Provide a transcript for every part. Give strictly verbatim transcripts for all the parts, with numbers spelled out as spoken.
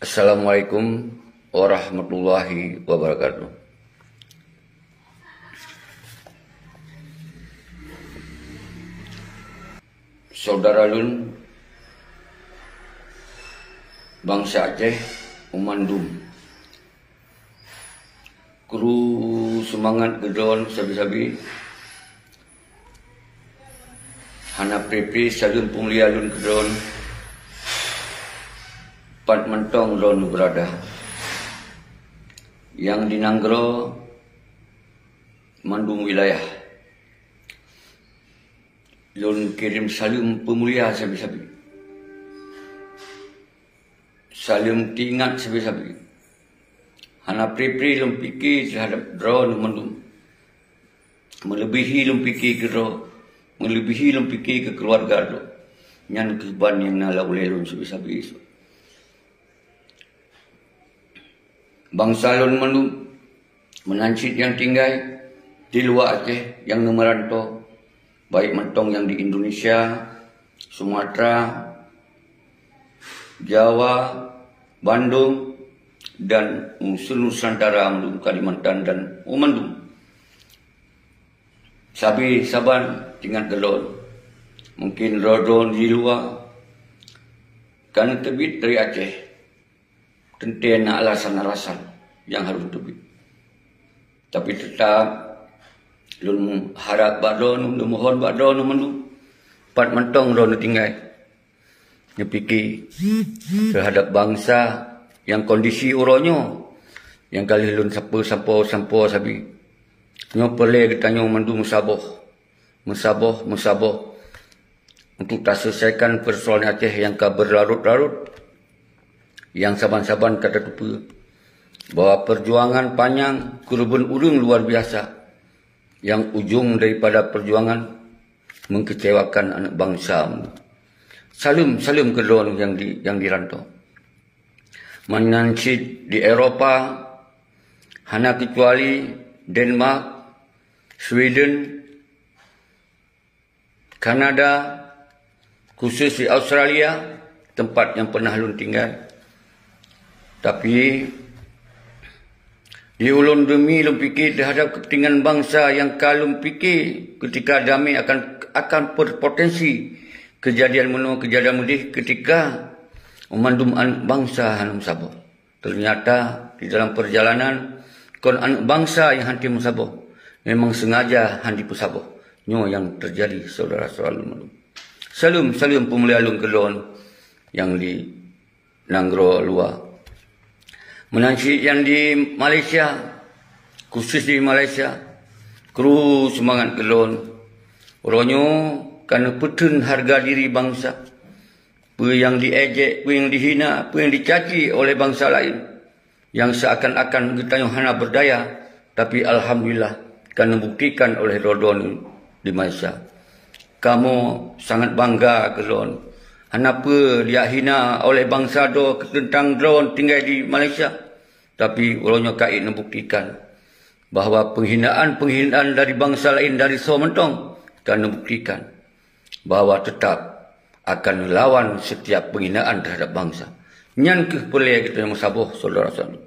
Assalamualaikum warahmatullahi wabarakatuh. Saudara lôn, bansa Aceh, umandum. Kru seumangat keudroe sabe-sabe. Hana pri-pri saleuem peumulia lôn keudroe, pat mantong droe beurada. Nyang di nanggroe mandum wilayah. Lôn kirém saleuem peumulia sabe-sabe. Saleuem teuingat sabe-sabe. Hana pri-pri lôn pike teuhadab droe mandum. Meuleubihi lôn pike keu droe, meuleubihi lôn pike keu keuluwarga droe. Nyan keuh ban nyang na lam ulée lôn sabe-sabe. Bansa lôn mandum, meunan cit nyang tinggai di luwa Aceh nyang neumeuranto, baik mantong nyang di Indonesia, Sumatera, Jawa, Bandung, dan unsur Nusantara mandum, Kalimantan dan mandum. Sabe saban teuingat keudroe. Mungken droe-droe di luwa ka neuteubiet dari Aceh. Teuntée na alasan-alasan nyang harôh teubiet. Tapi teutap lôn harab bak droe, lôn mohon bak droe mandum, pat mantong droe tinggai, neupike teuhadab bansa nyang kondisi uroe nyoe nyang ka lheueh lôn sapeue sampoe-sampoe sabe. Nyoe peureulée geutanyoe mandum meusaboh, meusaboh, meusaboh untuk taseulesaikan peusoalan Aceh nyang ka beularot-larot, nyang saban-saban ka tateupeue bahwa peujuangan panyang keureubeuen ureuëng luar biasa, nyang ujong daripada peujuangan meukeucewakan aneuëk bansa. Saleuem, saleuem keudroe nyang di, nyang di ranto. Meunan cit di Eropa, hana keucuali Denmark, Sweden, Kanada, khusus di Australia, teumpat nyang pernah lôn tinggai. Tapi, di ulôn deumi lôn pike teuhadab keupeuntengan bansa nyang ka lôn pike keutika damé akan, akan berpotensi keujadian meunoe, keujadian meudeh keutika mandum aneuëk bansa hana meusaboh. Teunyata di dalam peurjalanan kon aneuëk bansa nyang hana meusaboh, memang seungaja hana jipeusaboh. Nyoe nyang teujadi, syedara-syedara lôn mandum. Saleuem, saleuem peumulia lôn keudroe nyang di nanggroe luwa. Meunan cit nyang di Malaysia, khusus di Malaysia, kru seumangat keudroe. Uroe nyoe ka neupeutheun hareuga diri bansa. Peue nyang diejek, peue nyang dihina, peue nyang dicaci oleh bansa laén, nyang seuakan-akan geutanyoe hana beurdaya, tapi alhamdulillah ka neubuktikan oleh droe-droe di Malaysia. Kamoe sangat bangga keu droe. Hana peue jihina oleh bansa droe teuntang droe tinggai di Malaysia, tapi uroe nyoe ka ék neubuktikan bahwa penghinaan-penghinaan dari bansa laén dari soe mantong ka neubuktikan bahwa teutap akan neulawan setiap penghinaan terhadap bansa. Nyan keuh peureulée geutanyoe meusaboh, syedara-syedara.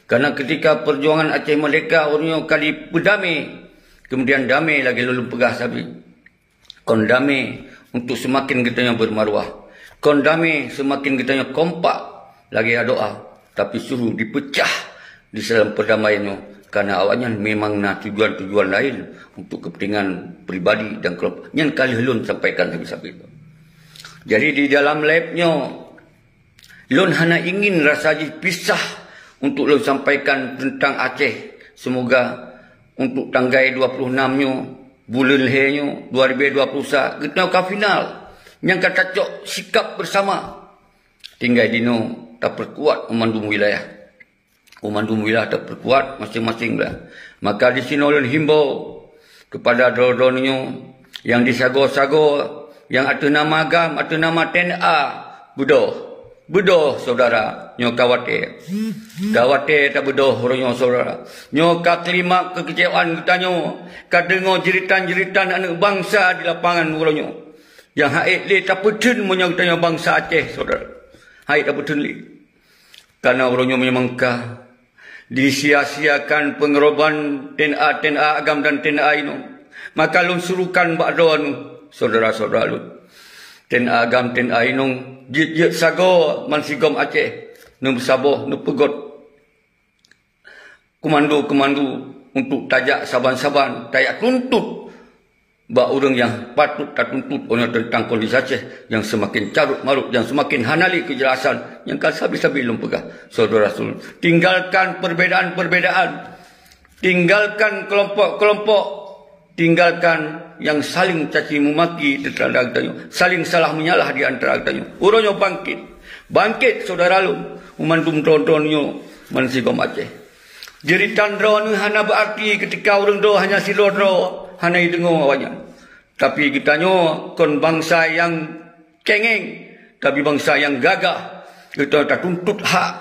Karena ketika perjuangan Aceh Merdeka uroe nyoe ka jipeudamé, kemudian damé lagée lôn peugah sabe. Kon damé untuk seumaken geutanyoe beumaruah. Kon damé seumaken geutanyoe kompak lagée adoa, tapi justru jipeucah di dalam peudamaian nyoe, karena awaknyan memang na tujuan-tujuan laén untuk kepentingan pribadi dan kelompok. Nyan ka lheueh lôn sampaikan sabe-sabe. Jadi di dalam live nyoe, lôn hana ingin rasa jih pisah untuk lôn sampaikan teuntang Aceh. Semoga untuk tanggai dua puluh enam nyoe, buleuen lhée nyoe, dua ribu dua puluh sa, geutanyoe ka final. Nyang ka tacok sikap bersama. Tinggai dinoe tapeukuat u mandum wilayah. U mandum wilayah tapeukuat maséng-maséng wilayah. Maka disinoe lôn himbau kepada droe-droe nyoe nyang disagoe-sagoe, nyang ateueh nama GAM, ateueh nama T N A, beudôh. Beudôh, syedara, nyoe ka watée. Ka watée tabeudôh uroe nyoe, syedara. Nyoe ka klima keukeucewaan geutanyoe, ka deungoe jeuritan-jeuritan aneuëk bansa di lapangan uroe nyoe. Nyang han ék lé tapeutheun meunyoe geutanyoe bansa Aceh, syedara. Han ék tapeutheun lé. Karena uroe nyoe memang ka disia-siakan pengorban TNA-TNA agam dan TNA inong. Maka lôn surukan bak droeneuh, syedara-syedara lôn, TNA agam, TNA inong, jeuet-jeuet sagoe bansigom Aceh, neumeusaboh, neupeugot komando-komando untuk tajak saban-saban tajak tuntut bak ureuëng nyang patut tatuntut oleh teuntang kondisi Aceh nyang seumaken carut-marut, nyang seumaken hana lé keujelasan, nyang ka sabe-sabe lôn peugah, syedara-syedara lôn. Tinggalkan perbedaan-perbedaan, tinggalkan kelompok-kelompok, tinggalkan nyang saling caci memaki teuhadap geutanyoe, saling salah menyalah di antara geutanyoe. Uroe nyoe bangkit, bangkit syedara lôn, meumandum droe-droe nyoe bansigom Aceh. Jeuritan droeneuh hana beuarti keutika ureuëng droe hana sidroe-droe hana jideungoe awaknyan. Tapi geutanyoe kon bansa nyang cengeng, tapi bansa nyang gagah. Geutanyoe tatuntut hak,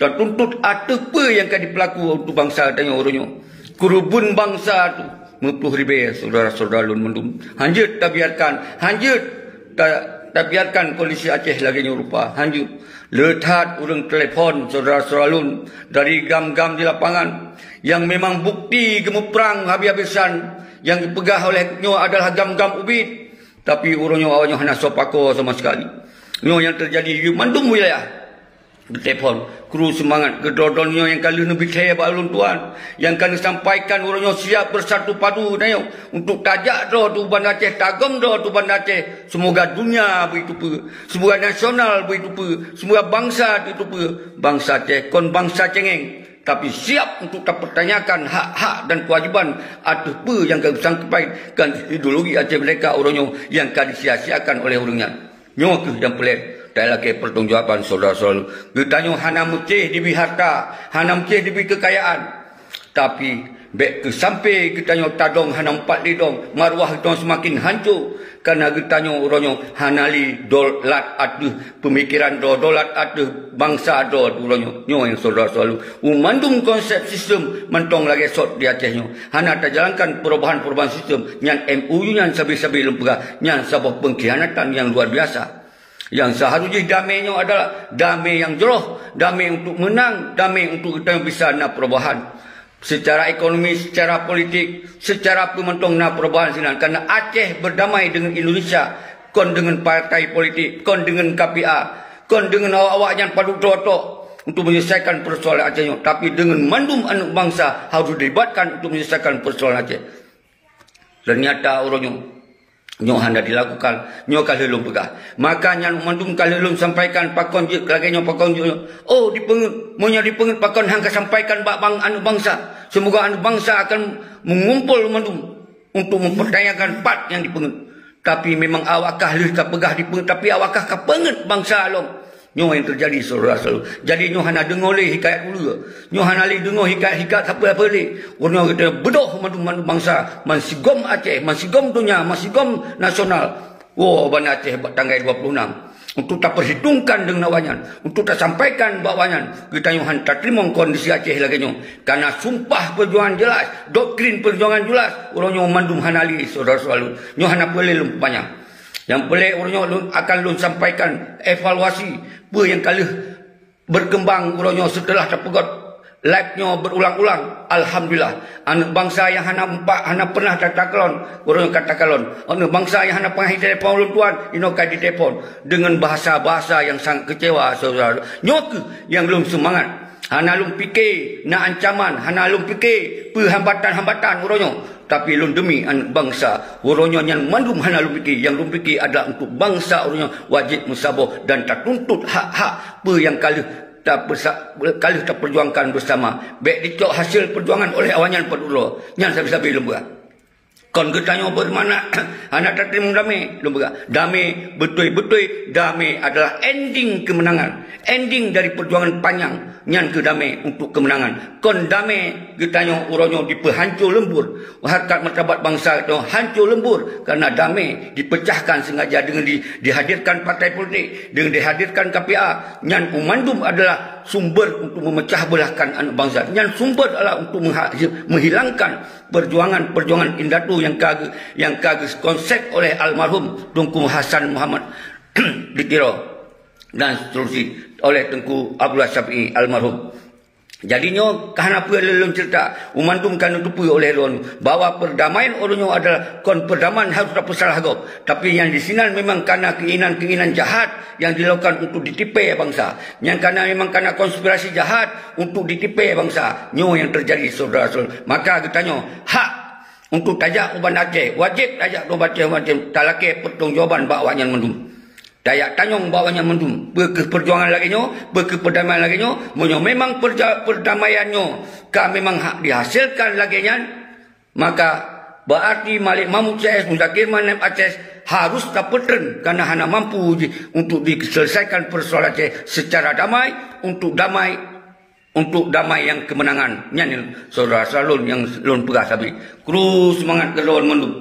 tatuntut ateueh peue nyang ka jipeulaku untuk bansa geutanyoe uroe nyoe. Keureubeuen bansa tu meuploh ribée, syedara-syedara lôn mandum. Hanjeuet tabiarkan, hanjeuet ta-, tabiarkan kondisi Aceh lagée nyoe rupa, hanjeuet. Le that ureuëng telepon syedara-syedara lôn dari gam-gam di lapangan, nyang memang bukti geumuprang habis-habisan nyang geupeugah oleh nyoe adalah gam-gam ubit, tapi uroe nyoe awaknyoe hana soe pakoe sama sekali. Nyoe nyang teujadi di mandum wilayah. Geutelepon, kru seumangat, keudroe-droe nyoe nyang ka lheueh neubi thée bak ulôn tuan, nyang ka neusampaikan uroe nyoe siap beusatu padu tanyoe untuk tajak droe tu Banda Aceh, tagom droe tu Banda Aceh. Seumoga dunia beuteupeue, seumoga nasional beuteupeue, seumoga bansa beuteupeue. Bansa Aceh kon bansa cengeng, tapi siap untuk tapeurtanyakan hak-hak dan keuwajiban ateueh peue nyang ka geusampaikan ideologi Aceh Merdeka uroe nyoe nyang ka disia-siakan oleh ureuëng nyan. Nyoe kheueh nyang peureulée talakée pertanggungjawaban syedara-syedara lôn. Geutanyoe hana meucéh dibri harta, hana meucéh dibri keukayaan. Tapi bék keuh sampoe geutanyoe tadong hana meupat lé dong, maruah geutanyoe seumaken hanco. Kareuna geutanyoe uroe nyoe hana lé dolat ateueh peumikiran droe, dolat ateueh bansa droe uroe nyoe. Nyoe nyang syedara-syedara lôn, u mandum konsep sistem mantong lagée sot di Aceh nyoe. Hana tajalankan perubahan-perubahan sistem, nyan M O U nyan sabe-sabe lôn peugah, nyan saboh peungkhianatan nyang luar biasa. Nyang seuharus jih damé nyoe adalah damé nyang jroh, damé untuk meunang, damé untuk geutanyoe bisa na perubahan. Seucara ekonomi, seucara politik, seucara peue mantong na perubahan sinan. Kareuna Aceh beudamai deungon Indonesia, kon deungon partai politik, kon deungon K P A, kon deungon awak-awak nyang padub droe tok untuk menyelesaikan persoalan Aceh nyoe, tapi deungon mandum aneuëk bansa harus dilibatkan untuk menyelesaikan persoalan Aceh. Ternyata uroe nyoe, nyoe hana dilakukan, nyoe ka lheueh lôn peugah. Maka nyan mandum ka lheueh lôn sampaikan, pakon jeuet lagée nyoe, pakon jeuet nyoe. Oh, dipeungeut. Meunyoe dipeungeut, pakon han ka sampaikan bak bang-, aneuëk bansa. Seumoga aneuëk bansa akan meungumpol mandum untuk mempertanyakan pat nyang dipeungeut. Tapi memang awak kah lheueh ka peugah dipeungeut, tapi awak kah ka peungeut bansa lom. Nyoe nyang teujadi, syedara-syedara lôn. Jadi nyoe hana deungoe lé hikayat uleue. Nyoe hana lé deungoe hikayat-hikayat sapeue-sapeue lé. Uroe nyoe geutanyoe beudôh mandum-mandum bansa, bansigom Aceh, bansigom donya, bansigom nasional. Woe Banda Aceh bak tanggai dua puluh enam. Untuk tapeuhitongkan deungon awaknyan, untuk tasampaikan bak awaknyan, geutanyoe han tateurimong kondisi Aceh lagée nyoe. Kareuna sumpah peujuangan jeulaih, doktrin peujuangan jeulaih, uroe nyoe mandum hana lé, syedara-syedara lôn. Nyoe hana peureulée lôn peupanyang. Nyang peureulée uroe nyoe lôn akan lôn sampaikan evaluasi peue nyang ka lheueh berkembang uroe nyoe seuteulah tapeugét live nyoe beurulang-ulang. Alhamdulillah, aneuëk bansa nyang hana meupat, hana pernah tatakalon, uroe nyoe ka takalon. Aneuëk bansa nyang hana pernah jitelepon ulôn tuan, inoe ka jitelepon deungon bahasa-bahasa nyang sangat keucewa, syedara. Nyoe kheueh nyang lôn seumangat. Hana lôn pike na ancaman, hana lôn pike peue hambatan-hambatan uroe nyoe. Tapi lôn deumi aneuëk bansa, uroe nyoe nyan mandum hana lôn pike. Nyang lôn pike adalah untuk bansa uroe nyoe wajéb meusaboh dan tatuntut hak-hak peue nyang ka lheueh tapeusa-, ka lheueh tapeujuangkan beusama. Bék dicok hasil peujuangan oleh awaknyan padub droe. Nyan sabe-sabe lôn peugah. Kon geutanyoe beumakna hana tateurimong damé, lôn peugah. Damé, beutôi-beutôi damé adalah ending keumeunangan. Ending dari peujuangan panyang nyan kheueh damé untuk keumeunangan. Kon damé geutanyoe uroe nyoe dipeuhanco leumbur. Harkat martabat bansa geutanyoe hanco leumbur kareuna damé dipeucahkan sengaja deungon di-, dihadirkan partai politik, deungon dihadirkan K P A. Nyan mandum adalah sumber untuk memecah belahkan aneuëk bansa. Nyan sumber adalah untuk mengha-, menghilangkan perjuangan-perjuangan indatu nyang ka ge-, nyang ka geukonsep oleh almarhum Teungku Hasan Muhammad di Tiro dan seterusnya. oleh Teungku Abdullah Syafi'i almarhum. Jadi nyoe ka hana peue lôn, lôn cerita, u mandum ka neuteupeue oleh lôn bahwa perdamaian uroe nyoe adalah kon perdamaian harus tapeusalah gob, tapi nyang di sinan memang kana keinginan-keinginan jahat yang dilakukan untuk ditipée bansa. Nyang kana memang kana konspirasi jahat untuk ditipée bansa. Nyoe yang terjadi, syedara-syedara. Maka geutanyoe hak untuk tajak u Banda Aceh, wajéb tajak u Banda Aceh, wajéb talakée pertanggungjawaban bak awaknyan mandum. Tajak tanyong bak awaknyan mandum. Peu kheueh perjuangan lagée nyoe, peu kheueh perdamaian lagée nyoe, meunyoe memang perja-, perdamaian nyoe ka memang hak dihasilkan lagée nyan, maka berarti Malik Mahmud C S, Muzakir Manaf Aceh harus tapeutren karena hana mampu jih untuk diselesaikan persoalan Aceh secara damai, untuk damai, untuk damai yang kemenangan. Nyan, syedara-syedara lôn nyang lôn peugah sabe. Kru seumangat keu lôn mandum.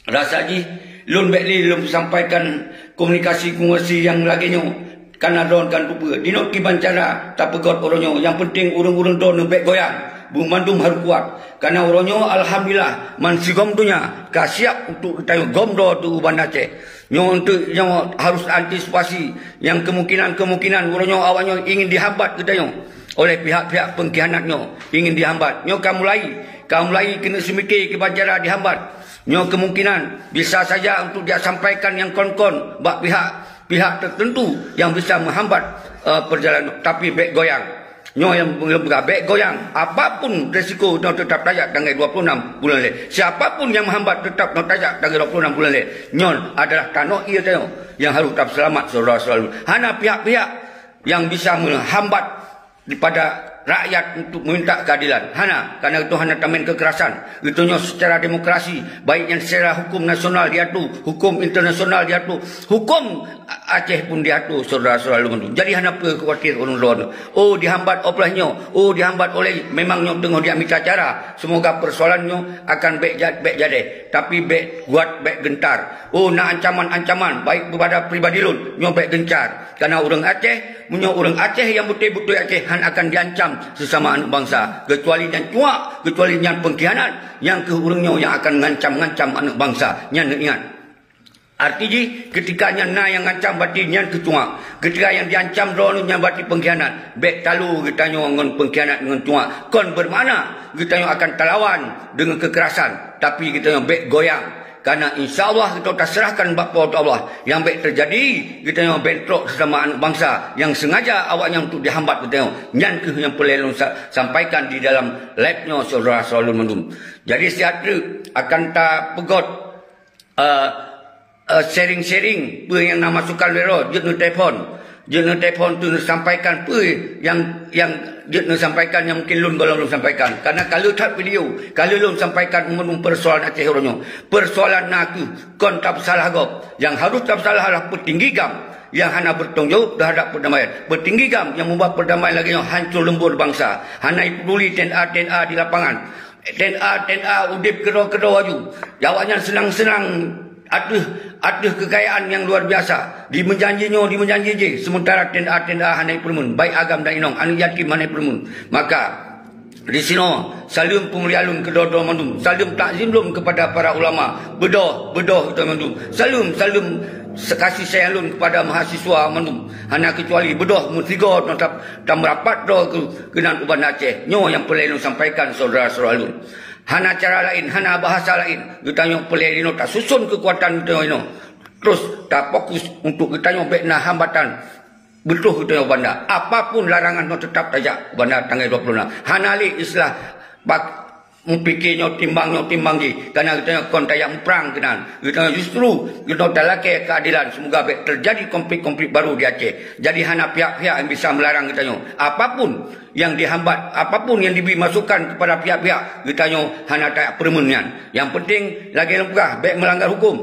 Rasa jih lôn bék lé lôn sampaikan komunikasi-komunikasi nyang lagée nyoe, kana droe kan tupeue. Dinoe kiban cara tapeugot uroe nyoe, nyang penting ureuëng-ureuëng droe nyoe bék goyang, beumandum harôh kuat. Kana uroe nyoe alhamdulillah, man sigom donya ka siab untuk geutanyoe gom droe teu u Banda Aceh. Nyoe untuk nyoe harus antisipasi nyang kemungkinan-kemungkinan uroe nyoe awaknyoe ingin dihambat geutanyoe oleh pihak-pihak pengkhianat nyoe ingin dihambat. Nyoe ka mulai, ka mulai keuneuk seumike kiban cara dihambat. Nyoe kemungkinan bisa saja untuk disampaikan nyang kon-kon bak pihak-pihak tertentu yang bisa menghambat, eh, perjalanan, tapi bék goyang. Nyoe nyang lôn peugah, bék goyang. Apapun resiko nyoe tetap tajak tanggai dua puluh enam bulan lé. Siapapun yang menghambat tetap nyoe tajak tanggai dua puluh enam bulan lé. Nyoe adalah tanoh ié tanyoe yang harus tetap selamat, syedara-syedara. Hana pihak-pihak yang bisa menghambat daripada rakyat untuk meminta keadilan. Hana, karena itu hana tamén kekerasan. Itu nyoe secara demokrasi, baik yang secara hukum nasional diatur, hukum internasional diatur, hukum Aceh pun diatur, syedara-syedara lôn mandum. Jadi hana peue khawatir ulôn droe. Oh, dihambat oleh nyoe, oh, dihambat oleh, memang nyoe teungoh dia mita cara. Semoga persoalan nyoe akan bék ja-, bék jadeh, tapi bék guat, bék gentar. Oh, na ancaman-ancaman baik kepada pribadi lôn, nyoe bék gencar. Karena ureuëng Aceh, meunyoe ureuëng Aceh nyang beutôi-beutôi Aceh hana akan diancam sesama aneuk bansa, kecuali nyang cuak, kecuali nyang pengkhianat, nyang kheueh ureuëng nyoe nyang akan ngancam-ngancam aneuk bansa. Nyan neuingat. Arti jih, ketika nyan na nyang ngancam, berarti nyan kheueh cuak. Ketika nyang diancam droeneuh nyan berarti pengkhianat. Bék talo geutanyoe ngon pengkhianat ngon cuak. Kon bermakna geutanyoe akan talawan deungon kekerasan, tapi geutanyoe bék goyang. Karena insya Allah geutanyoe taserahkan bak Po teu Allah. Nyang bék terjadi, geutanyoe bentrok sesama aneuk bansa nyang sengaja awaknyan untuk dihambat geutanyoe. Nyan kheueh nyang peureulée lôn sa-, sampaikan di dalam live nyoe, syedara-syedara lôn mandum. Jadi siat treuk akan tapeugot, eh, eh, sharing-sharing peue nyang na masukan lé droe, jeuet neutelepon. Jeuet neutelepon tu neusampaikan peue nyang, nyang jeuet neusampaikan nyang mungkin lôn gohlom lôn sampaikan. Karena ka lheueh that video, ka lheueh lôn sampaikan meunurot persoalan Aceh uroe nyoe. Persoalan na kheueh kon tapeusalah gob. Nyang harôh tapeusalah adalah peutinggi GAM nyang hana bertanggung jawab terhadap perdamaian. Peutinggi GAM nyang membuat perdamaian lagée nyoe hancur lembur bansa. Hana jipeduli TNA, TNA di lapangan. TNA, TNA udeb keudroe-keudroe aju. Awaknyan seunang-seunang ateueh, ateueh keukayaan nyang luar biasa. Dimeujanji nyoe, dimeujanji jih, sementara TNA, TNA hana jipeureumeun, baik agam dan inong, aneuk yatim hana jipeureumeun. Maka, disinoe, saleuem peumulia lôn keu droe-droe mandum, saleuem takzim lôn kepada para ulama, beudôh, beudôh geutanyoe mandum, saleuem, saleuem kasih sayang lôn kepada mahasiswa mandum, hana keucuali beudôh meusigoe teutab tameurapat droe keu keunan u Banda Aceh. Nyoe nyang peureulée lôn sampaikan, syedara-syedara lôn. Hana cara laén, hana bahasa laén. Geutanyoe peureulée jinoe tasuson keukuatan geutanyoe jinoe. Terus tafokus untuk geutanyoe bék na hambatan. Beutôi geutanyoe u Banda. Apapun larangan nyoe teutap tajak u Banda tanggai dua puluh enam. Hana lé istilah bak mupike nyoe timbang nyoe timbang jih. Karena geutanyoe kon tajak muprang keunan. Geutanyoe justru geutanyoe talakée keadilan. Semoga bék terjadi konflik-konflik baru di Aceh. Jadi hana pihak-pihak nyang bisa meularang geutanyoe. Apapun nyang dihambat, apapun nyang dibri masukan kepada pihak-pihak, geutanyoe hana tapeureumeun nyan. Nyang penting, lagée lôn peugah, bék meulanggar huköm.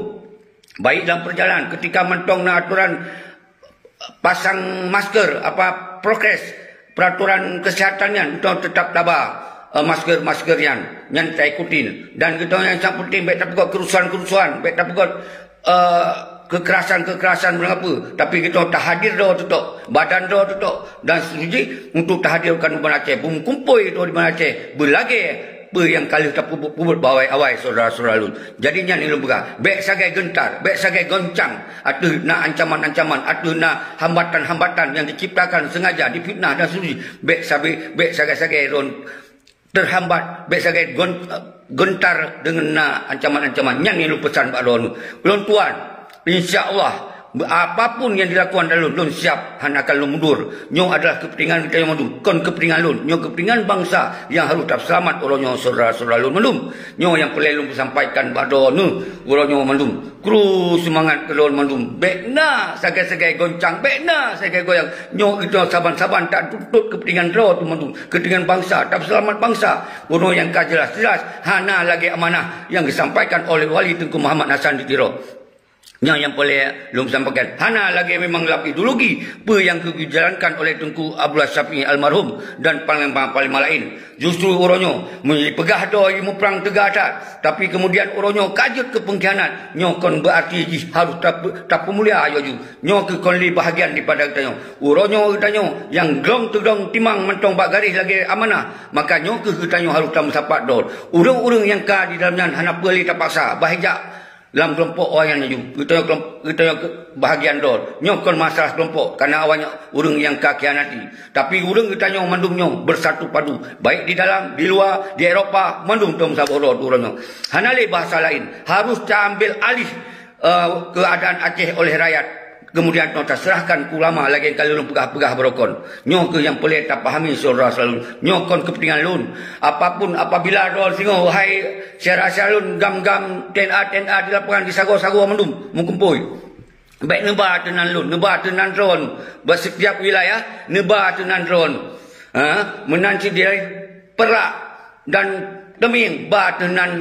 Baik dalam perjalanan, ketika mantong na aturan pasang masker, apa, prokes, peraturan kesehatan nyan, geutanyoe teutap taba, eh, masker-masker nyan, nyan taikutin. Dan geutanyoe nyang sangat penting, bék tapeugot kerusuhan-kerusuhan, bék tapeugot eh, kekerasan-kekerasan meunapa, tapi geutanyoe tahadir droe teutok, badan droe teutok, dan seterusnya untuk tahadirkan u Banda Aceh, beumeukumpôi droe di Banda Aceh, beulagée, Peue nyang ka lheueh tapeubuet-peubuet bak awai-awai syedara-syedara lôn. Jadi nyan nyang lôn peugah, bék sagai geuntar, bék sagai goncang ateueh na ancaman-ancaman, ateueh na hambatan-hambatan nyang diciptakan sengaja difitnah dan seterusnya. Bék sabe-, bék sagai-sagai droen teuhambat, bék sagai gon-, geuntar deungon na ancaman-ancaman. Nyan nyang lôn peusan bak droeneuh. Lôn tuan, insya Allah, apapun nyang dilakukan lé lôn, lôn siap, hana akan lôn mundur. Nyoe adalah keupeuntengan geutanyoe mandum, kon keupeuntengan lôn. Nyoe keupeuntengan bansa nyang harôh tapeuseulamat uroe nyoe syedara-syedara lôn mandum. Nyoe nyang peureulée lôn peusampaikan bak droeneuh uroe nyoe mandum. Kru seumangat keu lôn mandum. Bék na sagai-sagai goncang, bék na sagai goyang. Nyoe geutanyoe saban-saban tatuntut keupeuntengan droe teuh mandum, keupeuntengan bansa, tapeuseulamat bansa. Uroe nyang ka jeulaih-jeulaih hana lagée amanah nyang geusampaikan oleh Wali Teungku Muhammad Hasan di Tiro. Nyoe nyang peureulée lôn sampaikan. Hana lagée memang lam ideologi peue nyang geujalankan oleh Teungku Abdullah Syafi'i almarhum dan panglima-panglima laén. Justru uroe nyoe, meunyoe jipeugah droe jimuprang teuga that, tapi keumudian uroe nyoe ka jeuet keu peungkhianat, nyoe kon beuarti jih harôh tape-, tapeumulia laju. Nyoe keuh kon lé bahagian daripada geutanyoe. Uroe nyoe geutanyoe nyang glong teudong timang mantong bak garéh lagée amanah, maka nyoe keuh geutanyoe harôh tameusapat droe. Ureuëng-ureuëng nyang ka di dalam nyan hana peue lé tapaksa, bah ijak lam keulompok awaknyan laju. Geutanyoe keulom-, geutanyoe keu-, bahagian droe. Nyoe kon masalah keulompok, kareuna awaknyan ureuëng nyang ka khianati. Tapi ureuëng geutanyoe mandum nyoe beusatu padu, baik di dalam, di luwa, di Eropa, mandum tom saboh droe uroe nyoe. Hana lé bahasa laén, harôh taambil alih, eh, keuadaan Aceh oleh rakyat. Keumudian nyoe taseurahkan keu ulama lagée nyang ka lôn peugah-peugah baroe kon. Nyoe keuh nyang peureulée tapahami syedara-syedara lôn. Nyoe kon keupeuntengan lôn. Apapun, apabila droe singoh, wahai syedara-syedara lôn, gam-gam TNA, TNA di lapangan, di sagoe-sagoe mandum meukumpôi. Bék neuba ateueh nan lôn, neuba ateueh nan droe. Bak sitiap wilayah, neuba ateueh nan droe. Ha? Meunan cit di Perak dan Teumieng, ba ateueh nan,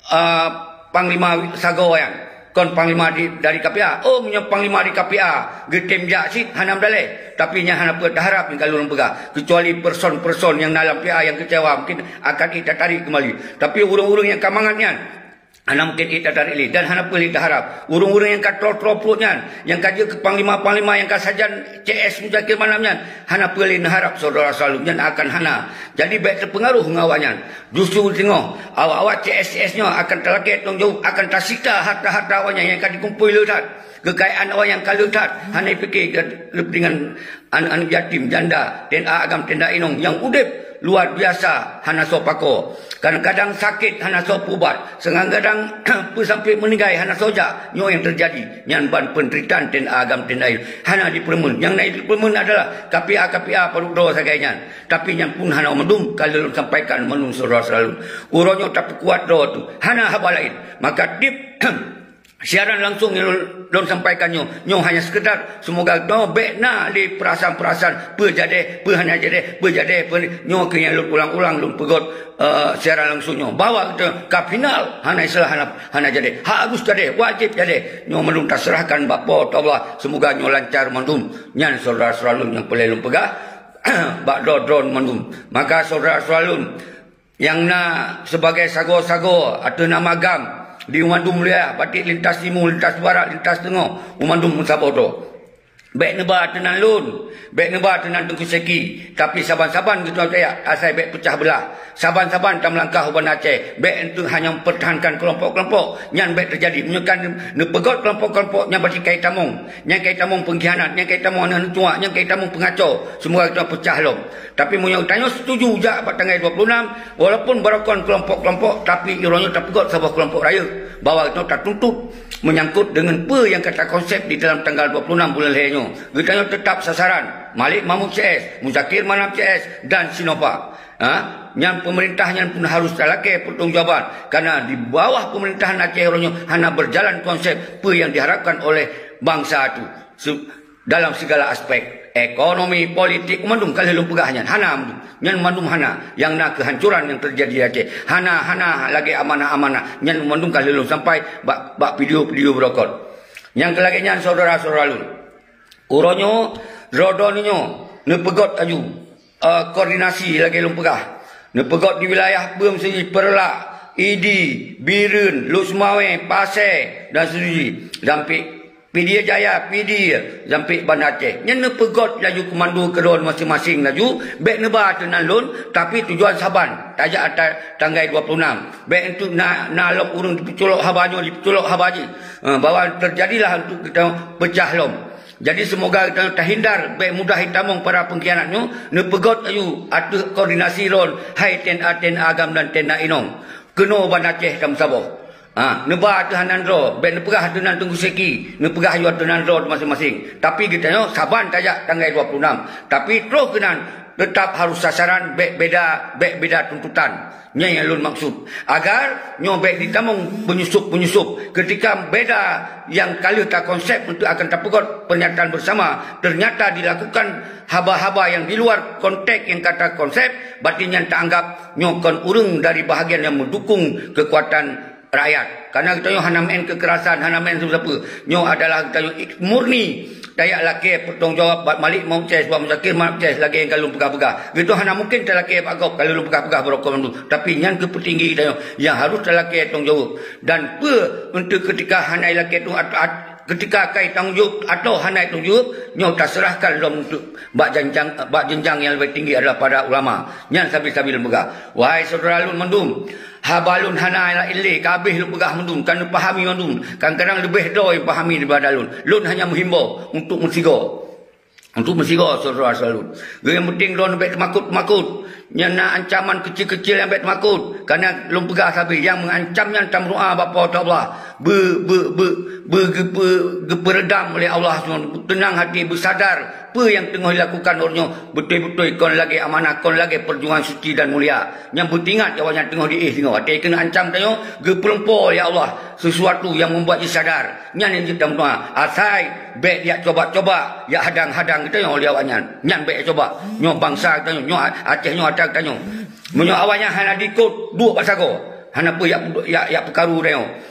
ah, panglima sagoe nyan. Kon panglima di, dari K P A. Oh, meunyoe panglima di K P A geutem jak cit, hana meudaleh. Tapi nyan hana peue taharab nyang ka lôn peugah. Keucuali person-person nyang na lam P A nyang keucewa, mungkin akan ék tatarék keumbali. Tapi ureuëng-ureuëng nyang ka mangat nyan, hana mungkin ék tatarék lé dan hana peue lé taharab. Ureuëng-ureuëng nyang ka troh-troh pruet nyan, nyang ka jeuet keu panglima-panglima nyang ka sajan C S Muzakir Manaf nyan, hana peue lé neuharab syedara-syedara lôn, nyan akan hana. Jadi bék teupeungaruh ngon awaknyan. Justru singoh, awak-awak C S C S nyoe akan talakée tanggong jaweueb, akan tasita hareuta-hareuta awaknyan nyang ka jikumpôi le that. Keukayaan awaknyan ka le that, hana jipike keu keupeuntengan aneuk-aneuk yatim, janda, TNA agam, TNA inong nyang udeb luar biasa hana soe pakoe. Kadang-kadang sakét hana soe peuubat, seungadang-gadang peusampé meuninggai hana soe jak. Nyoe nyang teujadi, nyan ban peundeuritaan TNA agam, TNA inong. Hana jipeureumeun. Nyang na jipeureumeun adalah K P A-K P A padub droe sagai nyan. Tapi nyan pun hana mandum ka lôn sampaikan mandum syedara-syedara lôn. Uroe nyoe tapeukuat droe teuh. Hana haba laén. Maka tieb siaran langsung nyang lôn, lôn sampaikan nyoe, nyoe hanya sekedar semoga droe bék na lé peurasaan-peurasaan peue jadeh, peue hana jadeh, peue jadeh, peue ni. Nyoe keuh nyang lôn ulang-ulang lôn peugét, eh, siaran langsung nyoe. Bahwa geutanyoe ka final, hana istilah hana, hana jadeh. Harus jadeh, wajéb jadeh. Nyoe mandum taseurahkan bak Po teu Allah. Semoga nyoe lancar mandum. Nyan syedara-syedara lôn nyang peureulée lôn peugah bak droe-droe mandum. Maka syedara-syedara lôn nyang na sibagai sagoe-sagoe ateueh nama GAM di mandum wilayah, batik lintas timu, lintas barat, lintas teungoh, u mandum meusaboh droe. Bék neuba ateueh nan lôn, bék neuba ateueh nan Teungku Syeki, tapi saban-saban geutanyoe tajak asai bék peucah beulah. Saban-saban tameulangkah u Banda Aceh, bék enteuk hanya meupeurtahankan keulompok-keulompok, nyan bék teujadi. Meunyoe ka neupeugét keulompok-keulompok, nyan berarti ka itamong. Nyan ka itamong peungkhianat, nyan ka itamong aneuk-aneuk tuha, nyan ka itamong peungaco. Semoga geutanyoe peucah lom. Tapi meunyoe geutanyoe setuju jak bak tanggai dua puluh enam, walaupun baroe kon keulompok-keulompok, tapi uroe nyoe tapeugét saboh keulompok rayeuk bahwa geutanyoe tatuntut menyangkut deungon peue nyang ka takonsep di dalam tanggal dua puluh enam bulan lhée nyoe. Geutanyoe teutap sasaran Malik Mahmud C S, Muzakir Manaf C S, dan Sinovac. Ha? Nyan peumeurintah nyan pun harus talakée peurtanggongjawaban, karena di bawah peumeurintahan Aceh uroe nyoe hana beujalan konsep peue nyang diharapkan oleh bansa tu. Su-, dalam segala aspek, ekonomi, politik, mandum ka lheueh lôn peugah nyan. Hana mandum. Nyan mandum hana. Nyang na keuhancuran nyang teujadi di Aceh. Hana, hana lagée amanah-amanah. Nyan mandum ka lheueh lôn sampai bak, bak video-video beurokot. Nyang keu lagée nyan, syedara-syedara lôn. Uroe nyoe, droe-droe nyoe, neupeugét aju, eh, koordinasi lagée lôn peugah. Neupeugét di wilayah beuem siji Peureulak, Idi, Bireuen, Lhokseumawe, Pasé, dan seterusnya. Dan pi-, Pidie Jaya, Pidie, sampai Banda Aceh. Nyan neupeugot laju komando keudroe maséng-maséng laju, bèk neuba teuh nan lôn, tapi tujuan saban, tajak ata tanggai dua puluh enam. Bèk untuk na, na lom ureueng jipeuculok haba nyoe, jipeuculok haba jih. Eh, bahwa terjadilah untuk kita pecah lom. Jadi, semoga kita tahindar, bèk mudah itamong para pengkhianat nyoe, neupeugot laju ateueh koordinasi lôn, hai T N A, T N A agam dan T N A inong. Keunoe Banda Aceh tameusaboh. Ha, neuba ateueh nan droe, bèk neupeugah ateueh nan Teungku Seki, neupeugah laju ateueh nan droe maséng-maséng. Tapi geutanyoe saban tajak tanggai dua puluh enam. Tapi troh keunan, teutap harôh sasaran, bèk beda, bèk beda tuntutan. Nyan nyang lôn maksud. Agar nyoe bèk jitamong peunyusup-peunyusup. Ketika beda nyang ka lheueh takonsep untuk akan tapeugot pernyataan bersama, ternyata dilakukan haba-haba nyang di luar konteks nyang ka takonsep, berarti nyan taanggap nyoe kon ureueng dari bahagian nyang meudukung keukuatan rakyat. Karena geutanyoe hana meu'en keukerasan, hana meu'en sapeue-sapeue. Nyoe adalah geutanyoe murni tajak lakèe peutanggung jawab bak Malik Maucès, bak Muzakir Maucès lagèe nyang ka lôn peugah-peugah. Geutanyoe hana mungken talakèe bak gob ka lôn peugah-peugah barô kon mandum. Tapi nyan keuh peutinggi geutanyoe nyang harôh talakèe tanggung jawab. Dan peue untuk ketika hana ilakèe tanggung at-, at-, ketika kai tanggung jawab atau hana tanggung jawab, nyoe taseurahkan lom untuk bak jenjang, bak jenjang nyang leubeh tinggi adalah para ulama. Nyan sabe-sabe lôn peugah. Wahai syedara lôn mandum, haba lôn hana ilée lé, ka habéh lôn peugah mandum, ka neupahami mandum. Kadang-kadang leubeh droe pahami daripada lôn. Lôn hanya meuhimbau untuk meusigoe. Untuk meusigoe syedara-syedara lôn. Nyang penting droeneuh bèk teumakot-makot. Nyan na ancaman kecil-kecil nyang bèk teumakot. Karena lôn peugah sabe, nyang meuancam nyan tameudoa bak Po teu Allah. Be, be, be, be, geupe-, geupeureudam oleh Allah subhanahu wa taala. Teunang hati, beusadar peue nyang teungoh dilakukan uroe nyoe beutôi-beutôi kon lagèe amanah, kon lagèe peujuangan suci dan mulia. Nyang beuteuingat awaknyan teungoh diéh singoh. Watèe keuneuk ancam tanyoe, geupeulumpo, ya Allah, sesuatu nyang membuat jih sadar. Nyan nyang jeuet tameudoa. Asai bèk jak cuba-cuba, jak hadang-hadang geutanyoe lé awaknyan. Nyan bèk cuba. Nyoe bansa geutanyoe, nyoe Aceh nyoe atra geutanyoe. Meunyoe awaknyan hana diikot, duek bak sagoe. Hana peue jak, jak, jak peukaru tanyoe.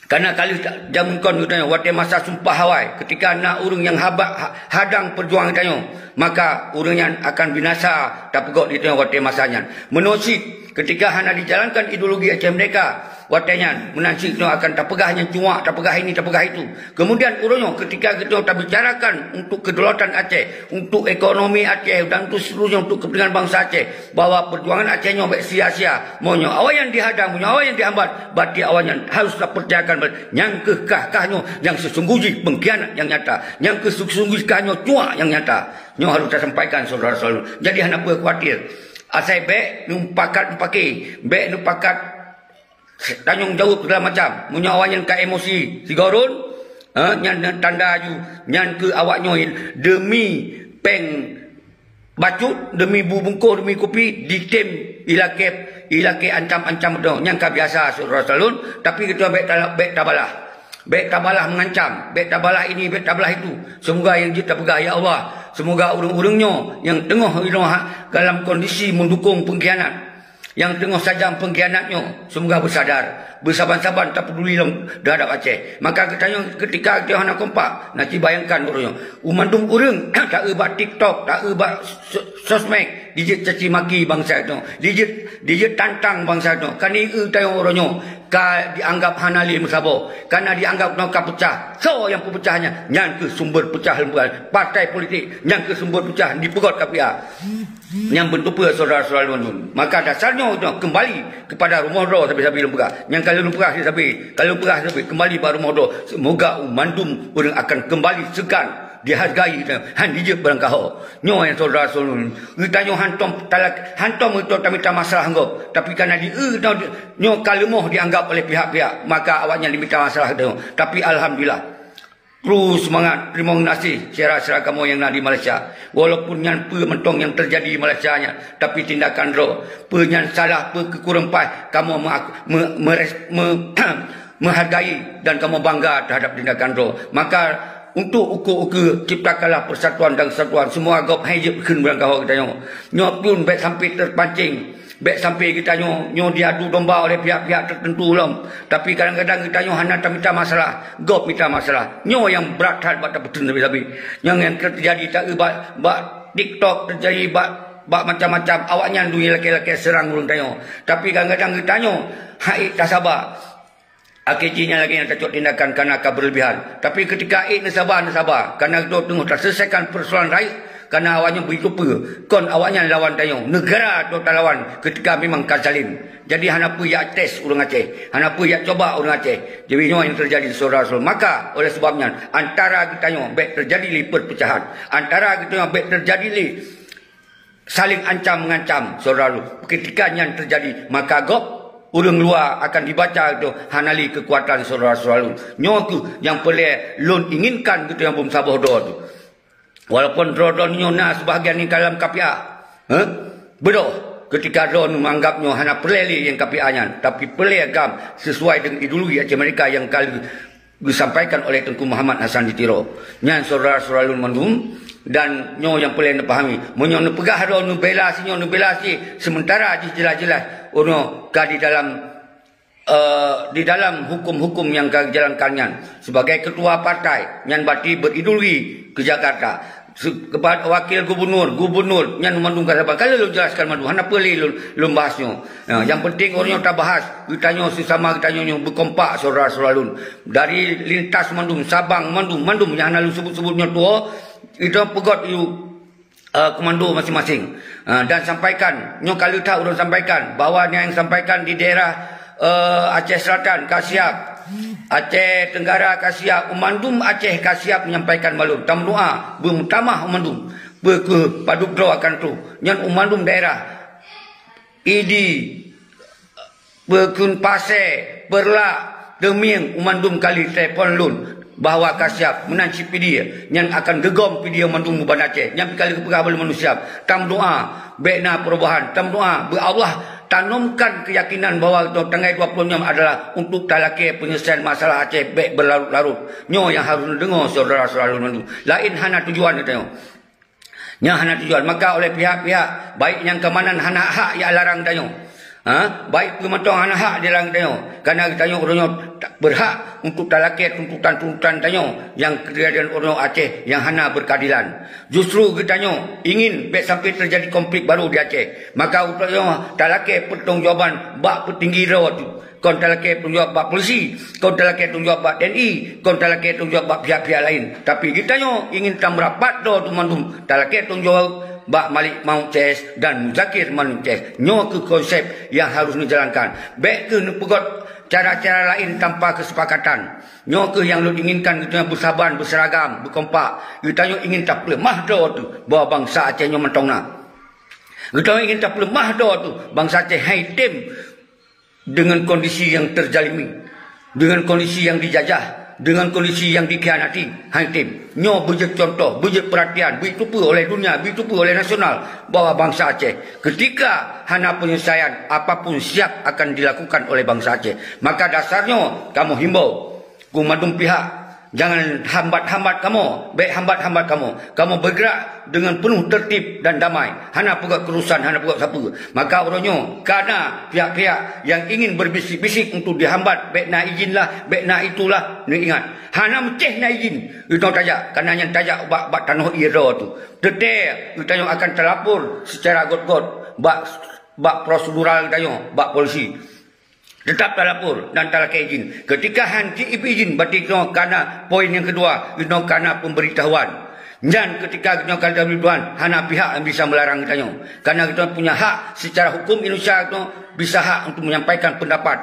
Karena ka lheueh ta-, jameun kon geutanyoe, watèe masa sumpah awai, ketika na ureueng nyang haba-, ha-, hadang peujuangan tanyoe, maka ureueng nyan akan binasa tapeugot di tanyoe watèe masa nyan. Meunan cit, ketika hana dijalankan ideologi Aceh Merdeka, watèe nyan, meunan cit nyoe akan tapeugah nyang cuak, tapeugah ini, tapeugah itu. Kemudian uroe nyoe, ketika geutanyoe tabicarakan untuk kedaulatan Aceh, untuk ekonomi Aceh, dan untuk seterusnya untuk kepentingan bangsa Aceh, bahwa perjuangan Aceh nyoe bèk sia-sia. Meunyoe awaknyan dihadang, meunyoe awaknyan dihambat, berarti awaknyan harus tapercayakan bak-, nyan keuh kah-kah nyoe nyang sesungguh jih pengkhianat nyang nyata. Nyan keuh sesungguh jih kah nyoe cuak nyang nyata. Nyoe harus tasampaikan syedara-syedara. Jadi hana peue khawatir. Asai bèk neupakat mupake, bèk neupakat tanggong jaweueb segala macam. Meunyoe awaknyan ka emosi sigoe rhôn, eh, nyan, nyan tanda aju, nyan keuh awaknyoe demi péng bacut, demi bu bungkôh, demi kupi, ditem ilakèe, ilakèe ancam-ancam beutôi. Nyan ka biasa syedara-syedara lôn, tapi geutanyoe bèk ta-, bèk tabalah. Bèk tabalah mengancam, bèk tabalah ini, bèk tabalah itu. Semoga nyang jeuet tapeugah, ya Allah, semoga ureueng-ureueng nyoe nyang teungoh inoe ha-, dalam kondisi meudukong pengkhianat, nyang teungoh sajan pengkhianat nyoe, semoga beusadar, beusaban-saban tapeuduli lom teuhadap Aceh. Maka geutanyoe, ketika geutanyoe hana kompak, na ci bayangkan uroe nyoe. U mandum ureueng, taeu bak TikTok, taeu bak so-, sosmed, dijeuet caci maki bansa nyoe, dijeuet, dijeuet tantang bansa nyoe. Ka dieu tanyoe uroe nyoe, ka dianggap hana lé meusaboh, ka na dianggap nyoe ka peucah. Soe nyang peupeucah nyan? Nyan keuh sumber peucah leumbah partai politik, nyan keuh sumber peucah dipeugot kafé. Nyang beutôi peue syedara-syedara lôn. Maka dasar nyoe, nyoe kembali kepada rumoh droe sabe-sabe lôn peugah. Nyang ka lôn peugah sabe, ka lôn peugah sabe, kembali bak rumoh droe. Semoga u mandum ureueng akan kembali seugan, dihargai, han dijeuet barangkaho. Nyoe nyang syedara-syedara lôn. Geutanyoe hantom talak-, hantom geutanyoe tamita masalah ngon gob. Tapi kana di, eh, nyoe ka leumoh dianggap oleh pihak-pihak, maka awaknyan dimita masalah geutanyoe. Tapi alhamdulillah. Kru seumangat, teurimong gaséh syedara-syedara kamoe nyang na di Malaysia. Walaupun nyan peue mantong nyang teujadi di Malaysia nyan, tapi tindakan droe, peue nyan salah, peue keukureueng paih, kamoe meuak-, me-, meres-, me-, meuhargai dan kamoe bangga teuhadap tindakan droe. Maka, untuk ukeue-ukeue, ciptakanlah persatuan dan kesatuan, semoga gob han jeuet kheun barangkaho geutanyoe. Nyoe pun bèk sampai terpancing. Bèk sampai geutanyoe nyoe diadu domba oleh pihak-pihak tertentu lom. Tapi kadang-kadang geutanyoe hana tamita masalah, gob mita masalah. Nyoe nyang brat that bak tapeuteun sabe-sabe. Nyang, nyang teujadi taeu bak, bak TikTok, teujadi bak, bak macam-macam. Awaknyan dui lakèe-lakèe seurang ureueng tanyoe. Tapi kadang-kadang geutanyoe han ék tasaba. Akhé jih nyan lagée nyang tacok tindakan kana ka beureulebihan. Tapi keutika ék neusaba, neusaba, kana geutanyoe teungoh taseuleusakan peusoalan rayeuk, kana awaknyan beuitu peue, kon awaknyan lawan tanyoe, neugara tanyoe talawan keutika memang ka zalim. Jadi hana peue jak tes ureuëng Aceh, hana peue jak coba ureuëng Aceh. Jadi nyoe nyang teujadi syedara-syedara. Maka oleh sebab nyan, antara geutanyoe bék teujadi lé peurpeucahan, antara geutanyoe bék teujadi lé saléng ancam-mengancam, syedara lôn. Keutika nyan teujadi, maka gob ureuëng luwa akan dibaca geutanyoe hana lé keukuatan, syedara-syedara lôn. Nyoe kheueh nyang peureulée lôn inginkan geutanyoe beusaboh droe teuh. Walaupun droe-droe nyoe na seubahagian nyang ka lam K P A, eh, beudôh keutika droe nyoe meuanggab nyoe hana peureulée lé nyang K P A nyan, tapi peureulée agam sesuai deungon ideologi Aceh Merdeka nyang ka lheueh geusampaikan oleh Teungku Muhammad Hasan di Tiro. Nyan syedara-syedara lôn mandum, dan nyoe nyang peureulée neupahami. Meunyoe neupeugah droe neubela sinyoe, neubela si, sementara jih jelas-jelas uroe nyoe ka di dalam, eh, di dalam hukum-hukum nyang ka geujalankan nyan. Sebagai ketua partai, nyan berarti berideologi ke Jakarta. Se-, keupada wakil gubernur, gubernur, nyan mandum ka saban. Ka lheueh lôn jelaskan mandum, hana peureulée lôn, lôn bahas nyoe. Ya, nyang penting uroe nyoe tabahas, geutanyoe sesama geutanyoe nyoe beukompak, syedara-syedara lôn. Dari lintas mandum, Sabang mandum, mandum nyang hana lôn sebut-sebut nyoe tuwoe, itu peugét yue, eh, komando masing-masing. Eh, dan sampaikan, nyoe ka lheueh that ulôn sampaikan, bahwa nyang sampaikan di daerah, eh, Aceh Selatan ka siap, Aceh Tenggara ka siap, mandum Aceh ka siap menyampaikan bak lôn. Tameudoa, beumeutamah mandum, peu kheueh padub droe akan troh. Nyan mandum daerah Idi, Peukheun Pasé, Peureulak, Teumieng, mandum kali telepon lôn bahwa ka siap, meunan cit Pidie, nyan akan geugom Pidie mandum u Banda Aceh. Nyan pih ka lheueh geupeugah bak lôn mandum siap. Tameudoa, bék na perubahan. Tameudoa, beu Allah tanamkan keuyakinan bahwa tanggai dua puluh enam adalah untuk talakée penyelesaian masalah Aceh bék berlarut-larut. Nyoe nyang harôh neudeungoe syedara-syedara lôn mandum. Laén hana tujuan geutanyoe. Nyan hana tujuan. Maka oleh pihak-pihak, baik nyang keumanan hana hak jak larang tanyoe. Ha? Baik peue mantong hana hak dilarang tanyoe. Karena geutanyoe uroe nyoe ta-, berhak untuk talakée tuntutan-tuntutan tanyoe nyang keujadian uroe nyoe Aceh nyang hana berkeadilan. Justru geutanyoe ingin bék sampai terjadi konflik baru di Aceh. Maka uroe nyoe talakée pertanggungjawaban bak peutinggi droe teuh. Kon talakée peunjawab bak polisi, kon talakée peunjawab bak T N I, kon talakée peunjawab bak pihak-pihak laén. Tapi geutanyoe ingin tamerapat droe teuh mandum talakée peunjawab bak Malik Mahmud C S dan Muzakir Manot C S. Nyoe kheueh konsep nyang harôh neujalankan. Bék kheueh neupeugét cara-cara laén tanpa keusepakatan. Nyoe kheueh nyang lôn inginkan geutanyoe beusaban, beuseragam, beukompak. Geutanyoe ingin tapeuleumah droe teuh bahwa bansa Aceh nyoe mantong na. Geutanyoe ingin tapeuleumah droe teuh bansa Aceh hai tem deungon kondisi nyang teuzalimi, deungon kondisi nyang dijajah, deungon kondisi nyang dikhianati, hai tem. Nyoe beujeuet cuntoh, beujeuet peuratian, beujeuet teupeue oleh dunia, beujeuet teupeue oleh nasional bahwa bansa Aceh, keutika hana peunyeusaian, apapun siap akan dilakukan oleh bansa Aceh. Maka dasar nyoe kamoe himbau keu mandum pihak, jangan hambat-hambat kamoe, bék hambat-hambat kamoe. Kamoe bergerak dengan penuh tertib dan damai, hana peugét keurusan, hana peugét sapeue. Maka uroe nyoe, kana pihak-pihak nyang ingin berbisik-bisik untuk dihambat, bék na izin lah, bék na itulah, neuingat, hana meucéh na izin geutanyoe tajak, kana nyan tajak bak, bak tanoh ie droe teuh. Teuntée geutanyoe akan talapor secara got-got bak, bak prosedural geutanyoe, bak polisi. Teutap talapor dan talakée izin. Keutika han jieb izin, berarti nyoe kana poin nyang keudua, nyoe kana pemberitahuan. Nyan keutika nyoe kana pemberitahuan, hana pihak nyang bisa meularang geutanyoe. Karena geutanyoe punya hak secara hukum Indonesia, geutanyoe bisa hak untuk menyampaikan pendapat.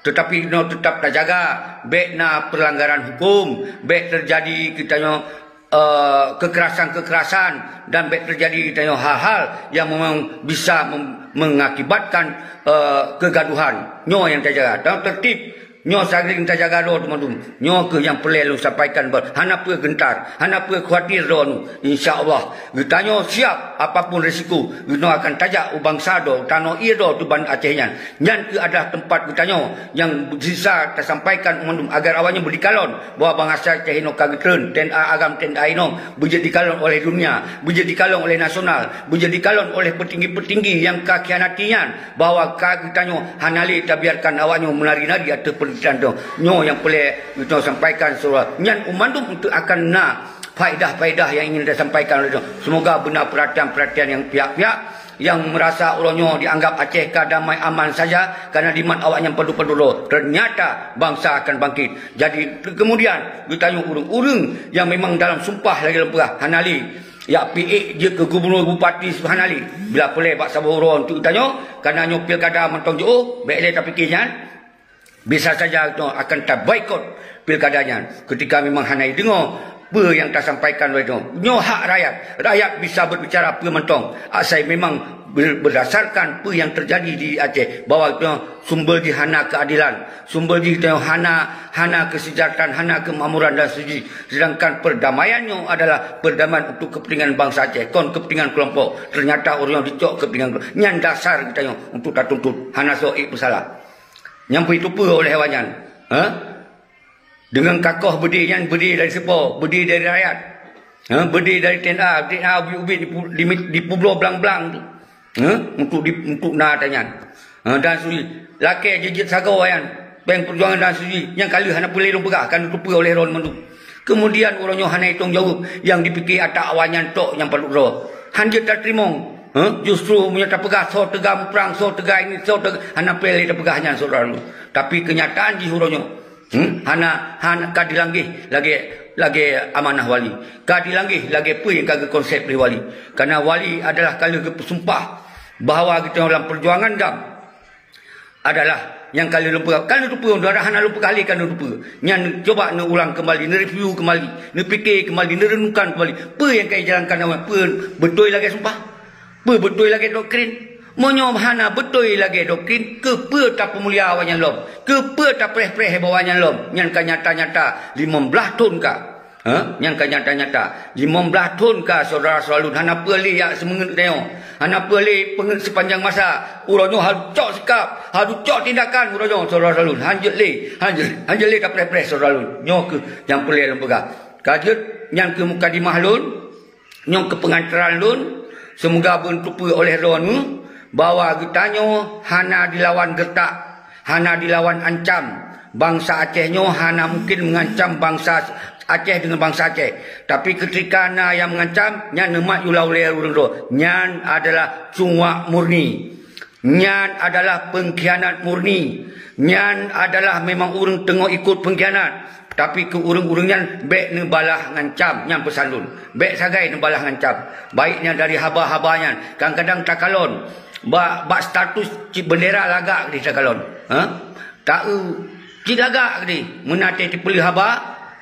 Tetapi nyoe tetap tajaga, bék na pelanggaran hukum, bék terjadi geutanyoe eh, kekerasan-kekerasan dan bék terjadi geutanyoe hal-hal nyang memang bisa mem-, mengakibatkan, eh, kegaduhan. Nyoe nyang tajaga. Dan tertib, nyoe saling tajaga droe teuh mandum. Nyoe kheueh nyang peureulée lôn sampaikan bak, hana peue geuntar, hana peue khawatir droe nyoe. Insya Allah, geutanyoe siap apapun risiko, geutanyoe akan tajak u bansa droe, tanoh ie droe teuh Banda Aceh nyan. Nyan kheueh adalah teumpat geutanyoe nyang bisa tasampaikan mandum agar awaknyan beudikalon bahwa bansa Aceh inoe ka geutreun, T N A agam, T N A inong, beujeuet dikalon oleh dunia, beujeuet dikalon oleh nasional, beujeuet dikalon oleh peutinggi-peutinggi nyang ka khianati nyan, bahwa ka geutanyoe hana lé tabiarkan awaknyoe meunari-nari ateueh peundidikan droe. Nyoe nyang peureulée geutanyoe sampaikan, syedara. Nyan mandum untuk akan na faedah-faedah yang ingin disampaikan oleh Tuan. Semoga beuna perhatian-perhatian yang pihak-pihak yang merasa uroe nyoe dianggap Aceh ka damai aman saja karena dimat awaknyan padum-padum droe. Ternyata bangsa akan bangkit. Jadi kemudian geutanyoe ureuëng-ureuëng yang memang dalam sumpah lagée lôn peugah hana lé. Yak piek jeuet keu gubernur bupati hana lé. Bila peureulée bak saboh uroe untuk geutanyoe, karena nyoe pilkada mantong jiôh, bék lé tapike nyan. Bisa saja geutanyoe akan taboikot pilkada nyan ketika memang hana jideungoe peue nyang tasampaikan lé geutanyoe. Nyoe hak rakyat. Rakyat bisa berbicara peue mantong asai memang ber-, berdasarkan peue nyang terjadi di Aceh, bahwa geutanyoe sumber jih hana keadilan, sumber jih geutanyoe hana, hana kesejahteraan, hana kemakmuran dan seterusnya. Sedangkan perdamaian nyoe adalah perdamaian untuk kepentingan bangsa Aceh, kon kepentingan kelompok. Ternyata ureuëng nyoe dicok kepentingan kelompok. Nyan dasar geutanyoe untuk tatuntut, hana soe ék peusalah. Nyang peue teupeue oleh awaknyan? Ha? Deungon kakoh beudé nyan, beudé dari sipo? Beudé dari rakyat. Ha? Beudé dari T N A, T N A ubit-ubit dipu-, dimi-, dipubloe blang-blang tu. Ha? Untuk di, untuk na ata nyan. Ha? Dan sudi lakée jeuet sagoe nyan. Péng peujuangan dan sudi nyang ka lheueh hana peureulée lôn peugah, ka neuteupeue oleh droe mandum. Kemudian uroe nyoe hana itong jaweueb nyang dipike ata awaknyan tok nyang padum droe. Hanjeuet tateurimong. Ha? Justru meunyoe tapeugah soe teuga muprang, soe teuga ini, soe teuga, hana peureulée tapeugah nyan, syedara lôn. Tapi keunyataan jih uroe nyoe, hmm, hana, hana ka dilanggeh lagée, lagée amanah wali. Ka dilanggeh lagée peue nyang ka geukonsep lé wali. Karena wali adalah ka lheueh geupeusumpah bahwa geutanyoe lam peujuangan GAM adalah nyang ka lheueh lôn peugah, ka lheueh teupeue, dah hana lôn peugah lé ka lheueh teupeue. Nyan cuba neuulang keumbali, neureview keumbali, neupike keumbali, neureunungkan keumbali. Peue nyang ka jijalankan awak, peue beutôi lagée sumpah? Peue beutôi lagée doktrin? Meunyoe hana beutôi lagée doktrin, keupeue tapeumulia awaknyan lom? Keupeue tapreh-preh bak awaknyan lom? Nyan ka nyata-nyata limong blaih thon ka. Ha? Nyan ka nyata-nyata. Limong blaih thon ka, syedara-syedara lôn, hana peureulée jak seumeungeut tanyoe. Hana peureulée peungeut sipanjang masa. Uroe nyoe harôh cok sikap, harôh cok tindakan uroe nyoe, syedara-syedara lôn. Hanjeuet lé, hanjeuet, hanjeuet lé tapreh-preh, syedara lôn. Nyoe kheueh nyang peureulée lôn peugah. Ka jeuet, nyan kheueh mukadimah lôn. Nyoe kheueh peungantaran lôn, seumoga beuteupeue oleh droeneuh bahwa geutanyoe hana dilawan geureutak, hana dilawan ancam. Bansa Aceh nyoe hana mungken meungancam bansa Aceh deungon bansa Aceh. Tapi keutika na nyang meungancam, nyan neumat yue lawan lé ureuëng droe. Nyan adalah cuak murni. Nyan adalah peungkhianat murni. Nyan adalah memang ureuëng teungoh ikot peungkhianat. Tapi keu ureuëng-ureuëng nyan bék neubalah ngon cam, nyan peusan lôn. Bék sagai neubalah ngon cam. Baik nyan dari haba-haba nyan, kadang-kadang takalon. Bak, bak status cit beundera lagak keudeh takalon. Ha? Ta-eu, cit lagak keudeh. Meunan teupeuleueh haba,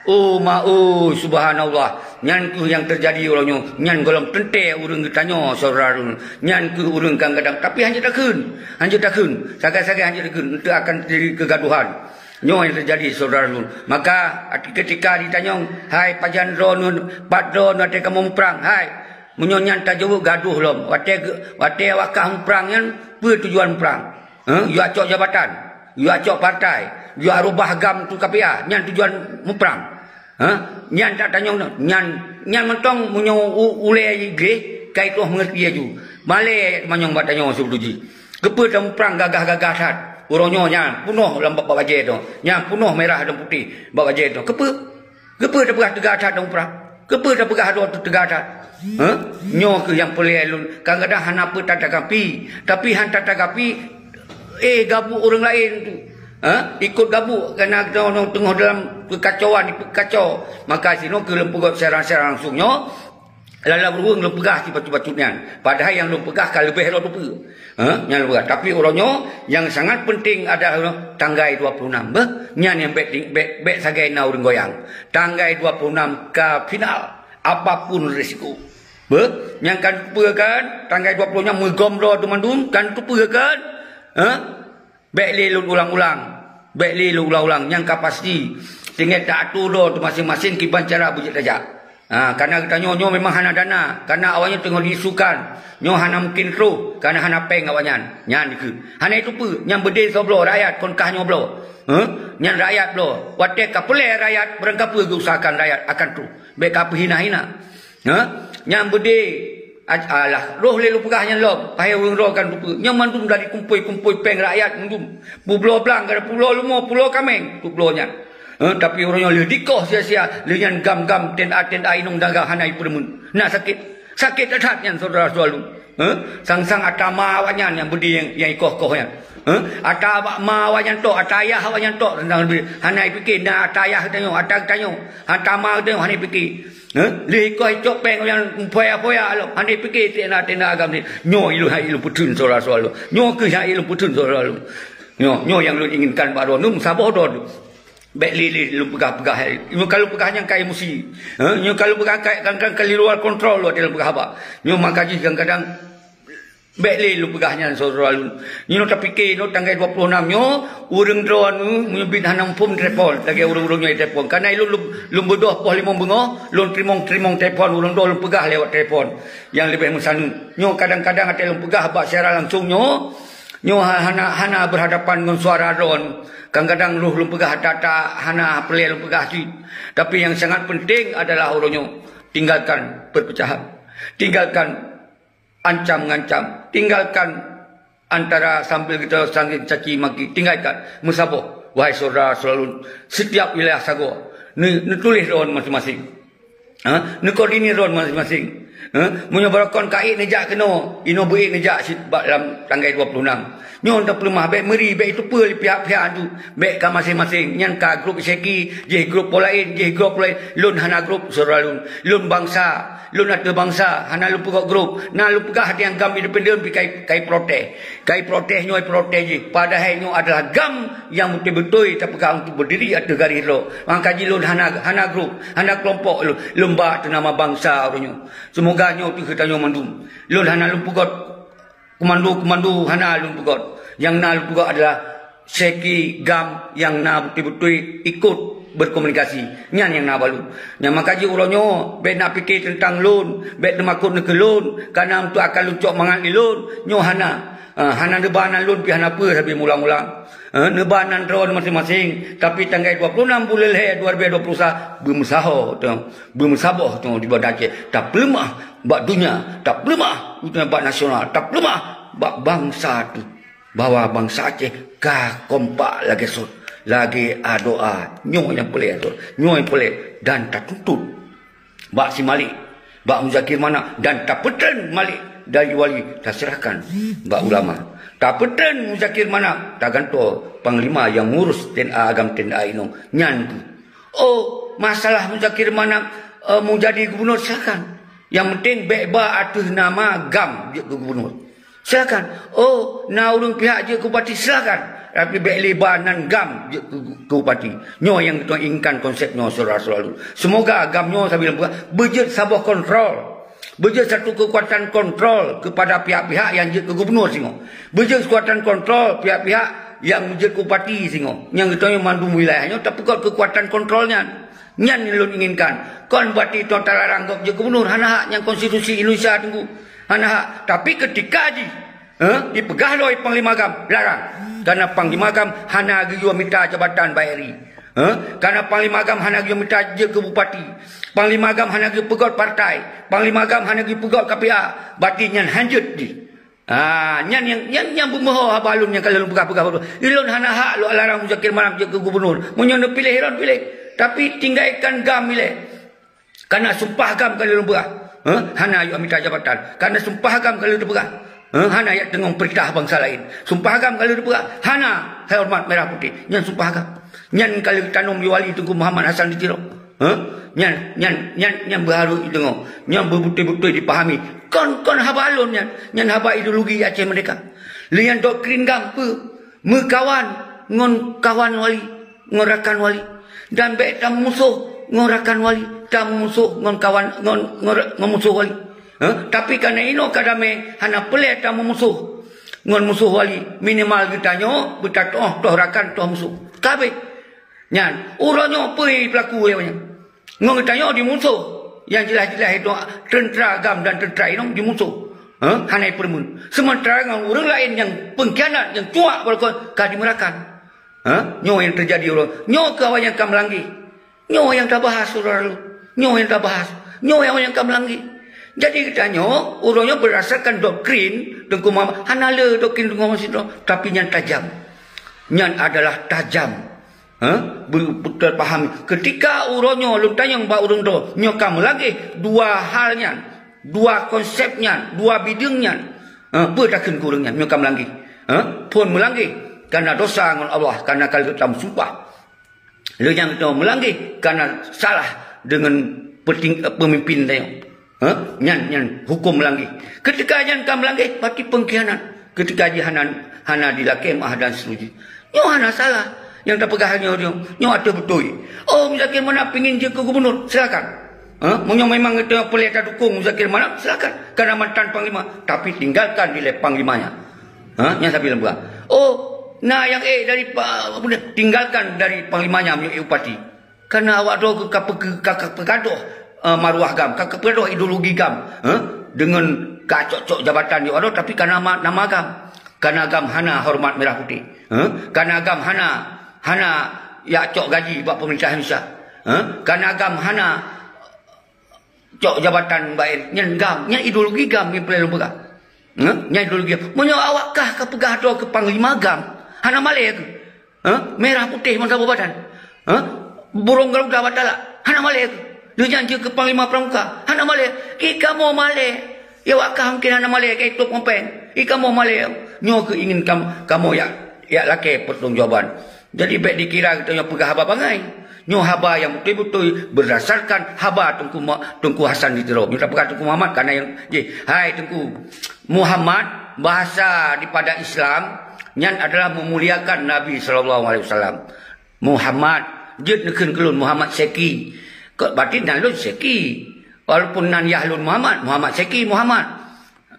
oh ma, oh, subhanallah. Nyan kheueh nyang teujadi uroe nyoe. Nyan gohlom teuntée ureuëng geutanyoe, syedara lôn. Nyan kheueh ureuëng kadang-kadang. Tapi hanjeuet takheun. Hanjeuet takheun. Sagai-sagai hanjeuet takheun. Enteuk akan teujadi keugaduhan. Nyoe nyang teujadi, syedara lôn. Maka, ati-, keutika jitanyong, "Hai, pajan droeneuh, pat droeneuh watée kamoe muprang?" Hai, meunyoe nyan tajaweueb gadoh lom. Watée ge-, watée awak kah muprang nyan, peue tujuan muprang? Heh, yue cok jabatan, yue cok partai, yue rubah GAM tu K P A, nyan tujuan muprang. Heh, nyan tatanyong nyoe. Nyan, nyan mantong meunyoe u-, ulée gleh, ka itôh meungeurti laju. Malée manyong bak tanyoe sibeudôh jih. Keupeue tamuprang gagah-gagah that? Uroe nyoe nyan peunoh lam bak, bak bajée droe. Nyan peunoh mirah dan putéh bak bajée droe. Keupeue? Keupeue tapeugah teuga that tamuprang? Keupeue tapeugah droe teuga that? Heh? Nyoe kheueh nyang peureulée lôn. Kadang-kadang hana peue tatagapi. Tapi han tatagapi, eh, gabuk ureuëng laén tu. Heh? Ikot gabuk, karena teungoh, teungoh dalam keukacauan, dipeukaco. Maka sinoe kheueh lôn peugét siaran-siaran langsung nyoe. Lam-lam ruweueng lôn peugah sibacut-bacut nyan. Padahai nyang lôn peugah ka leubeh rot teupeue. Ha? Nyang lôn peugah. Tapi uroe nyoe, nyang sangat penting adalah tanggai dua puluh enam. Beuh? Nyan nyang bék, bék, bék sagai na ureuëng goyang. Tanggai dua puluh enam ka final. Apapun risiko. Beuh? Nyang ka neuteupeue kan? Tanggai dua puluh enam meugom droe teumandum. Ka neuteupeue kan? Ha? Bék lé lôn ulang-ulang. Bék lé lôn ulang-ulang. Nyang ka pasti, teungoh ta-atur droe teuh maséng-maséng kiban cara beujeuet tajak. Ha, karena geutanyoe nyoe memang hana dana. Karena awaknyan teungoh diisukan. Nyoe hana mungken troh. Karena hana péng awaknyan. Nyan dikeue. Hana itu peue. Nyang beudé soe bloe, rakyat kon kah nyoe bloe. Heh? Nyan rakyat bloe. Watée ka peureulée rakyat, barangkapeue geuusahakan rakyat akan troh. Bék ka peuhina-hina. Ha? Nyang beudé, a-, alah, roh lé lôn peugah nyan lom, pahé ureuëng droe kan teupeue. Nyan mandum dari kumpôi-kumpôi péng rakyat mandum. Peubloe blang, kada peubloe leumo, peubloe kaméng, peubloe nyan. Eh, tapi uroe nyoe lheueh dikoh sia-sia, lheueh nyan GAM-GAM, TNA-TNA inong dagang hana ipeureumeun. Na sakét. Sakét that-that nyan, syedara-syedara lôn. Eh, sang-sang atra ma awaknyan nyang beudé nyang, nyang ikoh-koh nyan. Eh, atra ma awaknyan tok, atra ayah awaknyan tok, sang-sang beudé. Hana ipike, na atra ayah geutanyoe, atra geutanyoe, atra ma geutanyoe hana ipike. Eh, lheueh ikoh icok péng nyang foya-foya lom, hana ipike TNA-TNA GAM nyoe. Nyoe ilôn hai ilôn peutheun, syedara-syedara lôn. Nyoe keuh hai ilôn peutheun, syedara lôn. Nyoe, nyoe nyang lôn inginkan bak droeneuh, meusaboh droeneuh. Bék lé-lé lôn peugah-peugah, eh. Nyoe ka lôn peugah nyan ka emosi. Ha, nyoe ka lôn peugah ka, kadang-kadang ka di luar kontrol lôn, lôn peugah haba. Nyoe maka jih kadang-kadang bék lé lôn peugah nyan, syedara lôn. Nyoe tapike, nyoe tanggai dua puluh enam nyoe, ureuëng droeneuh meunyoe bit hana muphom telepon, lagée ureuëng-ureuëng nyoe telepon. Karena lôn, lôn, lôn beudôh poh limong beungoh, lôn teurimong-teurimong telepon ureuëng droe, lôn peugah lewat telepon nyang leubeh meusaneut. Nyoe kadang-kadang até lôn peugah bak siaran langsung nyoe, nyoe ha-, hana, hana berhadapan ngon suara droeneuh. Kadang-kadang roh lôn peugah that-that, hana peureulée lôn peugah cit. Tapi nyang sangat penting adalah uroe nyoe, tinggalkan perpecahan. Tinggalkan ancam-ngancam. Tinggalkan antara sambil kita saling caci maki. Tinggalkan. Meusaboh, wahai syedara-syedara lôn, setiap wilayah sagoe, ne-, neutuléh droeneuh maséng-maséng. Ha? Neukoordinir droeneuh maséng-maséng. Ha? Meunyoe barokon ka ék neujak keunoe, inoe beu-ék neujak cit bak lam tanggai dua puluh enam. Nyoe tapeuleumah, bék meuri, bék iteupeue lé pihak-pihak tu. Bék ka maséng-maséng. Nyan ka grup Syeki, jih grup po laén, jih grup po laén. Lôn hana grup, syedara lôn. Lôn bansa, lôn ateueh bansa, hana lôn peugöt grup. Na lôn peugah até nyang GAM independen pih kai, kai protes. Kai protes nyoe protes jih. Padahai nyoe adalah GAM nyang beutôi-beutôi tapeugah untuk berdiri ateueh garéh droe. Maka jih lôn hana, hana grup, hana kelompok lôn. Lôn ba ateueh nama bansa uroe nyoe. Seumoga nyoe teuh geutanyoe mandum. Lôn hana lôn peugöt komando-komando, hana lôn peugöt. Nyang na lôn peugöt adalah Syeki, GAM nyang na beutôi-beutôi ikut berkomunikasi. Nyan nyang na bak lôn. Nyang maka jih uroe nyoe, bék na pike teuntang lôn, bék teumakot neukeu lôn, kana untuk akan lôn cok mangat lé lôn, nyoe hana. Ah, hana neuba nan lôn pih hana peue sabe mulang-ulang. Ah, neuba nan droeneuh maséng-maséng, tapi tanggai dua puluh enam buleuen lhée dua ribu dua puluh sa beumeusaho teuh, beumeusaboh teuh di Banda Aceh. Tapeuleumah bak donya, tapeuleumah bak nasional, tapeuleumah bak bansa teuh. Bahwa bansa Aceh ka kompak lagée sot, lagée adoa. Nyoe nyang peureulée sot, nyoe nyang peureulée dan tatuntut bak si Malik, bak Muzakir Manaf dan tapeutren Malik dari wali taserahkan bak ulama. Tapeutren Muzakir Manaf tagantoe panglima nyang ngurus TNA agam TNA inong nyan keuh. Oh, masalah Muzakir Manaf, eh, meujadi gubunur, silakan. Nyang penting bék ba ateueh nama GAM jeuet keu gubunur. Silakan. Oh, na ureuëng pihak jeuet keu bupati, silakan. Tapi bék lé ba nan GAM jeuet keu, keu bupati. Nyoe nyang geutanyoe inginkan konsep nyoe, syedara-syedara lôn. Seumoga GAM nyoe sabe lôn peugah beujeuet saboh kontrol. Beujeuet satu keukuatan kontrol keupada pihak-pihak nyang jeuet keu gubunur singoh. Beujeuet keukuatan kontrol pihak-pihak nyang jeuet keu bupati singoh. Nyang geutanyoe mandum wilayah nyoe tapeugöt keukuatan kontrol nyan. Nyan nyang lôn inginkan. Kon bupati toh talarang gob jeuet gubunur, hana hak, nyang konstitusi Indonesia teunggu. Hana hak. Tapi keutika jih, eh, jipeugah lom panglima GAM, larang. Karena panglima GAM hana geuyue mita jabatan bak RI. Eh, karena panglima GAM hana geuyue mita jeuet keu bupati. Panglima GAM hana geuyue peugöt partai. Panglima GAM hana geuyue peugöt KPA. Berarti nyan hanjeuet jih. Ah, nyan nyang, nyan nyang beumeuho haba lôn nyang ka lôn peugah-peugah baroe. Ilôn hana hak lôn larang Muzakir Manaf jeuet keu gubunur. Meunyoe neupiléh, ilôn piléh. Tapi tinggalkan GAM ilée. Karena sumpah GAM ka lôn peugah. Hah? Hana yue mita jabatan. Karena sumpah GAM ka lôn peugah. Hah? Hana yue teungoh peurintah bansa laén. Sumpah GAM ka lôn peugah. Hana hormat merah putih. Nyan sumpah GAM. Nyan ka lheueh tanom di Wali Teungku Muhammad Hasan di Tiro. Hah? Nyan, nyan, nyan, nyan beuharôh jideungoe. Nyan beubeutôi-beutôi jipahami. Kon, kon haba lôn nyan. Nyan haba ideologi Aceh Merdeka. Lheueh nyan doktrin GAM peue? Meukawan ngon kawan Wali, ngon rakan Wali. Dan bék tamusoh ngon rakan Wali, tamusoh ngon kawan, ngon, ngon, ngon musoh Wali. Hah? Tapi karena inoe ka damé, hana peureulée tameumusoh ngon musoh Wali. Minimal geutanyoe beutatoh toh rakan toh musoh. Ka abéh. Nyan, uroe nyoe peue peulaku lé awaknyan? Ngon geutanyoe jimusoh. Nyang jeulaih-jeulaih itu teuntra GAM dan teuntra inong jimusoh. Hah? Hana ipeureumeun. Seumeuntara ngon ureuëng laén nyang peungkhianat, nyang cuak bak lakoe ka jimeurakan. Hah? Nyoe nyang teujadi uroe nyoe. Nyoe keuh awaknyan ka meulanggeh. Nyoe nyang tabahas, syedara lôn. Nyoe nyang tabahas. Nyoe nyang awaknyan ka meulanggeh. Jadi geutanyoe uroe nyoe beurdasarkan doktrin Teungku Muhammad, hana le doktrin Teungku Muhammad sidroe, tapi nyan tajam. Nyan adalah tajam. Ha? Be-, beutapahami. Ketika uroe nyoe lôn tanyong bak ureuëng droe, nyoe ka meulageh dua hal nyan, dua konsep nyan, dua bideueng nyan. Ha? Peue takheun keu ureuëng nyan, nyoe ka meulageh. Ha? Phon meulageh, kareuna dosa ngon Allah, kareuna ka lheueh tameusumpah. Lheueh nyan geutanyoe meulageh, kareuna salah deungon peuting-, peumimpin tanyoe. Ha? Nyan, nyan huköm meulageh. Ketika nyan ka meulageh, berarti pengkhianat. Ketika jih hana, hana dilakée meuah dan seterusnya. Nyoe hana salah. Nyang tapeugah nyoe, nyoe, nyoe ateueh beutôi. Oh, Muzakir Manaf pingin jeuet keu gubunur, silakan. Ha? Meunyoe memang geutanyoe peureulée tadukung Muzakir Manaf, silakan. Karena mantan panglima, tapi tinggalkan dilée panglimanya. Ha? Nyang sabe lôn peugah. Oh, na nyang ék dari pa-, apa ni, tinggalkan dari panglimanya meunyoe ék bupati. Karena awak droe ka, ka, ka, ka peugadoh, eh, maruah GAM, ka, ka peugadoh ideologi GAM, eh, deungon ka cok-cok jabatan di awak droe, tapi ka nama, nama GAM. Karena GAM hana hormat merah putih. Eh? Karena GAM hana, hana jak cok gaji bak pemerintah Indonesia. Eh? Karena GAM hana cok jabatan bak, nyan GAM, nyan ideologi GAM nyang peureulée lôn peugah. Eh? Nyan ideologi GAM. Meunyoe awak kah ka peugah droe keu panglima GAM, hana malée keuh? Ha? Merah putih meusaboh badan. Ha? Burông garuda bak talak. Hana malée keuh? Lheueh nyan jeuet keu panglima pramuka. Hana malée. Ih, kamoe malée. Ya, awak kah mungken hana malée, ka itôb ngon péng. Ih, kamoe malée. Nyoe keuh ingin kam-, kamoe jak, jak lakée pertanggungjawaban. Jadi, bék dikira geutanyoe peugah haba bangai. Nyoe haba nyang beutôi-beutôi berdasarkan haba Teungku Ma-, Teungku Hasan di Tiro. Nyoe tapeugah Teungku Muhammad, karena nyang jih. Hai Teungku Muhammad, bahasa daripada Islam, nyan adalah memuliakan Nabi sallallahu alaihi wasallam. Muhammad, jeuet neukheun keu lôn Muhammad Syeki. Kok batin nan lôn Syeki. Walaupun nan yah lôn Muhammad, Muhammad Syeki, Muhammad.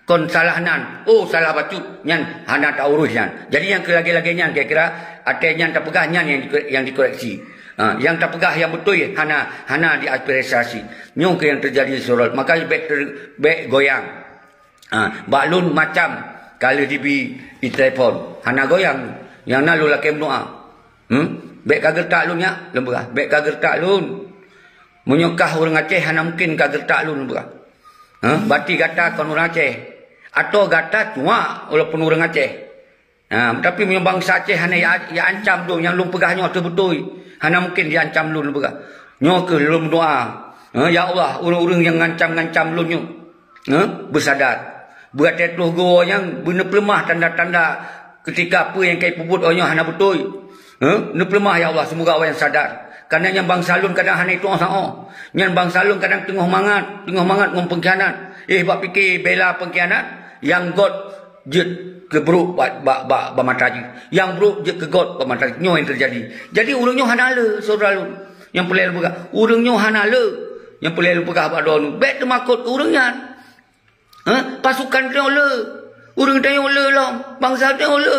Kon salah nan. Oh, salah bacut. Nyan hana taurus nyan. Jadi nyang keu lagée-lagée nyan kira-kira até nyan tapeugah nyan nyang diko-, nyang dikoreksi. Ha, nyang tapeugah nyang beutôi hana, hana diapresiasi. Nyoe keuh nyang teujadi surot. Maka bék ter-, bék goyang. Ha, bak lôn macam ka lheueh jibi di telepon. Hana goyang. Nyang na lôn lakée meudoá. Hmm? Bék ka geutak lôn nyak, lôn peugah. Bék ka geutak lôn. Meunyoe kah ureuëng Aceh, hana mungken ka geutak lôn, lôn peugah. Ha? Berarti gata kon ureuëng Aceh. Atau gata cuma walaupun ureuëng Aceh. Ha, tapi meunyoe bansa Aceh hana ya, ya ancam lôn, nyang lôn peugah nyoe teuh beutôi. Hana mungken diancam lôn, lôn peugah. Nyoe keuh lôn meudoá. Ha, ya Allah, ureuëng-ureuëng nyang ngancam-ngancam lôn nyoe. Ha? Beusadar. Beuaté troh geuwoe nyang beuneupeuleumah tanda-tanda ketika peue nyang ka ipeubuet awak nyoe hana beutôi. Ha? Neupeuleumah, ya Allah, seumoga awak nyan sadar. Karena nyan bansa lôn kadang hana itu'oh saoh. Nyan bansa lôn kadang teungoh mangat, teungoh mangat ngon pengkhianat. Eh, bak pike bela pengkhianat, nyang göt jeuet keu brok bak, bak, bak, bak mata jih. Nyang brok jeuet keu göt bak mata jih. Nyoe nyang teujadi. Jadi, ureuëng nyoe hana le, syedara lôn. Nyang peureulée lôn peugah. Ureuëng nyoe hana le. Nyang peureulée lôn peugah bak droeneuh. Bék teumakot keu ureuëng nyan. Ha? Pasukan tanyoe le. Ureuëng tanyoe le lom. Bansa tanyoe le.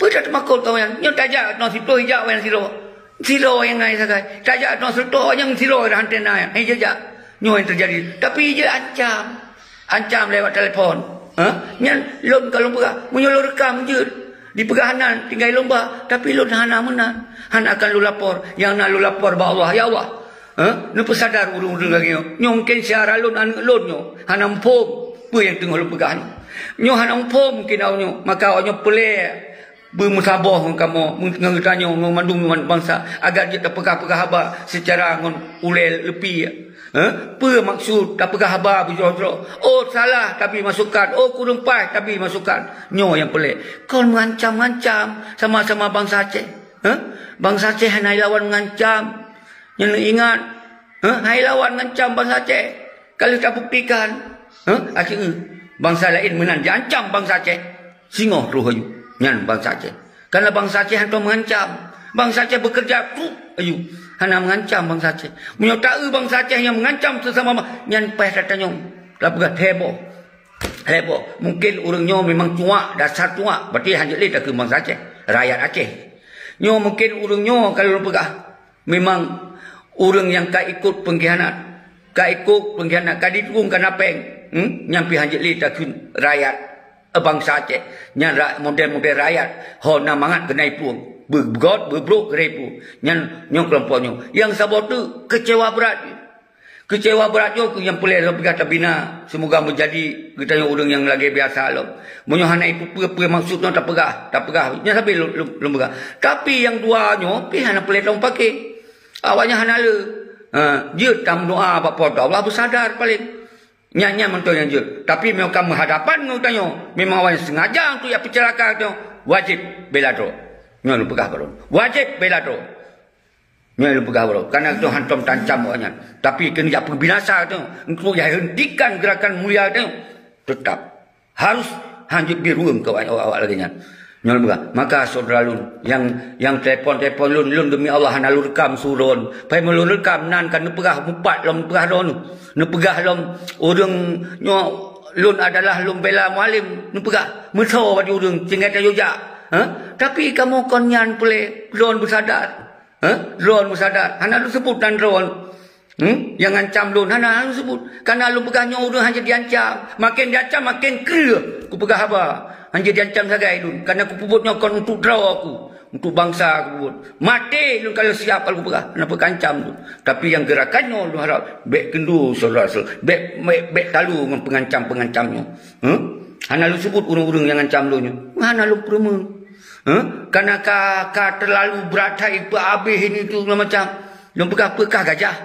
Peue that teumakot keu awak nyan? Nyoe tajak keunoe siplôh, ijak awak nyan sidroe. Sidroe nyang na sagai. Tajak keunoe sireutôh, awak nyan sidroe dah hana na. Hai jijak. Nyoe nyang teujadi. Tapi jeuet ancam. Ancam lewat telepon. Ha? Nyan lôn ka lôn peugah. Meunyoe lôn rekam jeuet. Dipeugah nan tinggai lôn ba. Tapi lôn hana meunan. Hana akan lôn lapor. Nyang na lôn lapor bak Allah. Ya Allah. Ha? Neupeusadar ureuëng-ureuëng lagée nyoe. Nyoe mungken syedara lôn, aneuëk lôn nyoe. Hana muphom peue nyang teungoh lôn peugah nyoe. Nyoe hana muphom mungken awak nyoe. Maka awak nyoe peureulée beumeusaboh ngon kamoe, ngon geutanyoe, ngon mandum bansa, agar jeuet tapeugah-peugah haba seucara ngon ulée leupie. Ha? Peue maksud tapeugah haba beujroh-jroh? Oh, salah, tabi masukan. Oh, kureueng paih, tabi masukan. Nyoe nyang peureulée. Kon meuancam-ancam sama-sama bansa Aceh. Ha? Bansa Aceh hana lawan meuancam. Nyan ingat, ha, hai lawan ngancam bansa Aceh. Ka lheueh tabuktikan, ha, akhé bansa laén meunan jiancam bansa Aceh. Singoh troh aju nyan bansa Aceh. Karena bansa Aceh hantom mengancam. Bansa Aceh bekerja krup aju. Hana mengancam bansa Aceh. Meunyoe taeu bansa Aceh nyang mengancam sesama ba-, nyan paih tatanyong. Tapeugah heboh. Heboh. Mungkin ureuëng nyoe memang cuak, dasar cuak. Berarti hanjeuet lé takheun bansa Aceh. Rakyat Aceh. Nyoe mungkin ureuëng nyoe ka lôn peugah. Memang ureuëng nyang ka ikot pengkhianat, ka ikot pengkhianat, ka didukung kana péng, hmm? Nyan pih hanjeuet lé takheun rakyat, eh, bansa Aceh. Nyan ra-, model-model rakyat ho na mangat keuneuk iplueng, beugöt beubrok keuneuk iplueng. Nyan nyoe keulompok nyoe. Nyang saboh teuk keucewa brat. Keucewa brat nyoe keuh nyang peureulée lôn peugah tabina, seumoga meujadi geutanyoe ureuëng nyang lagée biasa lom. Meunyoe hana ipeue-peue maksud nyoe tapeugah, tapeugah. Nyan sabe lôn, lôn, lôn peugah. Tapi nyang dua nyoe pih hana peureulée tamupaké. Awaknyan hana le. Ha, jeuet tameudoá bak Po teu Allah beusadar paleng. Nyan, nyan mantong nyang jeuet. Tapi meunyoe ka meuhadapan ngon geutanyoe, memang awaknyan sengaja untuk jak peuceulaka geutanyoe, wajéb bela droe. Nyoe lôn peugah bak droe. Wajéb bela droe. Nyoe lôn peugah bak droe. Karena geutanyoe hantom taancam awaknyan. Tapi keuneuk jak peubinasa geutanyoe, untuk jak hentikan gerakan mulia geutanyoe, teutap harus hanjeuet bri rueng keu awak, awak, awak lagée nyan. Nyoe lôn peugah. Maka syedara lôn, nyang, nyang telepon-telepon lôn, lôn demi Allah hana lôn rekam su droe. Pai meulôn rekam nan ka neupeugah mupat lom, neupeugah droe. Neupeugah lom ureuëng nyoe lôn adalah lôn bela Mualem, neupeugah. Meusoe bak ureuëng, sehingga tajak. Ha? Tapi kamoe kon nyan peureulée, droe beusadar. Ha? Droe beusadar. Hana lôn seubut nan droe. Hmm? Nyang ngancam lôn hana lôn seubut. Karena lôn peugah nyoe ureuëng hana diancam. Makin diancam, makin kreueh kupeugah haba. Hana diancam sagai lôn. Karena kupeubuet nyoe kon untuk droe ku, untuk bansa kupeubuet. Maté lôn ka lheueh siap lôn peugah. Hana peue kaancam lôn. Tapi nyang geurakan nyoe lôn harab bék keundo syedara-syedara. Bék, bék, bék talu ngon pengancam-pengancam nyoe. Hmm? Hana lôn seubut ureuëng-ureuëng nyang ngancam lôn nyoe. Hana lôn peureumeun. Huh? Karena ka, ka terlalu brat that ipeuabéh ini itu segala macam. Lôn peugah peukah gajah.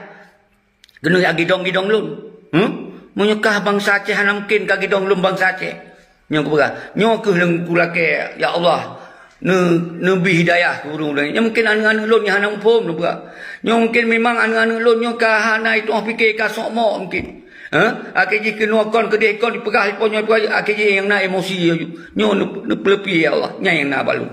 Keuneuk jak gidong-gidong lôn. Huh? Meunyoe kah bansa Aceh hana mungken ka gidong lôn bansa Aceh. Nyoe kupeugah. Nyoe keuh lôn kulakée, ya Allah. Ne, neubi hidayah keu ureuëng-ureuëng. Nyoe mungken aneuëk-aneuëk lôn nyang hana muphom lôn peugah. Nyoe mungken memang aneuëk-aneuëk lôn nyoe ka hana iteuoh pike ka sok mok mungken. Ha? Akhé jih keunoe kon keudeh kon dipeugah ipo nyoe peugah, akhé jih nyang na emosi laju. Nyoe neu-, neupeuleupi ya Allah, nyan nyang na bak lôn.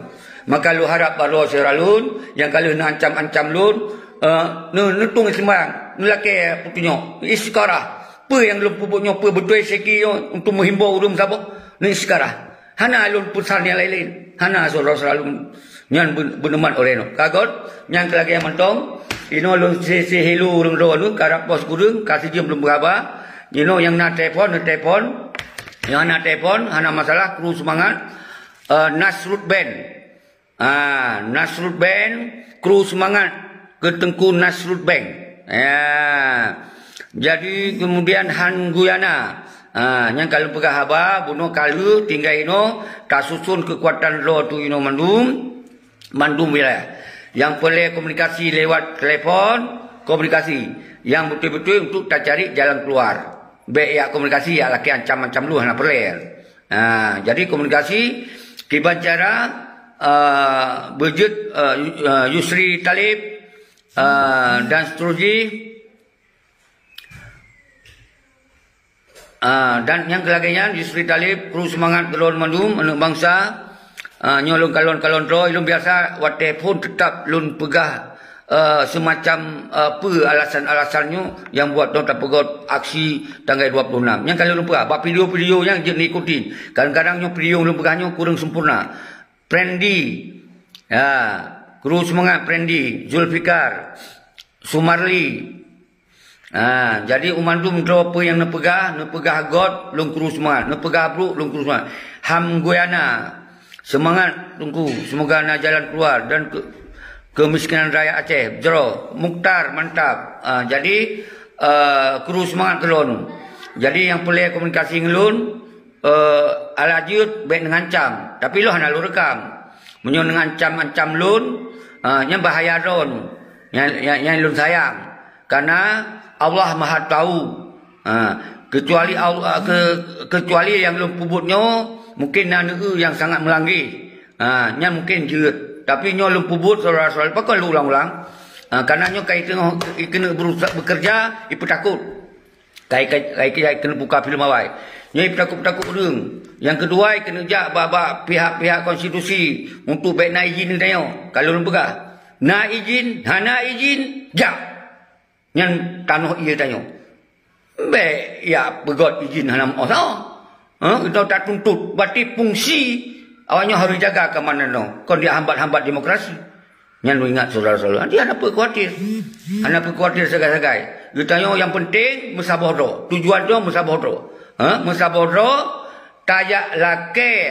Maka lôn harab bak droe syedara lôn nyang ka lheueh neuancam-ancam lôn, eh, neu-, neutueng seumayang, neulakée peutunyok, istikharah. Peue nyang lôn peubuet nyoe peue beutôi seki nyoe untuk meuhimbau ureuëng saboh, neuistikharah. Hana lôn peusan nyang laén-laén. Hana syedara-syedara lôn. Nyan beu-, beuneumat oleh nyoe. Ka göt, nyang keu lagée mantong, inoe lôn si-, si hello ureuëng droe nyoe, karab bos gureueng, ka sijeuem lôn beuhaba. Inoe nyang na telepon, neutelepon. Nyang hana telepon, hana masalah, kru seumangat. Eh, Nasrud Band. Ah, Nasrud Band, kru seumangat keu Teungku Nasrud Band. Ya. Jadi, kemudian Han Guyana. Ah, nyang ka lôn peugah haba, bunoe ka lheueh tinggai inoe, tasuson keukuatan droe tu inoe mandum, mandum wilayah. Nyang peureulée komunikasi lewat telepon, komunikasi. Nyang beutôi-beutôi untuk tacari jalan keluar. Bék jak komunikasi, jak lakée ancam-ancam lôn hana peureulée. Ha, jadi komunikasi kiban cara, eh, beujeuet, eh, Yu-, eh, Yusri Talib, eh, dan seterusnya. Ah, dan nyang keu lagée nyan, Yusri Talib, kru seumangat keu lôn mandum, aneuëk bansa. Ah, nyoe lôn kalon-kalon droe, lôn biasa watée phon teutap lôn peugah, eh, seumacam, eh, peue alasan-alasan nyoe nyang buat droe tapeugot aksi tanggai dua puluh enam. Nyang ka lôn peugah, bak video-video nyan jeuet neuikuti. Kadang-kadang nyoe video lôn peugah nyoe kureueng sempurna. Prendi, ya, kru seumangat Prendi, Zulfikar, Sumarli, Ha, jadi u mandum droe peue nyang neupeugah, neupeugah göt lôn kru seumangat, neupeugah brôk lôn kru seumangat. Ham Guyana, seumangat Teungku, seumoga na jalan keuluwa dan keu-, keumiskinan rakyat Aceh jroh. Mukhtar, mantap. Ha, jadi, eh, kru seumangat keu lôn. Jadi nyang peureulée komunikasi ngon lôn, eh, alah jeuet bék neungancam, tapi lôn hana lôn rekam. Meunyoe neungancam-ancam lôn, eh, nyan bahaya droe. Nyan, nyan, nyan lôn sayang. Karena Allah Maha Tahu. Ha, keucuali Allah, ke-, keucuali nyang lôn peubuet nyoe mungken na neu-eu nyang sangat meulanggeh. Ha, nyan mungken jeuet. Tapi nyoe lôn peubuet syedara-syedara, pakon lôn ulang-ulang. Ha, karena nyoe ka iteungoh, ikeuneuk berusaha bekerja, ipeutakot. Kai, kai, kai, kai keuneuk buka filem awai. Nyoe ipeutakot-takot ureuëng. Nyang keudua, ikeuneuk jak bak, bak pihak-pihak konstitusi untuk bék na izin geutanyoe. Ka lôn peugah, na izin, hana izin, jak. Nyan tanoh ie tanyoe. Bék jak peugöt izin hana meuoh sahoe. Ha, geutanyoe tatuntut, berarti fungsi awaknyoe harôh jaga keamanan nyoe. Kon jak hambat-hambat demokrasi. Nyan lôn ingat syedara-syedara. Jadi hana peue khawatir. Hana peue khawatir sagai-sagai. Geutanyoe nyang penting meusaboh droe. Tujuan droe meusaboh droe. Ha, meusaboh droe, tajak lakée,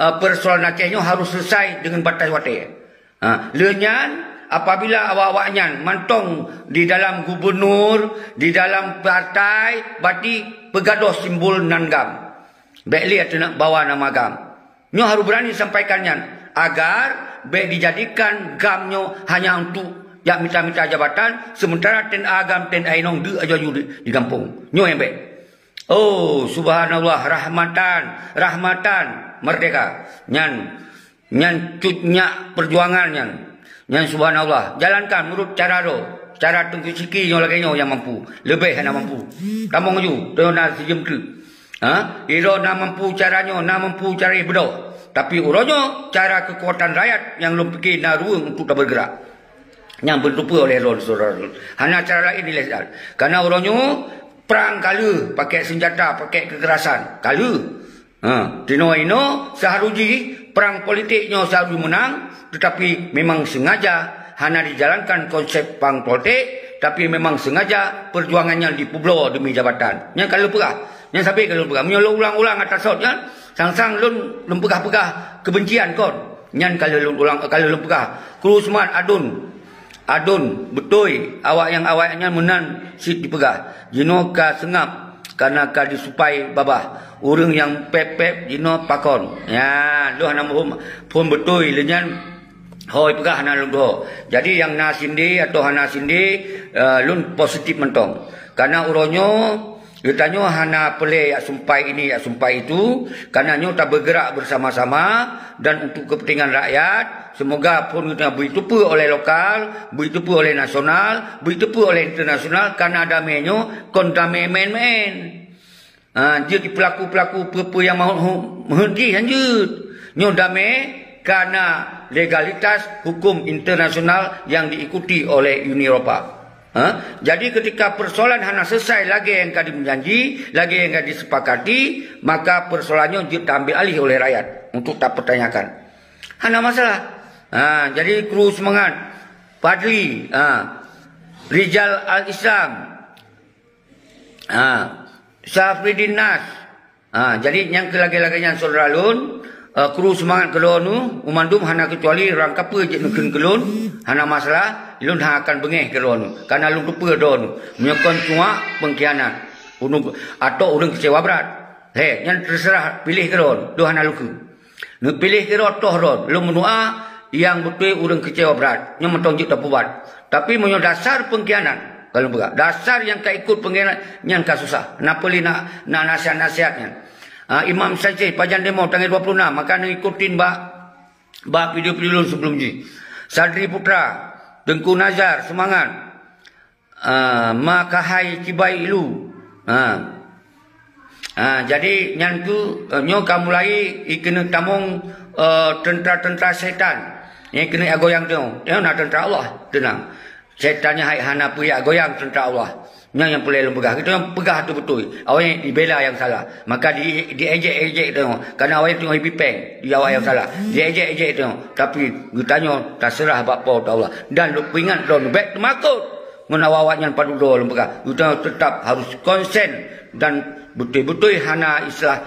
eh, persoalan Aceh nyoe harôh selesai deungon batas watée. Ha, lheueh nyan, Apabila awak-awak nyan mantong di dalam gubunur, di dalam partai, berarti peugadôh simbol nan GAM. Bék lé ateueh bawa nama GAM. Nyoe harôh beurani sampaikan nyan, agar bék dijadikan GAM nyoe hanya untuk jak mita-mita jabatan, sementara TNA GAM, TNA inong deuk ajoh ju di, di gampông. Nyoe nyang bék. Oh, subhanallah, rahmatan, rahmatan, merdeka. Nyan, nyan cut nyak perjuangan nyan. Nyan subhanallah. Jalankan menurut cara droe. Cara Teungku Chiki nyoe lagèe nyoe nyang mampu. Leubeh hana mampu. Tamong ju, droe na sijeuem teuk. Ha? Droe na mampu cara nyoe, na mampu cara beudôh. Tapi uroe nyoe, cara kekuatan rakyat nyang lôn pike na ruweueng untuk tabeurgeurak. Nyang beuteupeue oleh droe, saudara. Hana cara laén ilèe that. Karena uroe nyoe, prang ka lheueh, pakai senjata, pakai kekerasan. Ka lheueh. Ha, tinoe inoe seuharôh jih prang politik nyoe seuharôh jih meunang, teutapi memang sengaja hana dijalankan konsep prang politik, tapi memang sengaja perjuangan nyan dipeubloe demi jabatan. Nyan ka lôn peugah, nyan sabe ka lôn peugah. Meunyoe lôn ulang-ulang ata sot nyan, sang-sang lôn, lôn peugah-peugah keubencian kon. Nyan ka lheueh lôn ulang, ka lheueh lôn peugah. Kru Usman adun. Adun, beutôi, awak nyang awak nyan meunan cit jipeugah. Jinoe ka seungab, kana ka jisupai babah. Ureueng nyang pép-pép jinoe pakon. Nyan, lôn hana muphom, phon beutôi lé nyan. Hôi peugah hana lôn tuho. Jadi, nyang na sindé atau hana sindé, eh, lôn positif mantong. Kana uroe nyoe, geutanyoe hana peureulèe jak sumpai ini, jak sumpai itu, kana nyoe tabeurgeurak bersama-sama dan untuk kepentingan rakyat. Semoga phon geutanyoe beuteupeue oleh lokal, beuteupeue oleh nasional, beuteupeue oleh internasional, kana damé nyoe kon damé mén-mén. Ha, jeuet di pelaku-pelaku peue-peue nyang meuheuet jih, nyan jeuet. Nyoe damé kana legalitas hukum internasional yang diikuti oleh Uni Eropa. Ha? Jadi, ketika persoalan hana selesai lagèe nyang ka dijanji, lagèe nyang ka disepakati, maka persoalan nyoe jeuet diambil alih oleh rakyat untuk tapertanyakan. Hana masalah. Ha, jadi, kru seumangat. Fadli, ha. Rijal Al-Islam. Ha. Syafriddin Nas. Ha, jadi nyang keu lagèe-lagèe nyan syedara lôn, eh, kru seumangat keu droeneuh, u mandum hana keucuali rang kapeue jeuet neukheun keu lôn, hana masalah, lôn hana akan beungéh keu droeneuh, kana lôn teupeue droeneuh. Meunyoe kon cuak peungkhianat, unu-, atau ureueng keucewa brat. He, nyan teuseurah piléh keu droeneuh, lôn hana lôn kheun. Neupiléh keudroe toh droe, lôn meudoá nyang beutôi ureuëng keucewa brat, nyoe mantong jeuet tapeubuet. Tapi meunyoe dasar peungkhianat, ka lôn peugah, dasar nyang ka ikot peungkhianat, nyan ka susah. Na peue lé na, na nasihat-nasihat nyan. Ah, Imam Syekh pajan demo tanggai dua puluh enam, maka neuikutin bak, bak video-video lôn sebelum jih. Sadri Putra, Teungku Nazar, seumangat. Ah, ma ka hai kibai ilu. Ha. Ha, jadi nyan tu, eh, nyoe ka mulai i keuneuk tamong, eh, teuntara-teuntara setan. Nyang keuneuk agoyang tu. Nyoe na teuntara Allah, teunang. Setan nyan hai hana peue jak goyang teuntara Allah. Nyan nyang peureulée lôn peugah. Kita nyang peugah tu beutôi. Awai dibela nyang salah. Maka di, diejek-ejek tu. Karena awai tu ibi peng. Di awai nyang salah. Diejek-ejek tu. Tapi geutanyoe taseurah bak Po teu Allah. Dan lôn peuingat lôn bék teumakot. Ngon awak-awak nyan padub droe lôn peugah, geutanyoe teutap harôh konsen dan beutôi-beutôi hana istilah,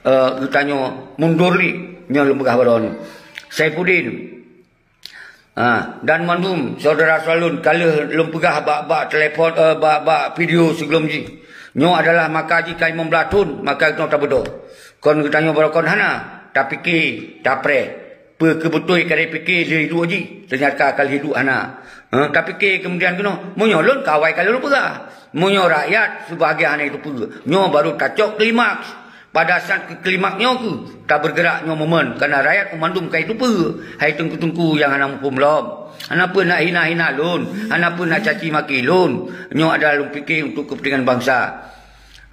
eh, geutanyoe mundur li nyoe lôn peugah baroe nyoe. Saifuddin, ah, dan mandum syedara-syedara lôn ka lheueh lôn peugah bak, bak telepon, eh, bak, bak video sigohlom jih. Nyoe adalah maka jih ka limong blaih thon, maka geutanyoe tabeudôh. Kon geutanyoe baroe kon hana tapike, tapreh. Peue keuh beutôi ka jipike lheueh iduek jih, teunyata ka lheueh iduek hana. Ha, tapike keumudian keunoe, meunyoe lôn ka awai ka lôn peugah. Meunyoe rakyat sibagian hana jiteupeue, nyoe baru tacok klimaks. Pada saat keu klimaks nyoe keuh, tabeurgeurak nyoe momen, kareuna rakyat mandum ka jiteupeue, hai teungku-teungku nyang hana muphom lom. Hana peue nak hina-hina lôn, hana peue nak caci maki lôn. Nyoe adalah lôn pike untuk keupeuntengan bansa.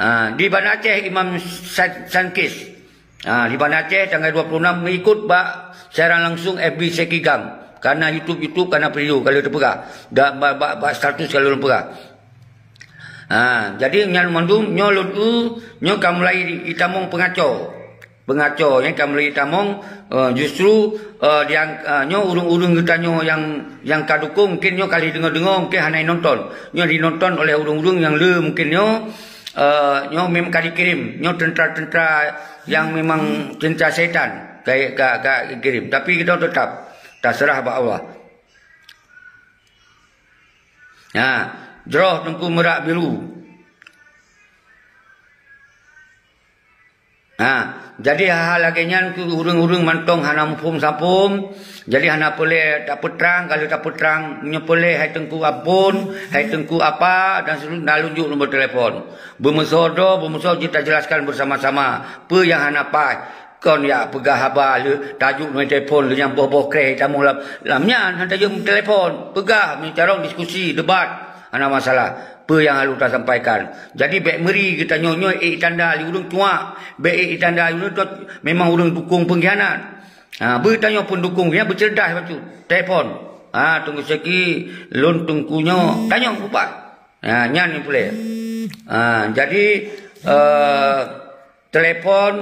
Ha, di Banda Aceh Imam San-, Sankis. Ha, di Banda Aceh tanggai dua puluh enam meuikot bak siaran langsung F B Syekh GAM. Kana YouTube, YouTube, kana video ka lheueh teupeugah. Dan bak, bak, bak status ka lheueh lôn peugah. Ha, jadi nyan mandum nyoe lôn eu, nyoe ka mulai itamong peungaco. Peungaco nyan ka mulai itamong, eh, justru, eh, diang-, eh, nyoe ureuëng-ureuëng geutanyoe nyang, nyang ka dukong mungkin nyoe ka lheueh deungoe-deungoe mungkin hana inonton. Nyoe dinonton oleh ureuëng-ureuëng nyang le mungkin nyoe, eh, nyoe memang ka dikirém, nyoe teuntara-teuntara nyang memang teuntara setan ka, ka, ka dikirém. Tapi geutanyoe teutap taseurah bak Allah. Ha, jroh Teungku Merak Biru. Ha, jadi hal-hal lagée nyan keu ureuëng-ureuëng mantong hana muphom-saphom, jadi hana peureulée tapeutrang, ka lheueh tapeutrang, meunyoe peureulée hai Teungku Ampon, hai Teungku Apa, dan seuleusoe na lôn jok nomor telepon. Beumeusoe droe, beumeusoe jeuet tajelaskan beusama-sama peue nyang hana paih. Kon jak peugah haba lheueh tajok nomor telepon lheueh nyang boh-boh kreh tamu lam, lam nyan hana tajok telepon. Peugah meucarông diskusi, debat, hana masalah. Peue nyang harôh tasampaikan. Jadi bék meuri geutanyoe nyoe ék tanda lé ureuëng tuha, bék ék tanda lé ureuëng tuha memang ureuëng dukong peungkhianat. Ha, beutanyoe peundukong nyang beuceureudah bacut. Telepon. Ha, Teungku Syeki, lôn Teungku nyoe, tanyoe bupat. Ha, nyan nyang peureulée. Ha, jadi eh, telepon,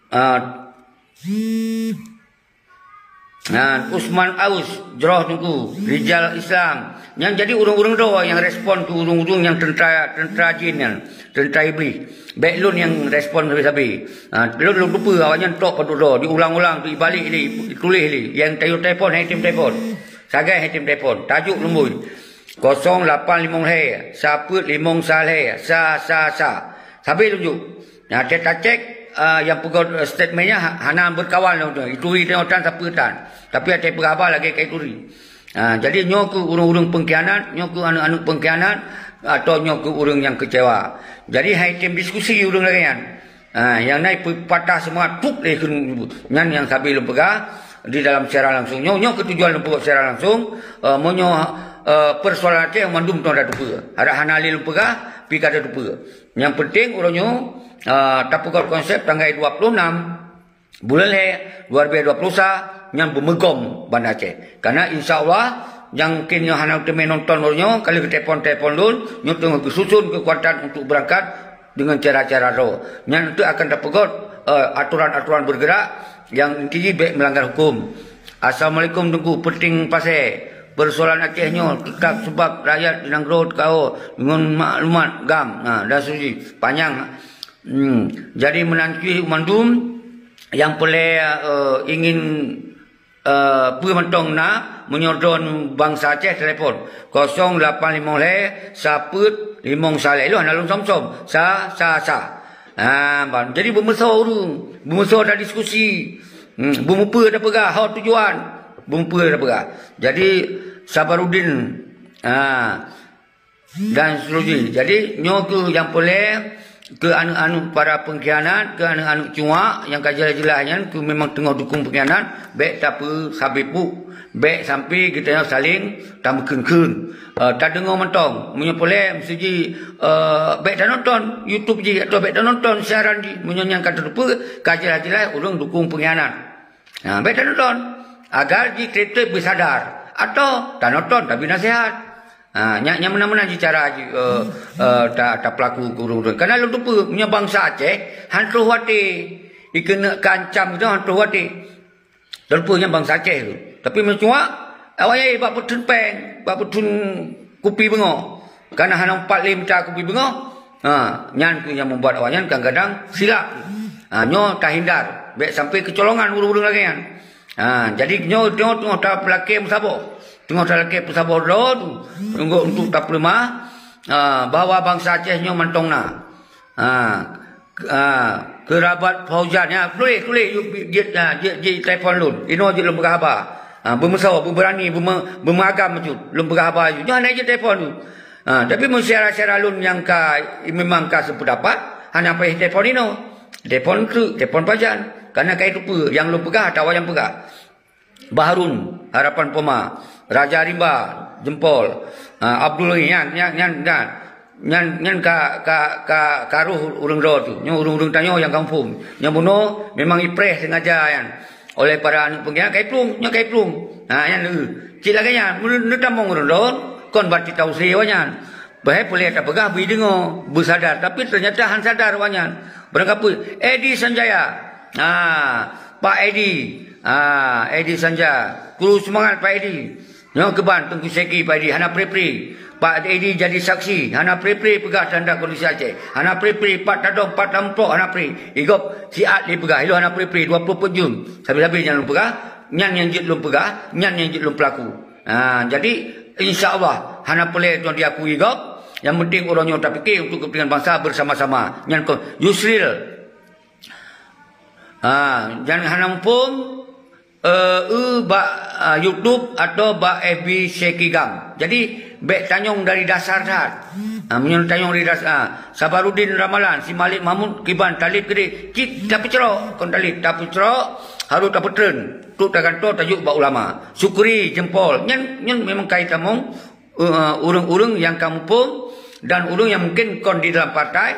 eh, Nah, Usman Aus, jroh Teungku, Rijal Islam. Nyang jadi ureuëng-ureuëng droe nyang respon keu ureuëng-ureuëng nyang teuntra, teuntra jin nyan, teuntra iblih. Bék lôn nyang respon sabe-sabe. Ha, lôn, lôn teupeue awaknyan tok padub droe, diulang-ulang, dibalek lé, dituléh lé. Nyang tayue telepon, hai tem telepon. Sagai hai tem telepon, tajok lumbôi. Kosong lapan limong lhée, sapeuet limong sa lhée, sa, sa, sa. Sabe lôn jok. Nah, teuka cek, ah, nyang peugöt, eh, statement nyan ha-, hana beukawan lom tu. Ituri teunoe tan sapeue tan. Tapi até peugah haba lagée ka ituri. Ah, jadi nyoe keuh ureuëng-ureuëng peungkhianat, nyoe keuh aneuëk-aneuëk peungkhianat, atau nyoe keuh ureuëng nyang keucewa. Jadi hai tem diskusi ureuëng lagée nyan. Ah, nyang na peupatah seumangat puk lé kheun nyan nyang sabe lôn peugah di dalam siaran langsung. Nyoe, nyoe keuh tujuan lôn peugah siaran langsung, eh, meunyoe, eh, persoalan Aceh mandum teuh da teupeue. Ada hana lé lôn peugah, pi ka da teupeue. Nyang penting uroe nyoe, ah, tapeugöt konsep tanggai dua puluh enam buleuen lhée dua ribu dua puluh sa nyan beumeugöm Banda Aceh. Karena insya Allah, nyang mungkin nyang hana teumé nonton uroe nyoe, ka lheueh geutelepon-telepon lôn, nyoe teungoh geususun keukuatan untuk beurangkat deungon cara-cara droe. Nyan teuk akan tapeugöt, eh, aturan-aturan beureugerak nyang inti jih bék meulanggar huköm. Assalamualaikum Teungku, peuting pasé. Persoalan Aceh nyoe teutap seubab rakyat di nanggroe teukaho deungon maklumat GAM, ha, dan seterusnya. Panjang. Hmm. Jadi meunan cit mandum nyang peureulée, eh, ingin, eh, peue mantong na, meunyoe droen bansa Aceh telepon kosong lapan limong lhée sapeuet limong sa lhée. Lôn hana lôn som-som. Sa, sa, sa. Ha, ban. Jadi beumeusoe ureuëng, beumeusoe tadiskusi. Hmm, beumeupeue tapeugah, ho tujuan. Beumeupeue tapeugah. Jadi Sabarudin, ha, dan seterusnya. Jadi nyoe keuh nyang peureulée keu aneuëk-aneuëk para peungkhianat, keu aneuëk-aneuëk cuak nyang ka jeulaih-jeulaih nyan keuh memang teungoh dukong peungkhianat, bék tapeusabe puk, bék sampai geutanyoe saléng tameukheun-kheun. Eh, tadeungoe mantong, meunyoe peureulée meuseujih, eh, bék tanonton YouTube jih atau bék tanonton siaran jih, meunyoe nyan ka tateupeue ka jeulaih-jeulaih ureuëng dukong peungkhianat. Ha, bék tanonton. Agar jih treb-treb beusadar. Atau tanonton tapi naseuhat. Ha, nyan, nyan meunan-meunan jih cara jih, eh, eh, ta-, tapeulaku keu ureuëng-ureuëng. Karena lôn teupeue, meunyoe bansa Aceh, han troh watée. Ikeuneuk ka ancam itu han troh watée. Lôn teupeue nyan bansa Aceh tu. Tapi meucuak, awaknyan bak peutheun péng, bak peutheun kupi beungoh. Karena hana empat lé mita kupi beungoh, ha, nyan keuh nyang membuat awaknyan kadang-kadang silap. Ha, nyoe tahindar, bék sampai keucolongan ureuëng-ureuëng lagée nyan. Ha, jadi nyoe teungoh-teungoh tapeulakée meusaboh. Teungoh talakée peusaboh droe tu, teungoh untuk tapeuleumah, ha, bahwa bansa Aceh nyoe mantong na. Ha, Ah, keurabat Fauzan, ya, tuléh, tuléh, jeuet, jeuet, ah, jeuet, jeuet telepon lôn. Inoe jeuet lôn peugah haba. Ah, beumeusoe, beubeurani, beume-, beumeuagam bacut. Lôn peugah haba jih. Nyoe hana jeuet telepon jih. Ah, tapi meusyarat-syarat lôn nyang ka, memang ka seupeudapat, hana payah telepon inoe. Telepon treuk, telepon pajan. Karena ka iteupeue, nyang lôn peugah atawa nyang peugah. Baharun, Harapan Poma, Raja Rimba, Jempol, ha, Abdul Ghani, nyan, nyan, nyan, nyan, nyan, nyan ka, ka, ka, ka roh ureuëng droe tu. Nyoe ureuëng-ureuëng tanyoe nyang kampung. Nyang bunoe memang ipreh sengaja nyan oleh para aneuk peungkhianat, ka iplueng, nyoe ka iplueng. Ha, nyan, eh. Cit lagée nyan, meuneu-, neutamong ureuëng droe, kon berarti tausé awaknyan. Padahai peue lé tapeugah beudeungoe, beusadar, tapi ternyata han sadar awaknyan. Barangkapeue, Edi Sanjaya. Ha, Pak Edi. Ha, Edi Sanjaya. Kru seumangat Pak Edi. Nyoe keuban Teungku Syeki Pak Edi hana pri-pri. Pak Edi jadi saksi, hana pri-pri peugah tanda kondisi Aceh. Hana pri-pri pat tadong, pat tamuprok, hana pri. Igop siat lé peugah, ilôn hana pri-pri dua puluh peuet Jun. Sabe-sabe nyang lôn peugah, nyan nyang jeuet lôn peugah, nyan nyang jeuet lôn peulaku. Ha, jadi Insya Allah, hana peureulée nyoe diakui gob. Nyang penting uroe nyoe tapike untuk kepentingan bansa bersama-sama. Nyan kon Yusril. Ha, jangan hana muphom, eh, eu bak, ah, YouTube atau bak F B Syekh Kigam. Jadi, bèk tanyong dari dasar that. Ha, meunyoe tanyong dari dasar, ha, Sabarudin Ramalan, si Malik Mahmud kiban talib keudeh, cit tapeucrok, kon talib, tapeucrok, harôh tapeutreun, trok tagantoe tajok bak ulama. Syukri jempol. Nyan, nyan memang kai tamong, eh, ureueng-ureueng nyang ka muphom dan ureueng nyang mungkin kon di dalam partai,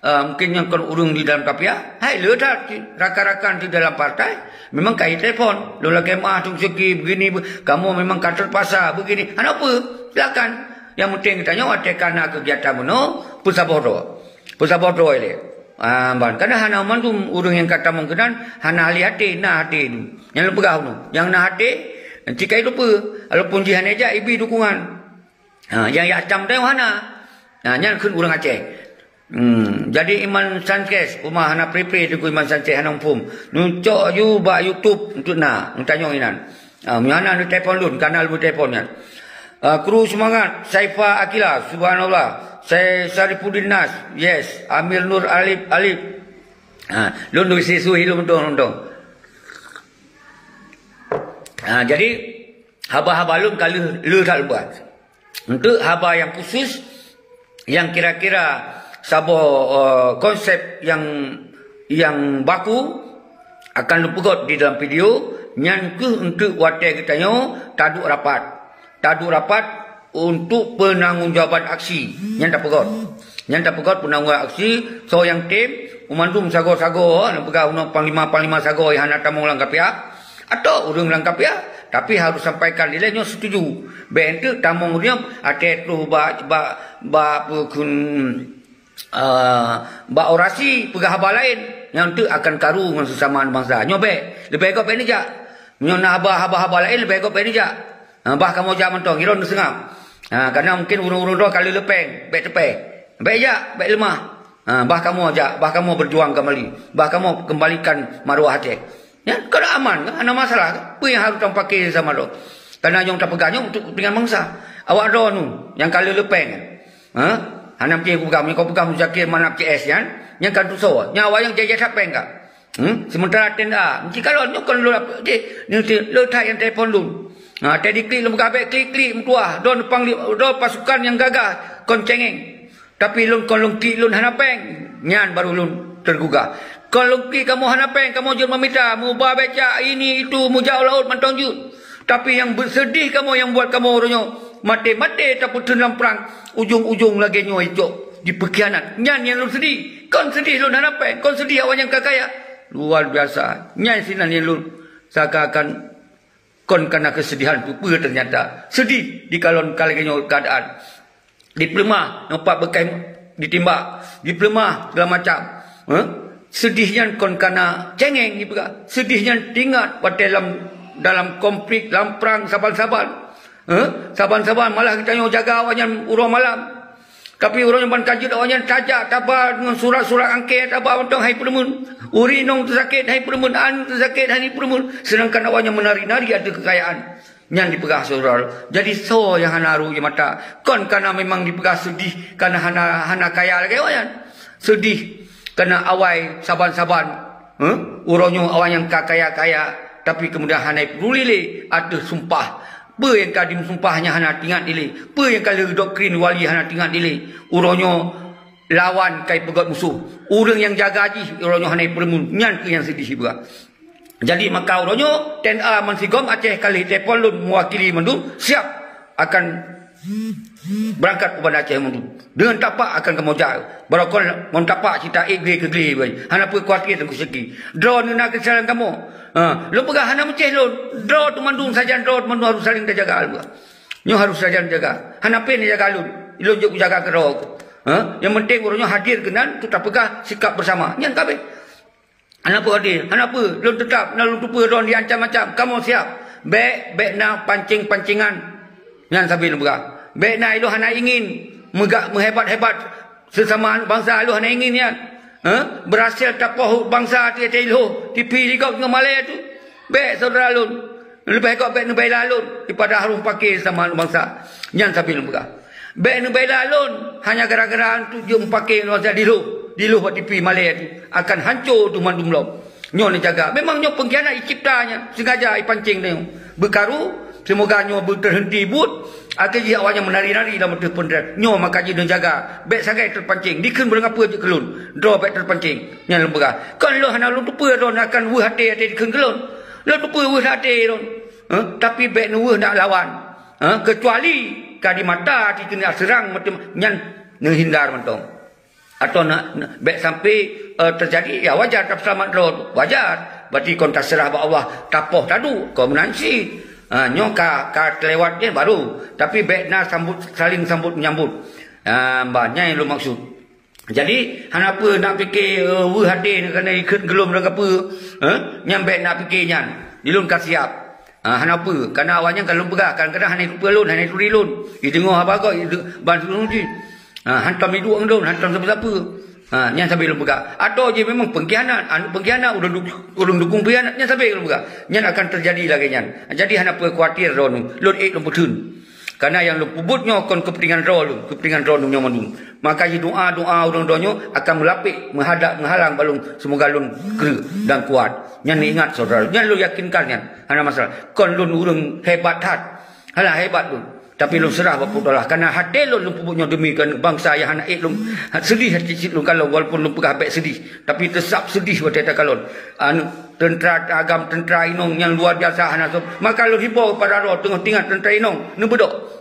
eh, mungkin nyang kon ureueng di dalam kapiah, hai le that rakan-rakan di dalam partai memang kai telepon. Lôn lakèe meu'ah Tuan Syekh begini, be-, kamoe memang ka terpaksa begini. Hana peue, silakan. Nyang penting geutanyoe watèe ka na keugiatan bunoe, peusaboh droe. Peusaboh droe lé. Ah, ban. Kadang hana mandum ureueng nyang ka tamong keunan hana ahli até, na até tu. Nyang lôn peugah bunoe, nyang na até, ci kai lupeue. Walaupun jih hana jak, ibi dukungan. Ha, nyang jak cam teuh hana. Ha, nyan kheun ureueng Aceh. Hmm, jadi Iman Sanchez, uma hana pri-pri Teungku Iman Sanchez hana muphom. Neucok aju bak YouTube untuk na, neutanyong inan. Ha, meunyo hana neutelepon lôn, kana lôn telepon nyan. Ha, kru semangat, Saifa Akila, subhanallah. Sai Sarifuddin Nas, yes. Amir Nur Alif, Alif. Ha, lôn doi sisui lôn dong, dong. Ha, jadi, haba-haba lôn ka lheueh, lheueh that lôn buat. Untuk haba nyang khusus, nyang kira-kira saboh, eh, konsep nyang, nyang baku akan lôn peugöt di dalam video, nyan keuh untuk watèe geutanyoe taduek rapat. Taduek rapat untuk peunanggung jawaban aksi. Nyan tapeugöt. Nyan tapeugöt peunanggung aksi, soe nyang tem, meumandum sagoe-sagoe, nyang peugah unoe panglima-panglima sagoe nyang hana tamong lam kapiah, atau ureueng lam kapiah, tapi harus sampaikan dilèe nyoe setuju. Bèk enteuk tamong ureueng nyoe até troh bak, bak, bak peue kheun, eh, bak orasi peugah haba laén, nyang enteuk akan karu ngon sesama bansa. Nyoe bèk, leubeh göt bèk neujak. Meunyoe na haba, haba-haba laén, leubeh göt bèk neujak. Ha, bah kamoe jak mantong, ilôn neuseungab. Ha, karena mungkin ureueng-ureueng droe ka lheueh leupeng, bèk teupèh. Bèk jak, bèk leumah. Ha, bah kamoe jak, bah kamoe berjuang kembali. Bah kamoe kembalikan maruah Aceh. Ya, keuadaan aman, kan? Hana masalah, kan? Peue nyang harôh tapaké sama droe? Karena nyang tapeugah nyoe untuk kepentingan bansa. Awak droeneuh nyang ka lheueh leupeng, ha? Hana mungkin kupeugah, meunyoe kupeugah Muzakir Manaf C S nyan, nyan kan tusoe. Nyan awak nyang jai-jai that pèng ka. Hmm? Sementara tenda, meusti kalon nyoe kon lôn, nyoe, nyoe, lôn that nyang telepon lôn. Ha, tadi klik lôn peugah bèk klik-klik meutuah, droe pang-, droe pasukan nyang gagah kon cengeng. Tapi lôn kon lôn klik lôn hana pèng, nyan baru lôn tergugah. Kon lôn klik kamoe hana pèng, kamoe jeuet meumita, meuba becak, ini, itu, meujak u laôt mantong jeuet. Tapi nyang beuseudeh kamoe nyang buat kamoe uroe nyoe, maté-maté tapeutheun lam prang, ujong-ujong lagèe nyoe icok, jipeukhianat. Nyan nyang lôn seudeh. Kon seudeh lôn hana pèng, kon seudeh awak nyang ka kaya. Luar biasa. Nyan sinan nyang lôn seakan-akan kon kana keuseudihan peue-peue teunyata. Seudeh dikalon ka lagèe nyoe keuadaan. Dipeuleumah, nyoe pat beukai ditimbak, dipeuleumah segala macam. Heh? Seudeh nyan kon kana cengeng jipeugah. Seudeh nyan teuingat watèe lam, dalam konflik, lam prang saban-saban. Heh? Saban-saban malah geutanyoe jaga awak nyan uroe malam. Tapi uroe nyoe ban ka jeuet awak nyan tajak taba ngon surat-surat angkée taba mantong hai peureumeun. Ureueng inong teusakét hai peureumeun, aneuk teusakét hai peureumeun. Sedangkan awak nyan meunari-nari ateueh keukayaan. Nyan dipeugah syedara. Jadi soe nyang hana rhot ie mata? Kon kana memang dipeugah seudeh kana hana, hana kaya lagèe awak nyan. Seudeh kana awai saban-saban, heh, uroe nyoe awak nyang ka kaya-kaya, tapi keumudian hana peduli lé ateueh sumpah. Peue nyang ka jimeusumpah nyan hana teuingat ilé. Peue nyang ka lheueh doktrin wali hana teuingat ilé. Uroe nyoe lawan ka jipeugöt musoh. Ureueng nyang jaga jih uroe nyoe hana jipeureumeun. Nyan kheueh nyang seudeh jipeugah. Jadi maka uroe nyoe, T N A Mansigom Aceh ka lheueh telepon lôn meuwakili mandum, siap akan beurangkat u Banda Aceh mandum. Deungon tapak akan kamoe jak. Barô kon ngon tapak cit ék glé keu glé, hana peue khawatir Teungku Syeki. Droeneuh na keusalan kamoe. Ha, lôn peugah hana meucéh lôn. Droe teuh mandum sajan, droe teuh mandum harôh saléng tajaga. Nyoe harôh sajan jaga. Hana pih neujaga lôn. Lôn jeuet kujaga keudroe. Ha? Nyang penting uroe nyoe hadir keunan untuk tapeugah sikap bersama. Nyan ka abéh. Hana peue hadir, hana peue, lôn teutab na lôn teupeue droe diancam-ancam. Kamoe siap. Bèk, bèk na pancéng-pancéngan. Nyan sabe lôn peugah. Bèk na ilôn hana ingin meuga-, meuhebat-hebat sesama bansa, ilôn hana ingin nyan. Ha? Beurhasil tapoh bansa ateueh ilôn, tipi ligok ngon malèe tu. Bèk syedara lôn. Leubeh gét bék neubaila lôn daripada harôh meupaké sama bansa. Nyan sabe lôn peugah. Bék neubaila lôn hanya gara-gara antu jeuet meupaké bansa diloh, diloh bak tipi malée tu akan hanco tu mandum lom. Nyoe neujaga. Memang nyoe pengkhianat icipta nyan, sengaja ipancéng nyoe. Beukaru, seumoga nyoe beuteurhenti buet, akhé jih awaknyan meunari-nari lam ateueh peundret. Nyoe maka jih neujaga, bék sagai teupancéng. Dikheun beurangkapeue jeuet keu lôn, droe bék teupancéng. Nyan lôn peugah. Kon lôn hana lôn teupeue droe akan weueh até, até dikheun keu lôn. Lôn teupeue weueh até droe. Eh, tapi bék neuweueh nak lawan. Eh, keucuali ka di mata, di keuneuk seurang, macam nyan neuhindar mantong. Atau nak, nak bék sampai, eh, teujadi, ya wajar tapeuseulamat droe, wajar. Berarti kon taseurah bak Allah, tapoh taduek, kon meunan cit. Ha, nyoe ka, ka teulewat nyan baru. Tapi bék na sambut, saling sambut menyambut. Ha, bah, nyan nyang lôn maksud. Jadi, hana peue nak pike, eh, weueh até nyan keuneuk ikheun geulom lagée peue, eh? Nyan bék nak pike nyan. Di lôn ka siap. Ha, hana peue, karena awaknyan ka lôn peugah, kadang-kadang hana iteupeue lôn, hana ituri lôn. Ideungoe haba gob, ide-, ban seuleusoe jih. Ha, hantom iduek ngon lôn, hantom sapeue-sapeue. Ha, nyan sabe lôn peugah. Atau jih memang pengkhianat, aneuk pengkhianat, ureuëng du-, ureuëng dukung pengkhianat, nyan sabe lôn peugah. Nyan akan teujadi lagée nyan. Jadi hana peue khawatir droeneuh, lôn ék lôn peutheun. Karena nyang lôn peubuet nyoe kon keupeuntengan droe lôn, keupeuntengan droeneuh nyoe mandum. Maka jidoa-doa ureuëng droeneuh akan meulapék, meuhadab, meuhalang bak lôn, seumoga lôn kreueh dan kuat. Nyan neuingat syedara, nyan lôn yakinkan nyan, hana masalah. Kon lôn ureuëng hebat that. Halah hebat lôn. Tapi lôn seurah bak Po teu Allah. Karena até lôn, lôn peubuet nyoe demi keu bansa nyang hana ék lôn, seudeh até cit lôn kalon, walaupun lôn peugah bék seudeh. Tapi teusab seudeh watée takalon. Anu, teuntra agam, teuntra inong nyang luar biasa hana soe. Maka lôn hibau pada droe teungoh tinggai teuntra inong, neubeudôh.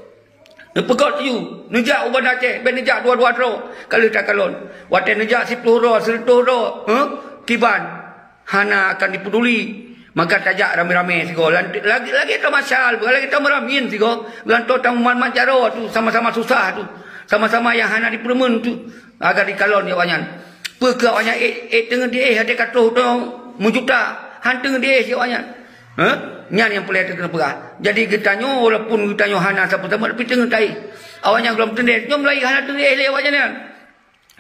Neupeugét laju, neujak u Banda Aceh, bék neujak dua-dua droe. Ka lheueh takalon. Watée neujak siplôh droe, sireutôh droe, huh? Kiban. Hana akan dipeuduli. Maka tajak ramé-ramé sigoe. Lan-, lagée, lagée tamasal, lagée tameuramien sigoe. Lanto tameumat-mat jaroe tu, sama-sama susah tu. Sama-sama nyang hana dipeureumeun tu. Agar dikalon awaknyan. Peu kheueh awaknyan ék, ék teungoh diéh até ka troh teuh meujuta? Han teungoh diéh cit awaknyan. Hah? Nyan nyang peureulée teukeue peugah. Jadi geutanyoe, walaupun geutanyoe hana sapeue-sapeue, tapi teungoh taéh. Awaknyan gohlom teundét, nyoe mulai hana teungoh éh lé awaknyan nyan.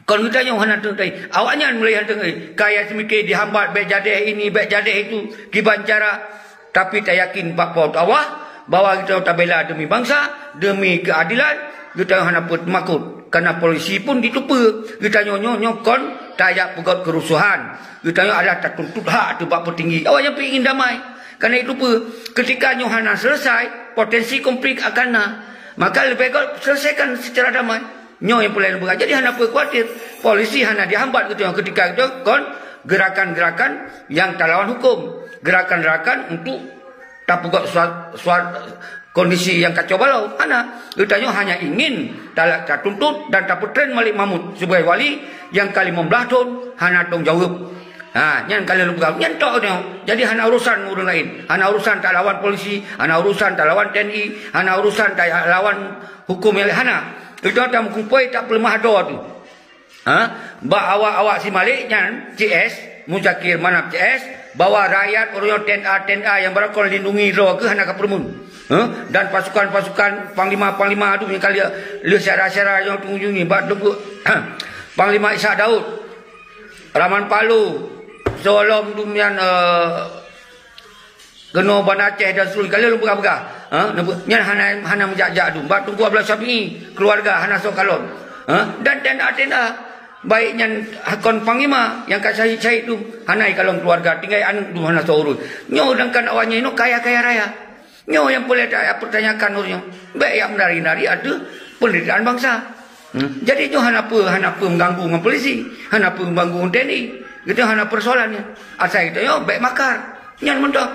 Kon geutanyoe hana teungoh taéh. Awaknyan mulai hana teungoh éh. Kaya seumike dihambat, bék jadéh ini, bék jadéh itu, kiban cara. Tapi tayakin bak Po teu Allah bahwa geutanyoe tabela demi bansa, demi keuadilan, geutanyoe hana peue teumakot. Karena polisi pun jiteupeue geutanyoe nyoe, nyoe kon tajak peugét keurusuhan. Geutanyoe adalah tatuntut hak teuh bak peutinggi. Awaknyan pih ingin damai. Karena itu peue, ketika nyoe hana selesai, potensi konflik akan na. Maka leubeh gét selesaikan secara damai. Nyoe nyang peureulée lôn peugah. Jadi hana peue khawatir. Polisi hana dihambat geutanyoe ketika geutanyoe kon gerakan-gerakan nyang talawan huköm. Gerakan-gerakan untuk tapeugét suat, suat kondisi nyang kacau balau. Hana. Geutanyoe hanya ingin talak tatuntut dan tapeutren Malik Mahmud sibagai wali nyang ka limong blaih thon hana tanggung jaweueb. Ha, nyan ka lheueh lôn peugah. Nyan tok nyoe. Jadi hana urusan ureuëng laén. Hana urusan talawan polisi, hana urusan talawan T N I, hana urusan talawan huköm nyang laén, hana. Geutanyoe tameukumpôi tapeuleumah droe tu. Ha? Bak awak-awak si Malik nyan, C S, Muzakir Manaf C S, bahwa rakyat ureuëng T N A, T N A nyang beurakan lindungi droe keuh hana kapeureumeun. Ha? Dan pasukan-pasukan panglima-panglima tu nyang ka lheueh, lheueh syedara-syedara nyang teungoh jungi bak teungku Panglima Ishak Daud, Rahman Palu, Solom tu nyan, eh, Keunoe Banda Aceh dan seterusnya, ka lheueh lôn peugah-peugah. Ha? Nyan hana, hana meujak-jak tu. Bak Teungku Abdullah Syafi'i, keuluwarga hana soe kalon. Ha? Dan T N A, T N A. Baik nyan kon panglima nyang ka syahid-syahid tu, hana ikalon keuluwarga, tinggai aneuk tu hana soe urus. Nyoe sedangkan awaknyan nyoe kaya-kaya raya. Nyoe nyang peureulée tapertanyakan ureuëng nyoe. Bék jak meunari-nari ateueh peundeuritaan bansa. Hmm. Jadi nyoe hana peue, hana peue meuganggu ngon polisi, hana peue meuganggu ngon T N I. Geutanyoe hana peusoalan nyan. Asai geutanyoe bék makar. Nyan mantong.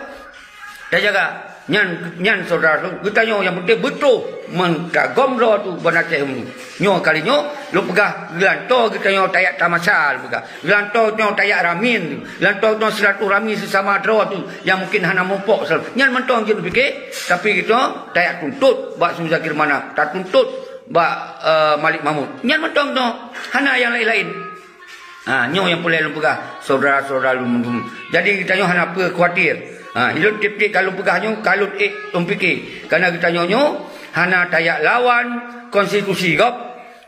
Tajaga. Nyan, nyan syedara, geutanyoe nyang peunteng beutôi meutagom droe tu Banda Aceh nyoe. Nyoe kali nyoe, lôn peugah geulantoe geutanyoe tajak tamasa, lôn peugah. Geulantoe nyoe tajak ramien, geulantoe nyoe silaturahmi seusama droe tu nyang mungken hana mupok. Nyan mantong jeuet pike, tapi geutanyoe tajak tuntut bak Muzakir Manaf, tatuntut bak, eh, Malik Mahmud. Nyan mantong nyoe, hana nyang laén-laén. Ha, nyoe nyang peureulée lôn peugah, syedara-syedara lôn meunurun. Jadi geutanyoe hana peue khawatir. Ha, ilôn tiep-tiep ka lôn peugah nyoe, ka lôn ék lôn pike. Karena geutanyoe nyoe hana tajak lawan konstitusi gob.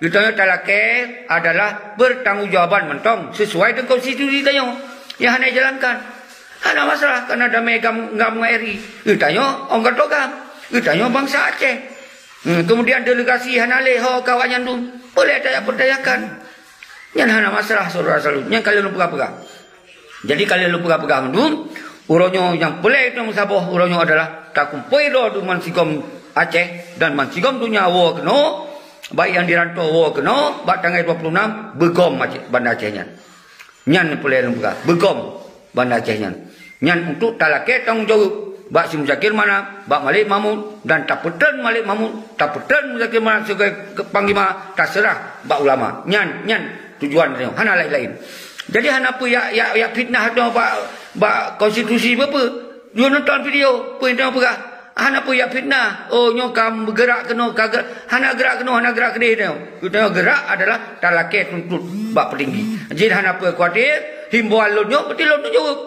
Geutanyoe talakée adalah pertanggungjawaban mantong sesuai dengan konstitusi tanyoe nyang hana ijalankan. Hana masalah, karena damé GAM, GAM ngon R I. Geutanyoe ôn gantô GAM. Geutanyoe bansa Aceh. Hmm, kemudian delegasi hana lé ho ka awaknyan dum. Boleh tapertanyakan. Nyan hana masalah, syedara saleuem. Nyan ka lheueh lôn peugah-peugah. Jadi, ka lheueh lôn peugah-peugah mandum, uroe nyoe nyang peureulée tanyoe meusaboh uroe nyoe adalah takumpôi droe deungon sigom Aceh dan bansigom donya woe keunoe, baik nyang di rantô woe keunoe, bak tanggai dua puluh enam beugom Aceh, Banda Aceh nyan. Nyan peureulée lôn peugah, beugom Banda Aceh nyan. Nyan untuk talakée tanggong jaweueb bak si Muzakir Manaf, bak Malik Mahmud, dan tapeutreun Malik Mahmud, tapeutreun Muzakir Manaf sibagoe panglima, taseurah bak ulama. Nyan, nyan tujuan tanyoe, hana laén-laén. Jadi hana peue jak, jak, jak fitnah tanyoe bak, bak konstitusi peue-peue. Jeuet nonton video, peue nyang tanyoe peugah. Hana peue jak fitnah. Oh, nyoe ka geurak keunoe, ka geurak, hana geurak keunoe, hana geurak keudeh tanyoe. Tanyoe geurak adalah talakée tuntot bak peutinggi. Jeuet hana peue khawatir, himbauan lôn nyoe, beutôi lôn tujaweueb.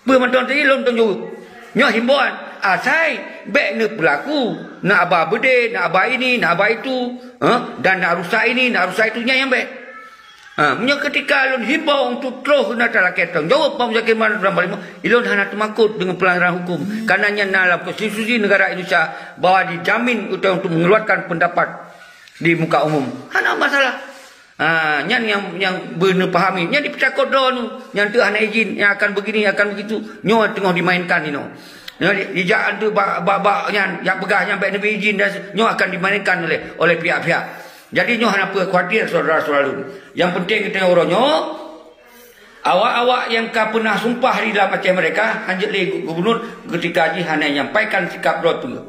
Peue mantong tadi lôn tujaweueb. Nyoe himbauan, asai bék neupeulaku, na aba beudé, na aba ini, na aba itu, eh, dan na rusak ini, na rusak itu, nyan nyang bék. Ha, meunyoe keutika lôn himbau untuk troh na talakée tanggong jaweueb Pak Muzakir Manaf dan Panglima, ilôn hana teumakot deungon peulanggaran huköm. Karena nyan na lam konstitusi negara Indonesia bahwa dijamin untuk, untuk mengeluarkan pendapat di muka umum. Hana masalah. Ha, nyan nyang, nyang beuneu pahami. Nyan dipeucakot droeneuh, nyan teuh hana izin, nyan akan begini, akan begitu. Nyoe teungoh dimainkan inoe. Nyoe di-, dijak antu bak, bak, bak nyan, jak peugah nyan bék neubri izin dan se-, nyoe akan dimainkan oleh, oleh pihak-pihak. Jadi nyoe hana peue khawatir, syedara-syedara lôn. Nyang penting geutanyoe uroe nyoe, awak-awak nyang ka peunah sumpah di dalam Aceh Merdeka, hanjeuet lé gu-, gubunur keutika jih hana nyampaikan sikap droe peue.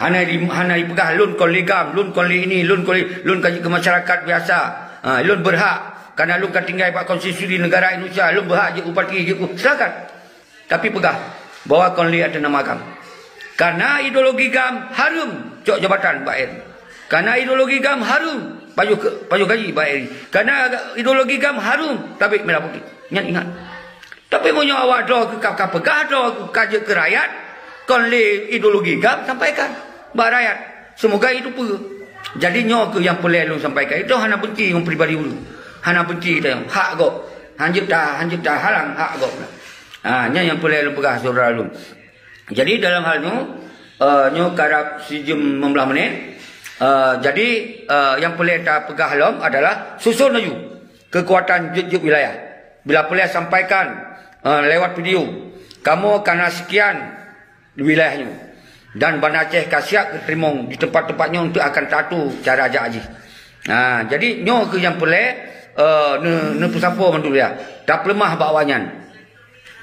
Hana di, hana jipeugah lôn kon lé GAM, lôn kon lé ini, lôn kon lé, lôn ka jeuet keu masyarakat biasa. Ha, lôn beurhak, karena lôn ka tinggai bak konstitusi negara Indonesia, lôn beurhak jeuet bupati, jeuet ku-, silakan. Tapi peugah bahwa kon lé ateueh nama GAM. Karena ideologi GAM hareuem cok jabatan bak R I. Karena ideologi GAM hareuem pajoh ke-, pajoh gaji bak R I. Karena ideologi GAM hareuem tabek merah putih. Nyan ingat. Tapi meunyoe awak droe keu ka, ka peugah droe keu ka jeuet keu rakyat, kon lé ideologi GAM, sampaikan bak rakyat. Semoga itu peue. Jadi nyoe keuh nyang peureulée lôn sampaikan. Itu hana benci ngon pribadi ulôn. Hana benci tayong. Hak gob. Hanjeuet ta-, hanjeuet tahalang hak gob. Ha, nyan nyang peureulée lôn peugah syedara lôn. Jadi dalam hal nyoe, eh, nyoe karab sijeuem lima belas menit. Eh, jadi, eh, nyang peureulée tapeugah lom adalah susun laju keukuatan jeuet-jeuet wilayah. Bila peureulée sampaikan, eh, lewat video, kamoe kana sekian di wilayah nyoe. Dan Banda Aceh ka siap geuteurimong di teumpat-teumpat nyoe untuk akan taatur cara jak jih. Ha, jadi nyoe keuh nyang peureulée, eh, ne-, neupeusampoe mandum ya. Tapeuleumah bak awaknyan.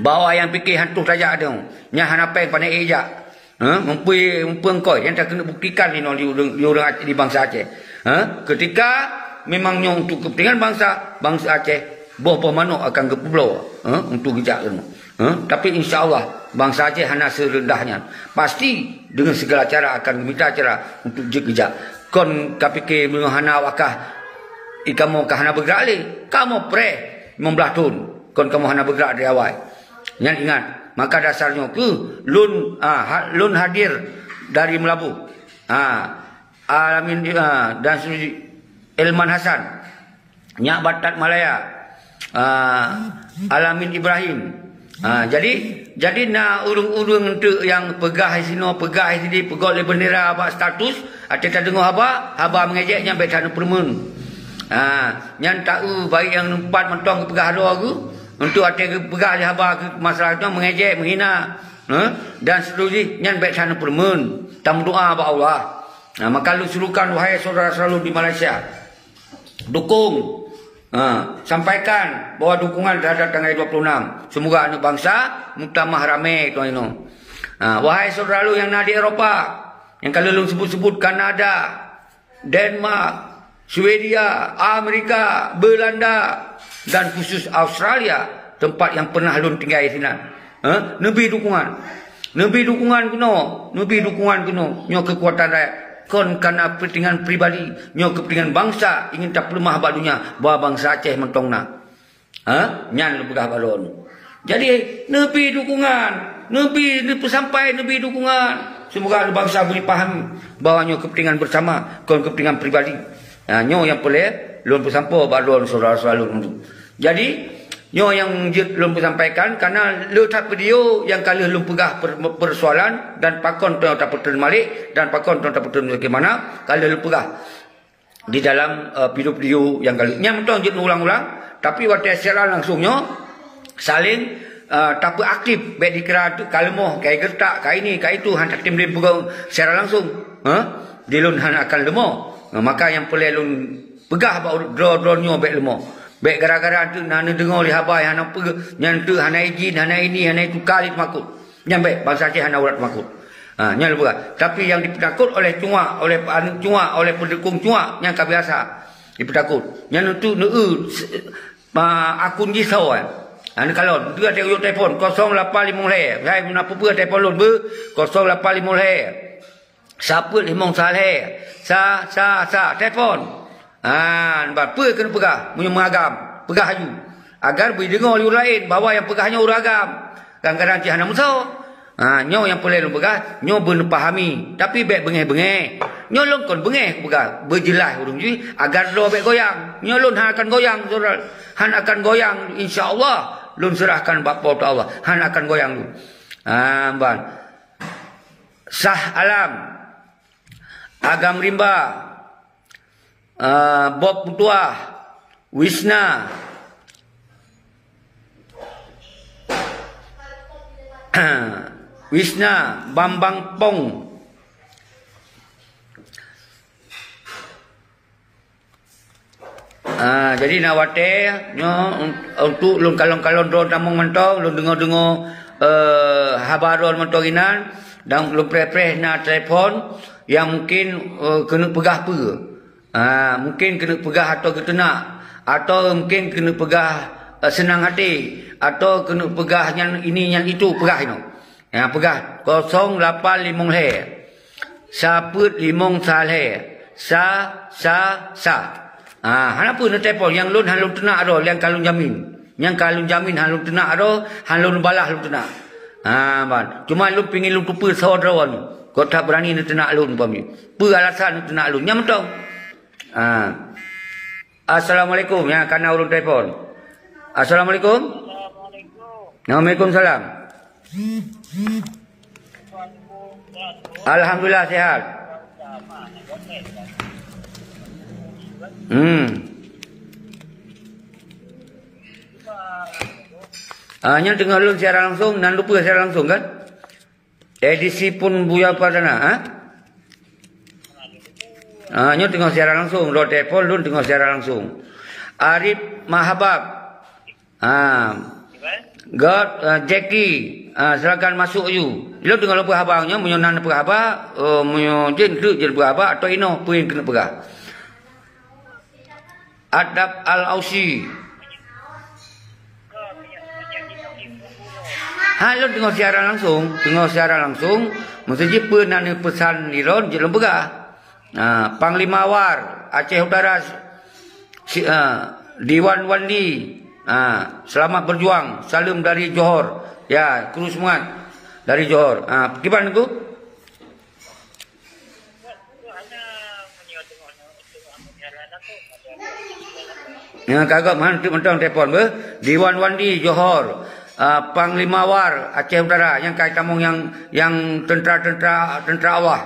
Bak awaknyan pike hantu tajak dong. Nyan hana péng pane ék jak. Ha, mumpui, mumpung koi nyang takeuneuk buktikan inoe di ureuëng, di ureuëng Aceh, di bansa Aceh. Ha, keutika memang nyoe untuk keupeuntengan bansa, bansa Aceh boh-boh manok akan geupeubloe, ha, untuk geujak keunoe. Ha, tapi insya Allah bansa Aceh hana seureundah nyan. Pasti dengan segala cara akan mita cara untuk jeuet geujak. Kon kapike meunyoe hana wakah, i kamoe ka hana beugrak lé. Kamoe preh lima belas thon, kon kamoe hana beugrak dari awai. Nyan ingat, maka dasar nyoe keuh lôn, ah, ha-, lôn hadir dari Meulaboh. Ah, Alamin, ah, dan Suji Elman Hasan. Nyak Batat Malaya. Ah, Alamin Ibrahim. Ah, jadi, jadi na ureuëng-ureuëng enteuk nyang peugah di sinoe, peugah di sini, peugöt lé bendera bak status, até tadeungoe haba, haba meungejek nyan bék taneuk peureumeun. Ah, nyan taeu baik nyang numpat mantong geupeugah droe geuh, untuk até geupeugah lé haba keu masalah nyoe meungejek, meuhina, eh, dan seterusnya, nyan bék taneuk peureumeun. Tameudoa bak Allah. Nah, maka lôn serukan, wahai syedara-syedara lôn di Malaysia, dukung, ha, sampaikan bahwa dukungan terhadap tanggai dua puluh enam. Semoga aneuk bansa meutamah ramé tuan inoe. Ha, wahai syedara lôn nyang na di Eropa, nyang ka lôn sebut-sebut, Kanada, Denmark, Swedia, Amerika, Belanda, dan khusus Australia, tempat nyang pernah lôn tinggai sinan. Ha? Neubri dukungan. Neubri dukungan keunoe, neubri dukungan keunoe. Nyoe keukuatan rakyat. Kon kana keupeuntengan pribadi, nyoe keupeuntengan bansa ingin tapeuleumah bak donya bahwa bansa Aceh mantong na. Ha? Nyan lôn peugah bak droeneuh. Jadi, neubri dukungan, neubri, neupeusampai neubri dukungan. Semoga bansa bri paham bahwa nyoe keupeuntengan bersama, kon keupeuntengan pribadi. Ha, nyoe nyang peureulée lôn peusampoe bak droeneuh syedara-syedara lôn. Jadi, Nyoe nyang jeuet lôn peusampaikan, karena le that video nyang ka lheueh lôn peugah per-, persoalan dan pakon teuma tapeuteun malik dan pakon teuma tapeuteun bagaimana, ka lheueh lôn peugah di dalam, eh, video-video nyang ka lheueh. Nyang mantong jeuet ulang-ulang, tapi watée siaran langsung nyoe saling, eh, tapeuaktif, bék dikira tu ka leumoh, ka geureutak, ka ini, ka itu, han tatem lé peugah siaran langsung. Ha? Di lôn hana akan leumoh. Maka nyang peureulée lôn peugah bak droe-droe nyoe bék leumoh. Bék gara-gara tu na neudeungoe lé haba nyang hana peue, nyan tu hana izin, hana ini, hana itu, ka lheueh teumakot. Nyan bék, bansa Aceh hana urat teumakot. Ha, nyan lôn peugah. Tapi nyang dipeutakot oleh cuak, oleh aneuk cuak, oleh peudukong cuak, nyan ka biasa dipeutakot. Nyan tu neu-, ma, akun jih soe, eh. Ha, neukalon, tu ada yuk telepon, kosong lapan limong lhée. Hai, na peue-peue telepon lôn beu, kosong lapan limong lhée. Sapeuet limong salhée. Sa, sa, sa. Telepon. Ha, nyan peue keuneuk peugah? Meunyoe meuagam, peugah laju. Agar beudeungoe lé ureuëng laén bahwa nyang peugah nyoe ureuëng agam. Kadang-kadang cit hana meusoe. Ha, nyoe nyang peureulée lôn peugah, nyoe beuneupahami. Tapi bék beungéh-beungéh. Nyoe lôn kon beungéh peugah. Beujeulaih ureuëng jih, agar droe bék goyang. Nyoe lôn hana akan goyang, saudara. Hana akan goyang, insya Allah. Lôn seurahkan bak Po teu Allah. Hana akan goyang lôn. Ha, ban. Sah Alam, Agam Rimba, eh, Bob Meutuah, Wisna, Wisna, Bambang Pong. Ah, jadi na watée nyoe un-, untuk lôn kalon-kalon droe tamong mantong, lôn deungoe-deungoe, eh, haba droe mantong inan, dan lôn preh-preh na telepon nyang mungkin, eh, keuneuk peugah peue. Ah, mungkin keuneuk peugah atau geuteunak, atau mungkin keuneuk peugah, eh, seunang até, atau keuneuk peugah nyan ini nyan itu, peugah inoe. Ya, peugah, kosong lapan limong lhée. Sapeuet limong salhée. Sa, sa, sa. Ha, hana peue neutelepon, nyang lôn han lôn teunak droe, nyang ka lôn jamin. Nyang ka lôn jamin han lôn teunak droe, han lôn balah lôn teunak. Ha, ban. Cuma lôn pingin lôn teupeue soe droe nyoe. Kok that beurani neuteunak lôn, umpama. Peue alasan neuteunak lôn? Nyan mantong. Ha. Assalamualaikum. Ya, kana ureuëng telepon. Assalamualaikum. Assalamualaikum. Waalaikumsalam. Alhamdulillah, sehat. Hmm. Ah, nyan teungoh lôn siaran langsung, nan lupa siaran langsung kan? Edisi pun Buya Perdana, ha? Ah, nyoe teungoh siaran langsung, lôn telepon lôn teungoh siaran langsung. Arif Mahabab. Ah. God, ah, Jackie, ah, silakan masuk aju. Lôn teungoh lôn peuhaba nyoe, meunyoe nan peuhaba, eh, meunyoe jeuet teuk jeuet peuhaba atau inoe peue nyang keuneuk peugah. Adab Al-Ausi. Ha, lôn teungoh siaran langsung, teungoh siaran langsung, meusti jih peue na neupeusan lé lôn jeuet lôn peugah. Ha, Panglima War, Aceh Utara, si, ha, Diwan Wandi, ha, selamat berjuang, salam dari Johor. Ya, kru semangat dari Johor. Ha, kiban Teungku? Nyang kagok mantong, mantong telepon beuh. Diwan Wandi Johor, ah, Panglima War Aceh Utara, nyang kai tamong nyang, nyang tentara-tentara, tentara Allah.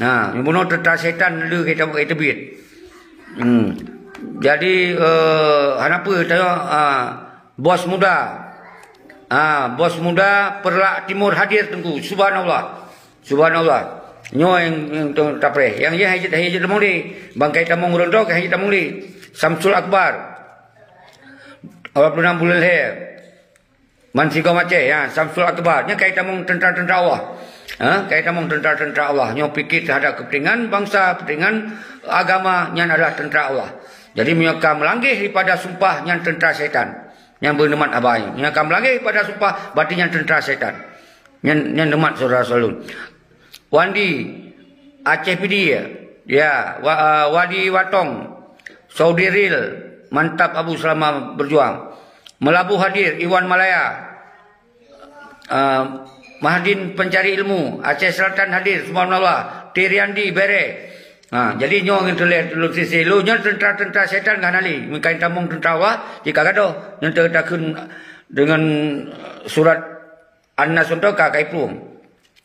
Nah, nyang bunoe tentara setan le kai tamong kai teubiet. Hmm. Jadi, eh, hana peue tanyoe, ah, Bos Muda. Ah, Bos Muda Perlak Timur hadir Teungku. Subhanallah. Subhanallah. Nyoe nyang, nyang tu tapreh. Nyang jih hai jeuet, hai jeuet tamong lé. Bangkai tamong ureuëng droe hai jeuet tamong lé. Samsul Akbar. Awak pernah bulan lhée. Man sigom Aceh, ya, Samsul Akbar. Nyang kai tamong tentara-tentara Allah. Ha? Kai tamong tentara-tentara Allah. Nyoe pikir terhadap kepentingan bangsa, kepentingan agama, nyan adalah tentara Allah. Jadi, meunyoe ka meulangkah daripada sumpah, nyan tentara syaitan. Nyan beuneumat abai. Nyan ka meulangkah daripada sumpah, berarti nyan tentara syaitan. Nyan, nyan neumat saudara salun. Wandi, Aceh Pidie, ya, wa-, ah, Wadi Watong, Saudi Ril, mantap Abu selama berjuang. Melabuh hadir, Iwan Malaya, ah, Mahdin Pencari Ilmu, Aceh Selatan hadir, subhanallah. Tiriandi Bere, Ha, jadi nyoe ngon tuléh lôn sisi lôn, nyoe teuntra-teuntra syaitan ka hana lé. Meukain tamong teuntra Allah, jika gadoh. Nyoe takheun deungon surat An-Nas untuk ka kai plueng.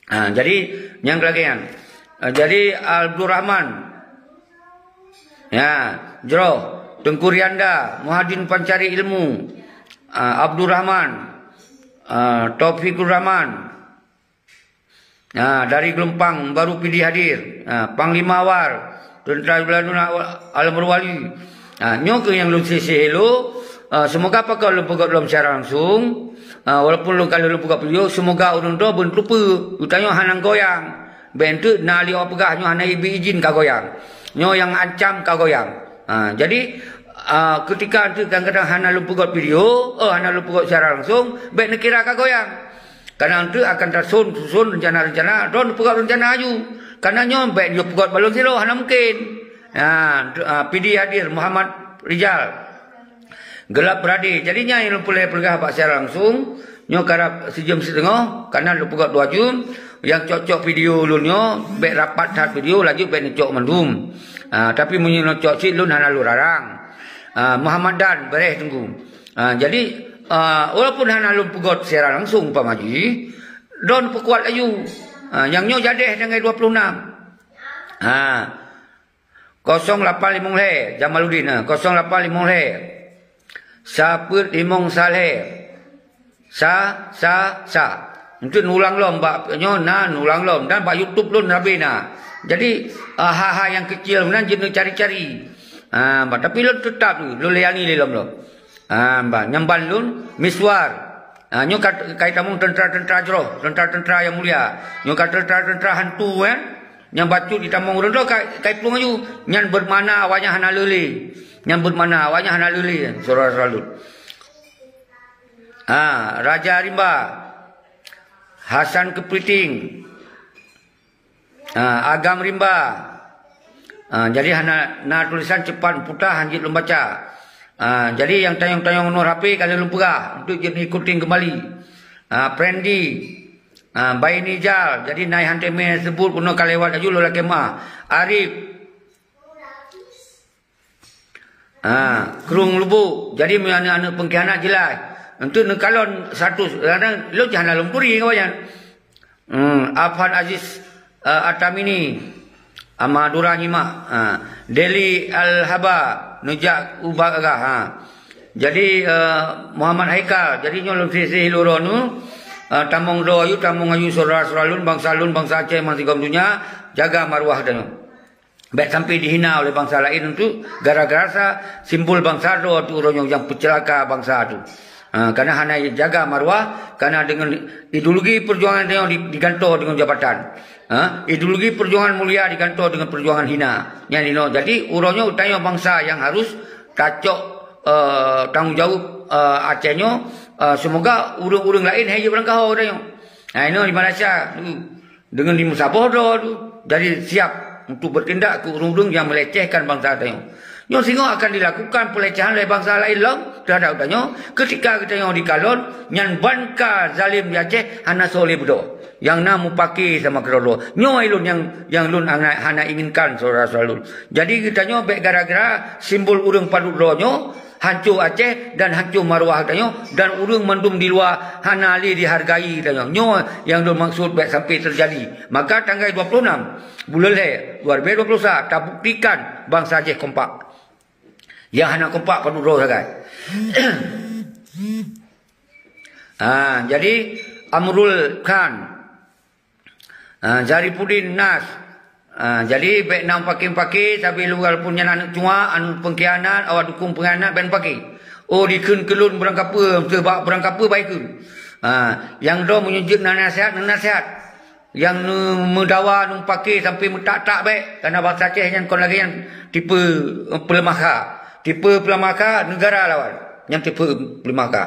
Ha, jadi nyang lagée nyan. Ha, jadi Abdul Rahman. Ya, jroh. Teungku Rianda, Muhadin Pancari Ilmu. Ha, Abdul Rahman. Ha, Taufikur Rahman. Ha, dari Geulumpang Baru Pidie hadir. Ha, Panglima Awar, Teuntra Beulanu Al-Murwali. Ha, nyoe keuh nyang lôn sisi lôn. Ha, semoga pakon lôn peugah lom secara langsung. Ha, walaupun lôn ka lôn peugah video, semoga ureuëng droe beuneupeue. Geutanyoe hana goyang. Bék enteuk na lé awak peugah nyoe hana ibi izin ka goyang. Nyoe nyang ancam ka goyang. Ha, jadi, ha, ketika enteuk kadang-kadang hana lôn peugah video, oh, hana lôn peugah secara langsung, bék neukira ka goyang. Karena enteuk akan tasôn susun rencana-rencana, droe neupeugah rencana aju. Karena nyoe bék nyoe peugah balon silo, hana mungkin. Ha, enteuk, ha, Pidie hadir, Muhammad Rijal. Gelap berade. Jadi nyan nyang lôn peureulée peugah bak secara langsung, nyoe karab sijeuem siteungoh, kana lôn peugah dua jeuem, nyang cok-cok video lôn nyoe, bék rapat that video, laju bék neucok mandum. Ha, tapi meunyoe neucok cit lôn hana lôn larang. Ha, Muhammad Dan, beréh Teungku. Ha, jadi, ha, walaupun hana lôn peugah secara langsung, Pak Maji, droe neupeukuat laju. Ha, nyang nyoe jadeh tanggai dua puluh enam. Ha. Kosong lapan limong lhée, Jamaluddin, ha, kosong lapan limong lhée. Sapeuet limong sa lhée. Sa, sa, sa. Enteuk neulang lom bak nyoe na neulang lom dan bak YouTube lôn rabe na. Jadi, ah, hal-hal nyang keucil meunan jeuet neucari-cari. Ah, bah, tapi lôn teutap lôn layani lé lom lom. Ah, bah, nyang ban lôn Miswar. Ah, nyoe ka, ka itamong teuntra-teuntra jroh, teuntra-teuntra nyang mulia. Nyoe ka teuntra-teuntra hantu, eh. Nyang bacut itamong ureuëng droe ka, ka iplueng aju. Nyan bermakna awaknyan hana leulé. Nyan bermakna awaknyan hana leulé, saudara-saudara lôn. Ha, Raja Rimba, Hasan Keupriting, ha, Agam Rimba. Ha, jadi hana na tulisan cepat putah hanjeuet lôn baca. Ha, jadi nyang tanyong-tanyong nomor H P ka lheueh lôn peugah untuk jeuet ikutin kembali. Ha, Prendi, ha, Bainijal, jadi nai hanté mé seubut bunoe ka lewat aju lôn lakée meu'ah. Arif, ha, Krueng Lubuk. Jadi meunyoe aneuëk-aneuëk pengkhianat jeulaih. Untuk neukalon status, kadang lôn cit hana lôn turi ngon awaknyan. Hmm, Afan Aziz, eh, Atamini, Madura nyimak, ha. Deli Al-Haba, neujak ubak gah, ha. Jadi, eh, Muhammad Haikal, jadi nyoe lôn sisi lôn droe nu, eh, tamong droe ayue, tamong ayue saudara-saudara lôn, bansa lôn, bansa Aceh, meusigom donya, jaga maruah tanyoe. Bék sampai dihina oleh bansa laén untuk gara-gara sa simbol bansa droe tu uroe nyoe nyang peuceulaka bansa tu. Ha, karena hana jaga maruah, karena dengan ideologi perjuangan tanyoe di, digantoe dengan jabatan. Ha, ideologi perjuangan mulia digantoe dengan perjuangan hina. Nyan inoe. Jadi, uroe nyoe tanyoe bansa nyang harus tacok, eh, tanggung jaweueb, eh, Aceh nyoe, eh, semoga ureuëng-ureuëng laén hai jeuet beurangkaho tanyoe. Ha, inoe di Malaysia tu. Dengan limeusaboh droe tu, jadi siap untuk bertindak keu ureuëng-ureuëng nyang melecehkan bansa tanyoe. Nyoe singoh akan dilakukan pelecehan oleh bansa laén lom terhadap geutanyoe, ketika geutanyoe dikalon, nyan ban ka zalim di Aceh hana soe lé beudôh. Nyang na mupake sama keudroe-droe. Nyoe ilôn nyang, nyang lôn hana, hana inginkan saudara-saudara lôn. Jadi geutanyoe bék gara-gara simbol ureuëng padub droe nyoe, hanco Aceh dan hanco maruah tanyoe, dan ureuëng mandum di luwa hana lé dihargai tanyoe. Nyoe nyang lôn maksud bék sampai teujadi. Maka tanggai dua puluh enam buleuen lhée dua ribu dua puluh sa tabuktikan bansa Aceh kompak. Nyang hana kompak padub droe sagai. Ha, jadi Amrul Khan, ha, Zaripudin Nas. Ha, jadi bék na pake-pake, tapi walaupun nyan aneuëk cuak, aneuëk pengkhianat, awak dukung pengkhianat, bék pake. Oh, dikheun keu lôn beurangkapeue, teuh bak beurangkapeue baikheun. Ha, nyang droe meunyoe jeuet na nasihat, na nasihat. Nyang neumeudawa, neupake sampai meutak-tak bék, karena bansa Aceh nyan kon lagée nyan tipe peuleumah kha. Tipe peuleumah kha, negara lawan. Nyan tipe peuleumah kha.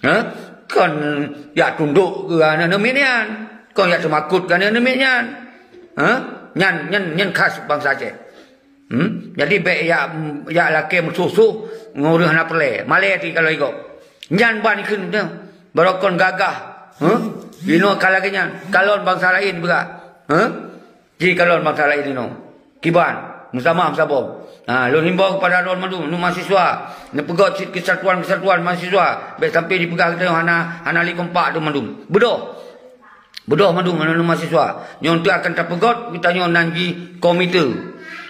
Ha? Kon jak tundok keu aneuëk miet nyan. Kon jak teumakot keu aneuëk miet nyan. Ha? Nyan, nyan, nyan khas bansa Aceh. Hmm? Jadi bék jak, jak lakée meusoh-soh ngon ureuëng hana peureulée. Malée ti kalau igob. Nyan ban ikheun tu. Barokon gagah. Ha? Inoe ka lagée nyan. Kalon bansa laén beurah. Ha? Ji kalon bansa laén inoe. Kiban, meutamah meusaboh. Ha, lôn himbau keupada droe mandum, mandum mahasiswa, neupeugöt cit keusatuan-keusatuan mahasiswa, bèk sampai dipeugah geutanyoe hana, hana lé kompak teuh mandum. Beudôh. Beudôh mandum, mandum mahasiswa. Nyoe teuk akan tapeugöt geutanyoe nan jih komite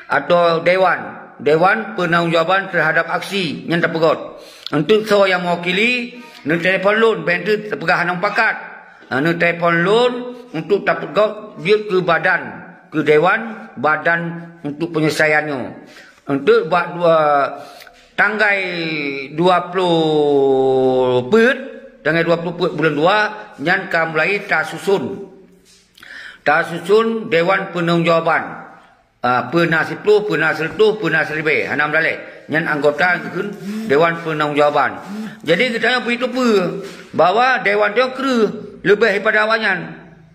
atau dewan, dewan peunanggung jawaban terhadap aksi nyan tapeugöt. Untuk soe nyang mewakili, neutelepon lôn, bèk teuk tapeugah hana mupakat. Ha, neutelepon lôn untuk tapeugöt jeuet keu badan, keu dewan badan untuk penyelesaian nyoe. Untuk bak dua, tanggai dua ploh peuet, tanggai dua ploh peuet buleuen dua, nyan ka mulai tasusun. Tasusun dewan peunanggung jawaban. Ah, peue na siploh, peue na sireutôh, peue na siribèe, hana meudalèh. Nyan anggota geukheun dewan peunanggung jawaban. Jadi geutanyoe beuteupeue bahwa dewan nyoe kreueh leubeh daripada awaknyan.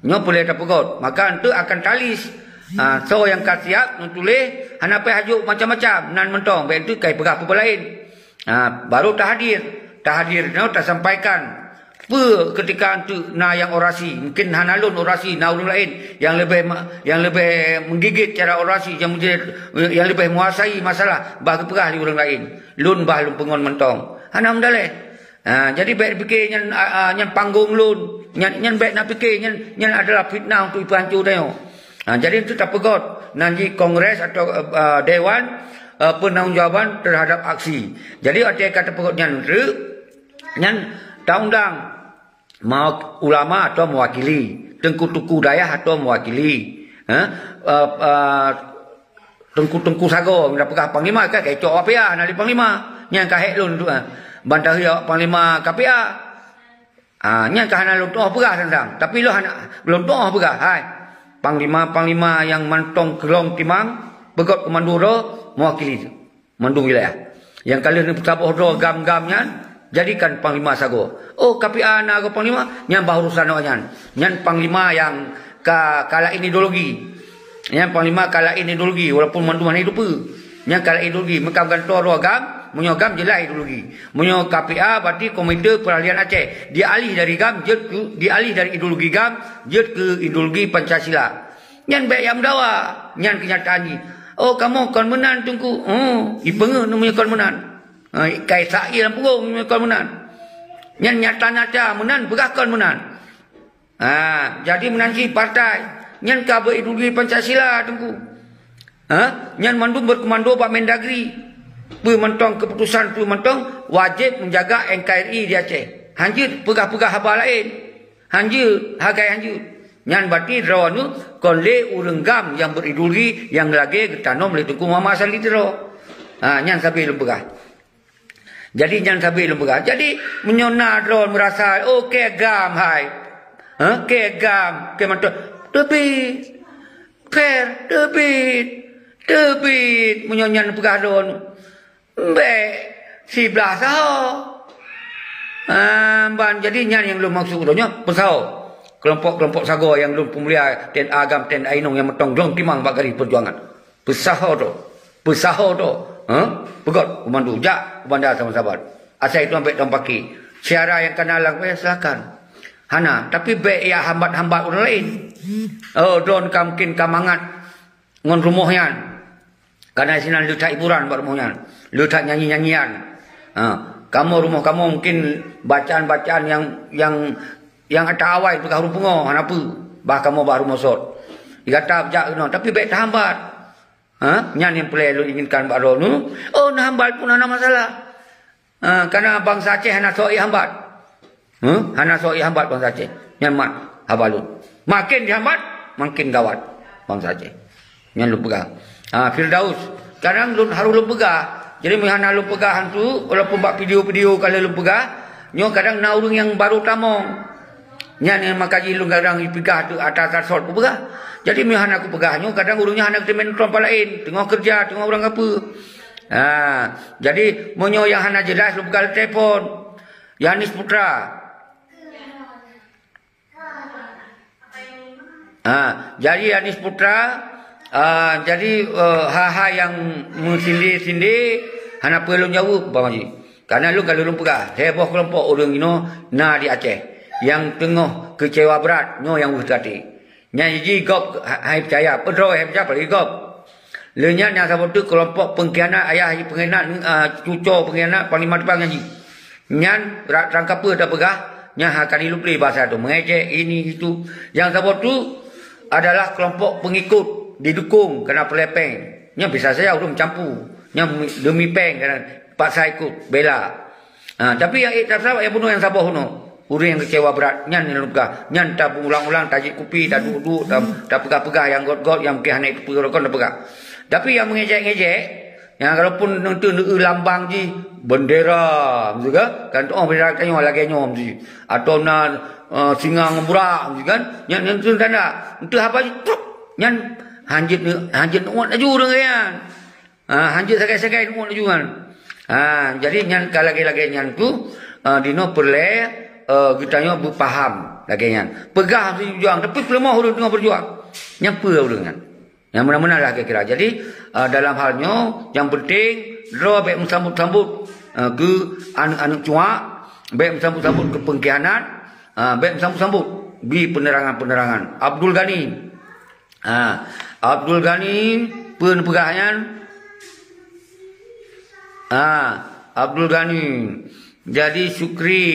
Nyoe peureulèe tapeugöt. Maka enteuk akan talis. Ah, soe nyang ka siap neutuléh, hana payah jok macam-macam, nan mantong, bèk enteuk ka ipeugah peue-peue laén. Ha, baru tahadir. Tahadir nyoe tasampaikan peue keutika enteuk na nyang orasi. Mungkin hana lôn orasi, na ureueng laén nyang leubeh ma-, nyang leubeh menggigit cara orasi, nyang menjadi, nyang leubeh menguasai masalah, bah geupeugah lé ureueng laén. Lôn bah lôn peungon mantong. Hana meudalèh. Ha, jadi bèk pike nyan, a, a, nyan panggong lôn. Nyan, nyan bèk na pike, nyan, nyan adalah fitnah untuk ipeuhanco tanyoe. Ha, jadi enteuk tapeugöt, nan jih kongres atau, eh, eh, dewan, eh, peunanggung jawaban terhadap aksi. Jadi watèe ka tapeugöt nyan treuk, nyan taundang mau ulama atau mewakili, teungku-teungku dayah atau mewakili, eh, eh, eh, teungku-teungku sagoe, bila peugah panglima, ka kecok K P A, na lé panglima. Nyan ka hék lôn tu, eh. Ban tahi awak panglima K P A. Ah, nyan ka hana lôn tu'oh peugah teuntang. Tapi lôn hana, lôn tu'oh peugah, hai. Panglima-panglima nyang mantong keulong timang, peugöt komando droe, mewakili mandum wilayah. Nyang ka lheueh neupeusaboh droe GAM-GAM nyan, jadikan panglima sagoe. Oh, K P A na goe panglima, nyan bah urusan awak nyan. Nyan panglima nyang ka, ka laén ideologi. Nyan panglima ka laén ideologi, walaupun mandum hana ideologi. Nyan ka laén ideologi, meukam gantoe droe GAM, meunyoe GAM jeulaih ideologi. Meunyoe K P A berarti Komite Peralihan Aceh. Dialih dari GAM, jeuet keu, dialih dari ideologi GAM, jeuet keu ideologi Pancasila. Nyan bèk jak meudawa. Nyan keunyataan jih. Oh, kamoe kon meunan, Teungku. Oh, ipeungeut meunyoe kon meunan. Ha, kai sak ie lam punggung meunyoe kon meunan. Nyan nyata-nyata meunan, peugah kon meunan. Ha, jadi meunan cit partai. Nyan ka beuideologi Pancasila, Teungku. Ha? Nyan mandum beurekomando bak Mendagri. Peue mantong keuputusan, peue mantong wajéb menjaga N K R I di Aceh. Hanjeuet peugah-peugah haba laén. Hanjeuet, hagai hanjeuet. Nyan berarti droeneuh kon lé ureueng GAM nyang beuideologi nyang lagèe geutanom lé Teungku Muhammad Asadi Tiro. Ha, nyan sabe lôn peugah. Jadi nyan sabe lôn peugah. Jadi meunyoe na droe meurasa, "Oh, kèe GAM hai. Ha, kèe GAM, kèe mantong." Teubiet. Fair, teubiet. Teubiet. Meunyoe nyan peugah droe. Bèk siblah saho. Ah, ban jadi nyan nyang lôn maksud droe nyoe, peusaho. Kelompok-kelompok sagoe nyang lôn peumulia, T N A GAM, T N A inong nyang mantong glong timang bak garéh peujuangan. Peusaho droe. Peusaho droe. Ha? Peugöt komando, jak u Bandar Saban-Saban. Asai tuan bèk tuan paké. Syedara nyang kana lam, eh, silakan. Hana, tapi bèk ya hambat-hambat ureueng laén. Oh, droe ka mungkin ka mangat ngon rumoh nyan. Karena sinan le that hiburan bak rumoh nyan. Le that nyanyi-nyanyian. Ha, kamoe rumoh kamoe mungkin bacaan-bacaan nyang, nyang, nyang ata awai peugah ureueng pungo, hana peue. Bah kamoe bah rumoh sot. Gata jak keunoe, tapi bèk tahambat. Ha? Nyan nyang peureulèe lôn inginkan bak droeneuh. Oh, na hambat pun hana masalah. Ha, karena bansa Aceh hana soe ihambat. Ha? Hana soe ihambat bansa Aceh. Nyan mat haba lôn. Makin dihambat, makin gawat bansa Aceh. Nyan lôn peugah. Ha, Firdaus, kadang lôn harôh lôn peugah. Jadi, meuhana lôn peugah hantu, walaupun bak video-video ka lheueh lôn peugah, nyoe kadang na ureueng nyang baru tamong. Nyan nyang maka jih lôn kadang ipeugah tu ata tasot kupeugah. Jadi, meuhana kupeugah nyoe, kadang ureueng nyan hana geuteumé nonton pat laén, teungoh keureuja, teungoh urang gapeue. Ha, jadi, meunyoe nyang hana jeulaih, lôn peugah lé telepon. Yanis Putra. Ha, jadi Yanis Putra, ah, jadi, eh, hal-hal nyang meusinde-sinde hana peue lôn jaweueb, umpama jih. Karena lôn ka lôn peugah, heboh keulompok ureueng inoe na di Aceh nyang teungoh keucewa brat, nyoe nyang weueh teuaté. Nyan jih gob ha-, hai peucaya, peudroe hai peucaya, apalagi gob. Lheueh nyan nyang saboh teuk keulompok pengkhianat, ayah pengkhianat, ah, cuco pengkhianat, panglima teupang nyan jih. Nyan ra-, rangkapeue tapeugah, nyan hana ka lheueh lé basa tu. Mengejek ini itu. Nyang saboh tu adalah keulompok pengikut didukung keureuna peureulèe péng. Nyan bisa saja ureueng meucampu. Nyan demi péng keureuna paksa ikut, bela. Ha, tapi nyang ék tasab nyang bunoe nyang saboh bunoe. Ureueng nyang keucewa brat, nyan nyang lôn peugah. Nyan tabeuulang-ulang, tajieb kupi, taduek-duek, ta-, tapeugah-peugah nyang gét-gét, nyang mungken hana teupeue rukon tapeugah. Tapi nyang meungejek-ngejek, nyang walaupun neuteu neueu lambang jih, bendera, miseue kan? Kan tu'oh bendera tanyoe lagèe nyoe miseue. Atawa na, eh, singa ngon burak, miseue kan? Nyan, nyan teuntanda. Neuteu haba jih, truk! Nyan hanjeuet neu-, hanjeuet neuôt laju ureueng nyan. Ha, hanjeuet sagai-sagai leumo laju nyan. Ha, jadi nyan ka lagèe-lagèe nyan tu, eh, dinoe peureulèe, eh, geutanyoe beupaham lagèe nyan. Peugah meusti juang, tapi peuleumah ureueng teungoh beujuang. Nyan peue ureueng nyan? Nyang meunan-meunan lah kira-kira. Jadi, eh, dalam hal nyoe, nyang penting, droe bèk meusambot-sambot, eh, keu aneuk-aneuk cuak, bèk meusambot-sambot keu pengkhianat, eh, bèk meusambot-sambot. Bi penerangan-penerangan. Abdul Ghani. Ha, Abdul Ghani, peue neupeugah nyan? Ha, Abdul Ghani. Jadi Syukri,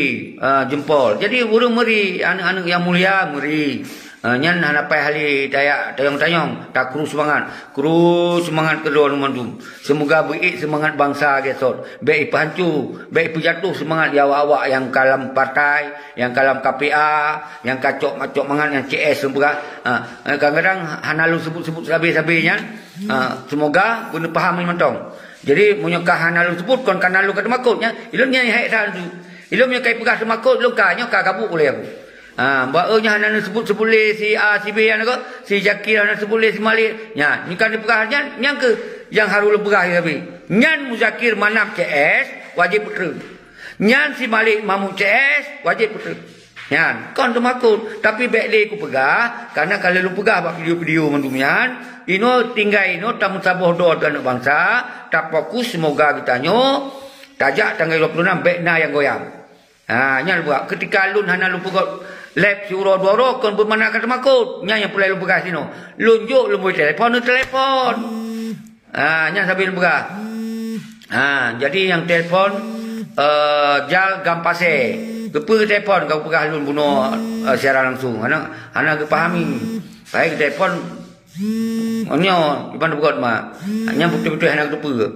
ha, jempol. Jadi ureueng meuri, aneuk-aneuk nyang mulia meuri. Ha, nyan hana payah lé tayak tanyong-tanyong, takru seumangat. Kru seumangat keudroe mandum. Seumoga beuék seumangat bansa gesot. Bèk ipeuhanco, bèk ipeujatoh seumangat di awak-awak nyang ka lam partai, nyang ka lam K P A, nyang ka cok-cok mangat nyang C S lôn peugah. Ha, kadang-kadang hana lôn sebut-sebut sabe-sabe nyan. Ha, seumoga beuneuh paham mantong. Jadi, meunyoe ka hana lôn sebut, kon kana lôn ka teumakot nyan. Ilôn nyan hék that tu. Ilôn meunyoe ka ipeugah teumakot, lôn ka, nyoe ka gabuk ulèe aku. Ha, bak eu nyan hana neusebut-sebut lé si A, si B nyan ko, si Jakir hana sebut lé si Malik. Nyan, nyoe ka neupeugah nyan, nyan keuh nyang harôh lôn peugah sabe. Nyan Muzakir Manaf C S, wajéb peutreun. Nyan si Malik Mahmud C S, wajéb peutreun. Nyan, kon teumakot, tapi bèk lé kupeugah, karena ka lheueh lôn peugah bak video-video mandum nyan, inoe tinggai inoe tameusaboh droe keu aneuk bansa, tafokus seumoga geutanyoe tajak tanggai dua puluh enam bèk na nyang goyang. Ha, nyan buet. Keutika lôn hana lôn peugöt lab siuroe dua uroe kon beumakna ka teumakot. Nyan nyang peureulèe lôn peugah sinoe. Lôn jok lôn bri telepon, lôn telepon. Ha, nyan sabe lôn peugah. Ha, jadi nyang telepon, eh, Jal Gampase. Keupeue telepon ka peugah lôn bunoe, eh, siaran langsung. Hana, hana geupahami. Baik telepon. Oh, nyoe, iban peugöt ma. Nyan beutôi-beutôi hana geuteupeue.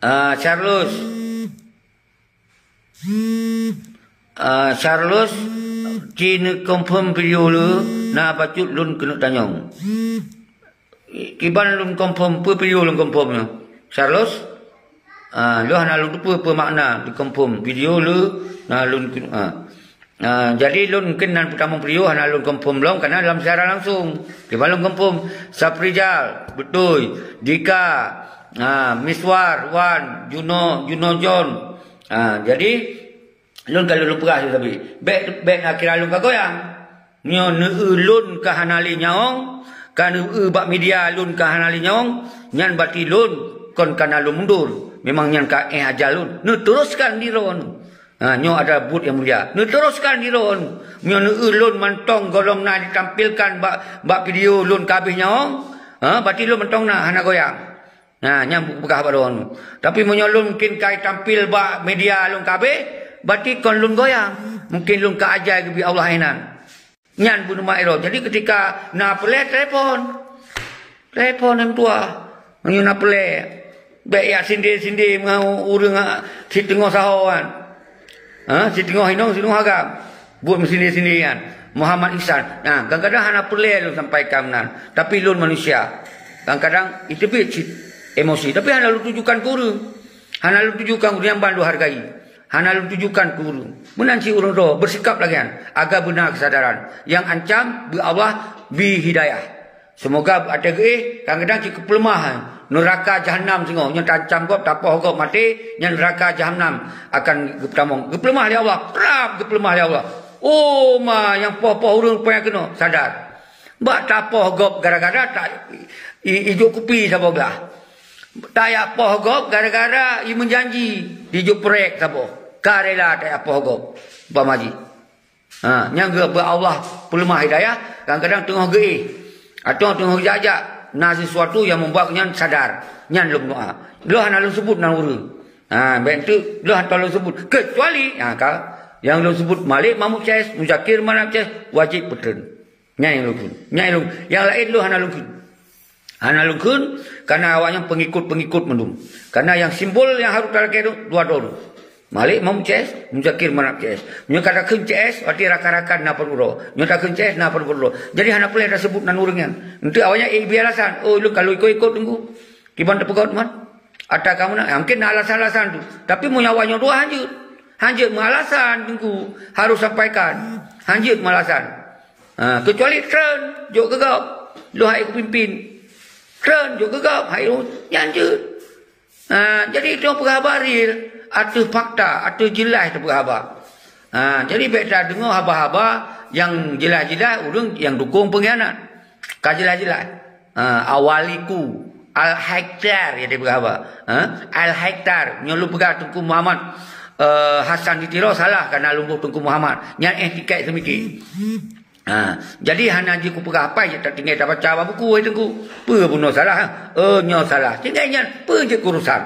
Ah, Charles. Ah, Charles, ci neukonfirm video le, na bacut lôn keuneuk tanyong. Kiban lôn konfirm, peue video lôn konfirm nyoe? Charles? Ah, lôn hana lôn teupeue peue makna dikonfirm video le, na lôn keuneuk, ah. Ah, jadi lôn mungken nan peutamong video hana lôn konfirm lom, karena lam siaran langsung. Kiban lôn konfirm, Saprijal, beutôi. Dika, ah, Miswar, Wan, Juno, Juno John. Ah, jadi, lôn ka lôn peugah lôn sabe. Bèk, bèk na kira lôn ka goyang. Nyoe neueu lôn ka hana lé nyawöng, ka neueu bak media lôn ka hana lé nyawöng, nyan berarti lôn kon kana lôn mundur. Memang nyan ka éh ajal lôn. Neuteruskan di droen. Ha, nyoe adalah buet nyang mulia. Neuteruskan di droen. Nyoe neueu lôn mantong gohlom na ditampilkan bak, bak video lôn ka habéh nyawöng. Ha, berarti lôn mantong na hana goyang. Nah, nyan peugah bak droen. Tapi meunyoe lôn mungken ka tampil bak media lôn ka habéh, berarti kon lôn goyang. Mungken lôn ka ajai geubri Allah inan. Nyan beuneumak droe. Jadi keutika na peureulèe telepon. Telepon nyang tuha. Meunyoe na peureulèe. Bèk jak sinde-sinde ngon ureueng siteungoh saho kan. Ha, siteungoh inong, siteungoh agam. Buet meusinde-sinde nyan. Muhammad Ihsan. Nah, kadang-kadang hana peureulèe lôn sampaikan meunan. Tapi lôn manusia. Kadang-kadang iteubiet cit emosi. Tapi hana lôn tujukan keu ureueng. Hana lôn tujukan keu ureueng nyang ban lôn hargai. Hana lôn tujukan keu ureueng. Meunan cit ureueng droe beusikap lagèe nyan. Agar beuna keusadaran. Nyang ancam beu Allah bi hidayah. Seumoga beuateueh geuéh, kadang-kadang cit geupeuleumah. Neuraka Jahannam singoh, nyoe taancam gob, tapoh gob maté, nyan neuraka Jahannam akan geupeutamong. Geupeuleumah lé Allah, prap geupeuleumah lé Allah. Oh ma, nyang poh-poh ureueng peue nyang keunoe, sadar. Bak tapoh gob gara-gara ta-, i-, ijok kupi saboh glah. Tajak poh gob gara-gara imeujanji dijok peurék saboh. Ka rela tajak poh gob. Umpama jih. Ha, nyang geu-, beu Allah peuleumah hidayah, kadang-kadang teungoh geuéh. Atawa teungoh jak-jak. Na sesuatu nyang membuat nyan sadar, nyan lôn doa. Lôn hana lôn sebut nan ureuëng. Ha, bék tu lôn hana lôn sebut. Kecuali, ha, ka, nyang lôn sebut Malik Mahmud C S, Muzakir Manaf C S, wajib peutreun. Nyan nyang lôn kheun. Nyan nyang lôn, nyang laén lôn hana lôn kheun. Hana lôn kheun, karena awaknyan pengikut-pengikut mandum. Karena nyang simbol nyang harus talakée tu, dua droe tu. Malik Mahmud C S, Muzakir Manaf C S. Nyoe ka takheun C S, berarti rakan-rakan na peururoe. Nyoe takheun C S na peururoe. Jadi hana peureulée tasebut nan ureuëng nyan. Enteuk awaknyan eh, bri alasan, "Oh, lôn ka lôn ikot-ikot Teungku." Kiban teupeugah teuma. Ata kamu nak, mungkin na alasan-alasan tu. Tapi meunyoe awaknyan dua hanjeuet. Hanjeuet meualasan Teungku harus sampaikan. Hanjeuet meualasan. Ha, kecuali treun jok keu gob. Lôn hai kupimpin. Treun jok keu gob, hai nyan jeuet. Ha, jadi itu peugah haba real, ateueh fakta, ateueh jeulaih teupeugah haba. Ha, jadi bék tadeungoe haba-haba nyang jeulaih-jeulaih ureuëng nyang dukung peunghianat. Ka jeulaih-jeulaih. Ha, awaliku Al-Haiktar nyang dipeugah haba. Ha, Al-Haiktar nyoe lôn peugah Teungku Muhammad, eh, Hasan di Tiro salah karena lôn buet Teungku Muhammad. Nyan eh tiket seumike. Ha, jadi hana jeuet kupeugah apai jeuet tatinggai tabaca bak buku, hai Teungku. Peue bunoe salah? Eh, nyoe salah. Tinggai nyan, peue jeuet keurusan?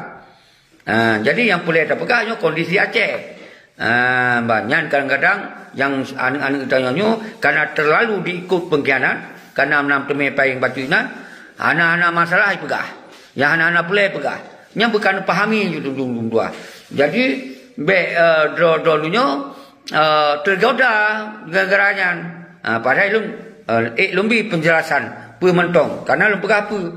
Ha, jadi nyang peureulée tapeugah nyoe kondisi Aceh. Ha, bah, nyan kadang-kadang nyang aneuëk-aneuëk geutanyoe nyoe karena terlalu diikut pengkhianat, karena nam teumé payeng bacut nyan, hana-hana masalah ipeugah. Nyang hana-hana peureulée peugah. Nyang bukan pahami ju dua. Jadi, bék, eh, droe-droe nyoe eh, tergoda gara-gara nyan. Ah, padahai lôn, eh, ék lôn bi penjelasan peue mantong, karena lôn peugah peue.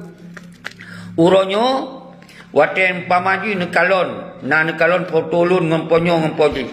Uroe nyoe, watée umpama jih neukalon, na neukalon foto lôn ngon po nyoe ngon po jih.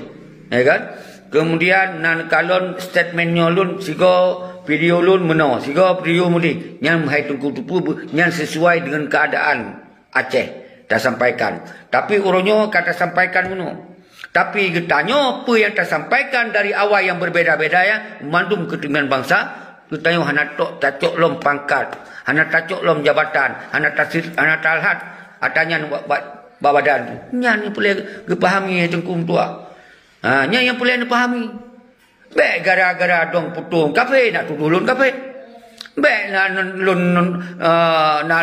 Ya kan? Kemudian na neukalon statement nyoe lôn, sigoe video lôn meunoe, sigoe video meudeh. Nyan hai Teungku Teupeu, nyan sesuai dengan keadaan Aceh tasampaikan. Tapi uroe nyoe ka tasampaikan meunoe. Tapi geutanyoe peue nyang tasampaikan dari awai nyang berbeda-beda ya, mandum keuteungoh bansa, geutanyoe hana tok tacok lom pangkat, hana tacok lom jabatan, hana tasir, hana talhat ata nyan bak, bak, bak badan. Nyan nyang peureulée geupahami Teungku Meutuah. Ha, nyan nyang peureulée neupahami. Bék gara-gara dong putong kafé nak tudoh lôn kafé. Bék na lôn, eh, na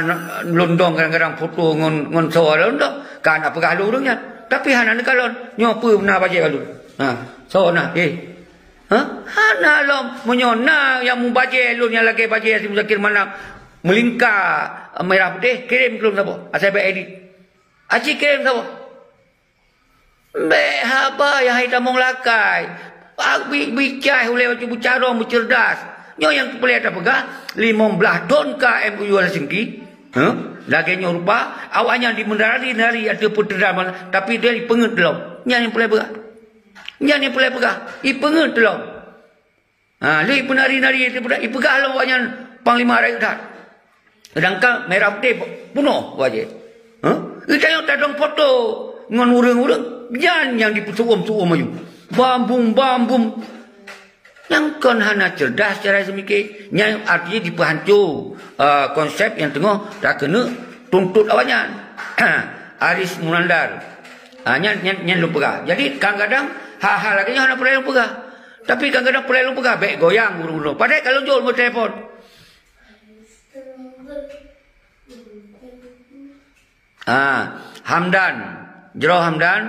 lôn dong kadang-kadang foto ngon, ngon soe lôn dong. Ka na peugah lôn ureuëng nyan. Tapi hana neukalon. Nyoe peue na bajée lôn? Ha, soe na? Eh. Ha? Hana lom. Meunyoe na nyang mubajée lôn nyang lagée bajée si Muzakir Manaf meulingka merah putih, kirém keu lôn saboh. Asai bék edit. Aci kirém saboh. Bék haba nyang hai tamong lakée. Bi-, bicah ulée beucarông beuceurdas. Nyoe nyang peureulée tapeugah, limong blaih thon ka M O U Helsinki. Huh? Lagée nyoe rupa, awaknyan di meunari-nari ateueh peuteudam, tapi dia ipeungeuet lom. Nyan nyang peureulée peugah. Nyan nyang peureulée peugah. Ipeungeuet lom. Ha, lé ipeunari-nari, ipeugah lom awaknyan panglima rayeuk that. Sedangkan merah putih punoh wajéb. Ha? Geutanyoe tadong foto ngon ureuëng-ureuëng, nyan nyang dipeusu'um-su'um aju. Bam bum, bam bum. Nyang kon hana cerdas cara seumiké. Nyan artinya dipeuhanco, eh, konsep nyang teungoh takeuneuk tuntot awaknyan. Aris Munandar. Ha, nyan, nyan, nyan lôn peugah. Jadi, kadang-kadang hal-hal lagée nyan hana peureulée lôn peugah. Tapi kadang-kadang peureulée lôn peugah, bék goyang gurée-gurée. Padahai ka lôn jok nomor telepon. Ah, Hamdan. Jroh Hamdan.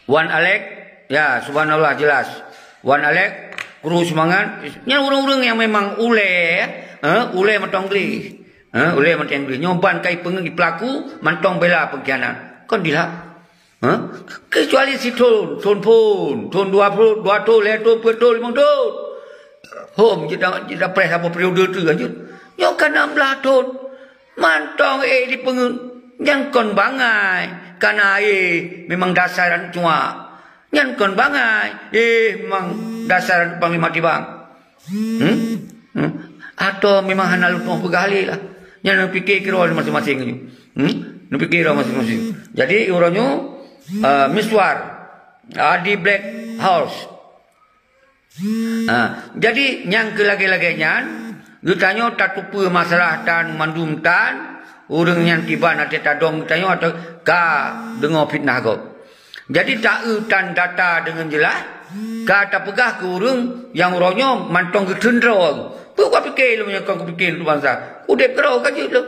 Wan Alek. Ya, subhanallah jelas. Wan Alek, kru seumangat. Nyan ureuëng-ureuëng nyang memang ulée, eh, ulée mantong gleh. Eh, ulée mantong gleh. Nyoe ban kai peungeuet pelaku mantong bela pengkhianat. Kon dilak. Ha? Kecuali sithon, thon phon, thon dua ploh, dua thon, lhée thon, peuet thon, limong thon. Hom jeuet, jeuet preh saboh periode tu lanjut. Nyoe ka nam blaih thon. Mantong ék dipeungeuet. Nyan kon bangai. Kana éh memang dasar aneuk cuak. Nyan kon bangai. Éh memang dasar aneuk panglima tibang. Hmm? Hmm? Atau memang hana lôn tuoh peugah lé lah. Nyan neupiké keudroe masing-masing nyoe. Hmm? Neupiké keudroe masing-masing. Jadi, uroe nyoe, eh, Miswar, Adi Black House. Ha, jadi, nyang keu lagée-lagée nyan, geutanyoe tateupeue masalah tan mandum tan, ureuëng nyang kiban até tadong geutanyoe atau ka deungoe fitnah gob. Jadi, taeu tan data deungon jeulaih, ka tapeugah keu ureuëng nyang uroe nyoe mantong geutreun droe. Peue kupiké lôn nyang kon kupiké untuk bansa? Udeb keudroe ka jeuet lôn.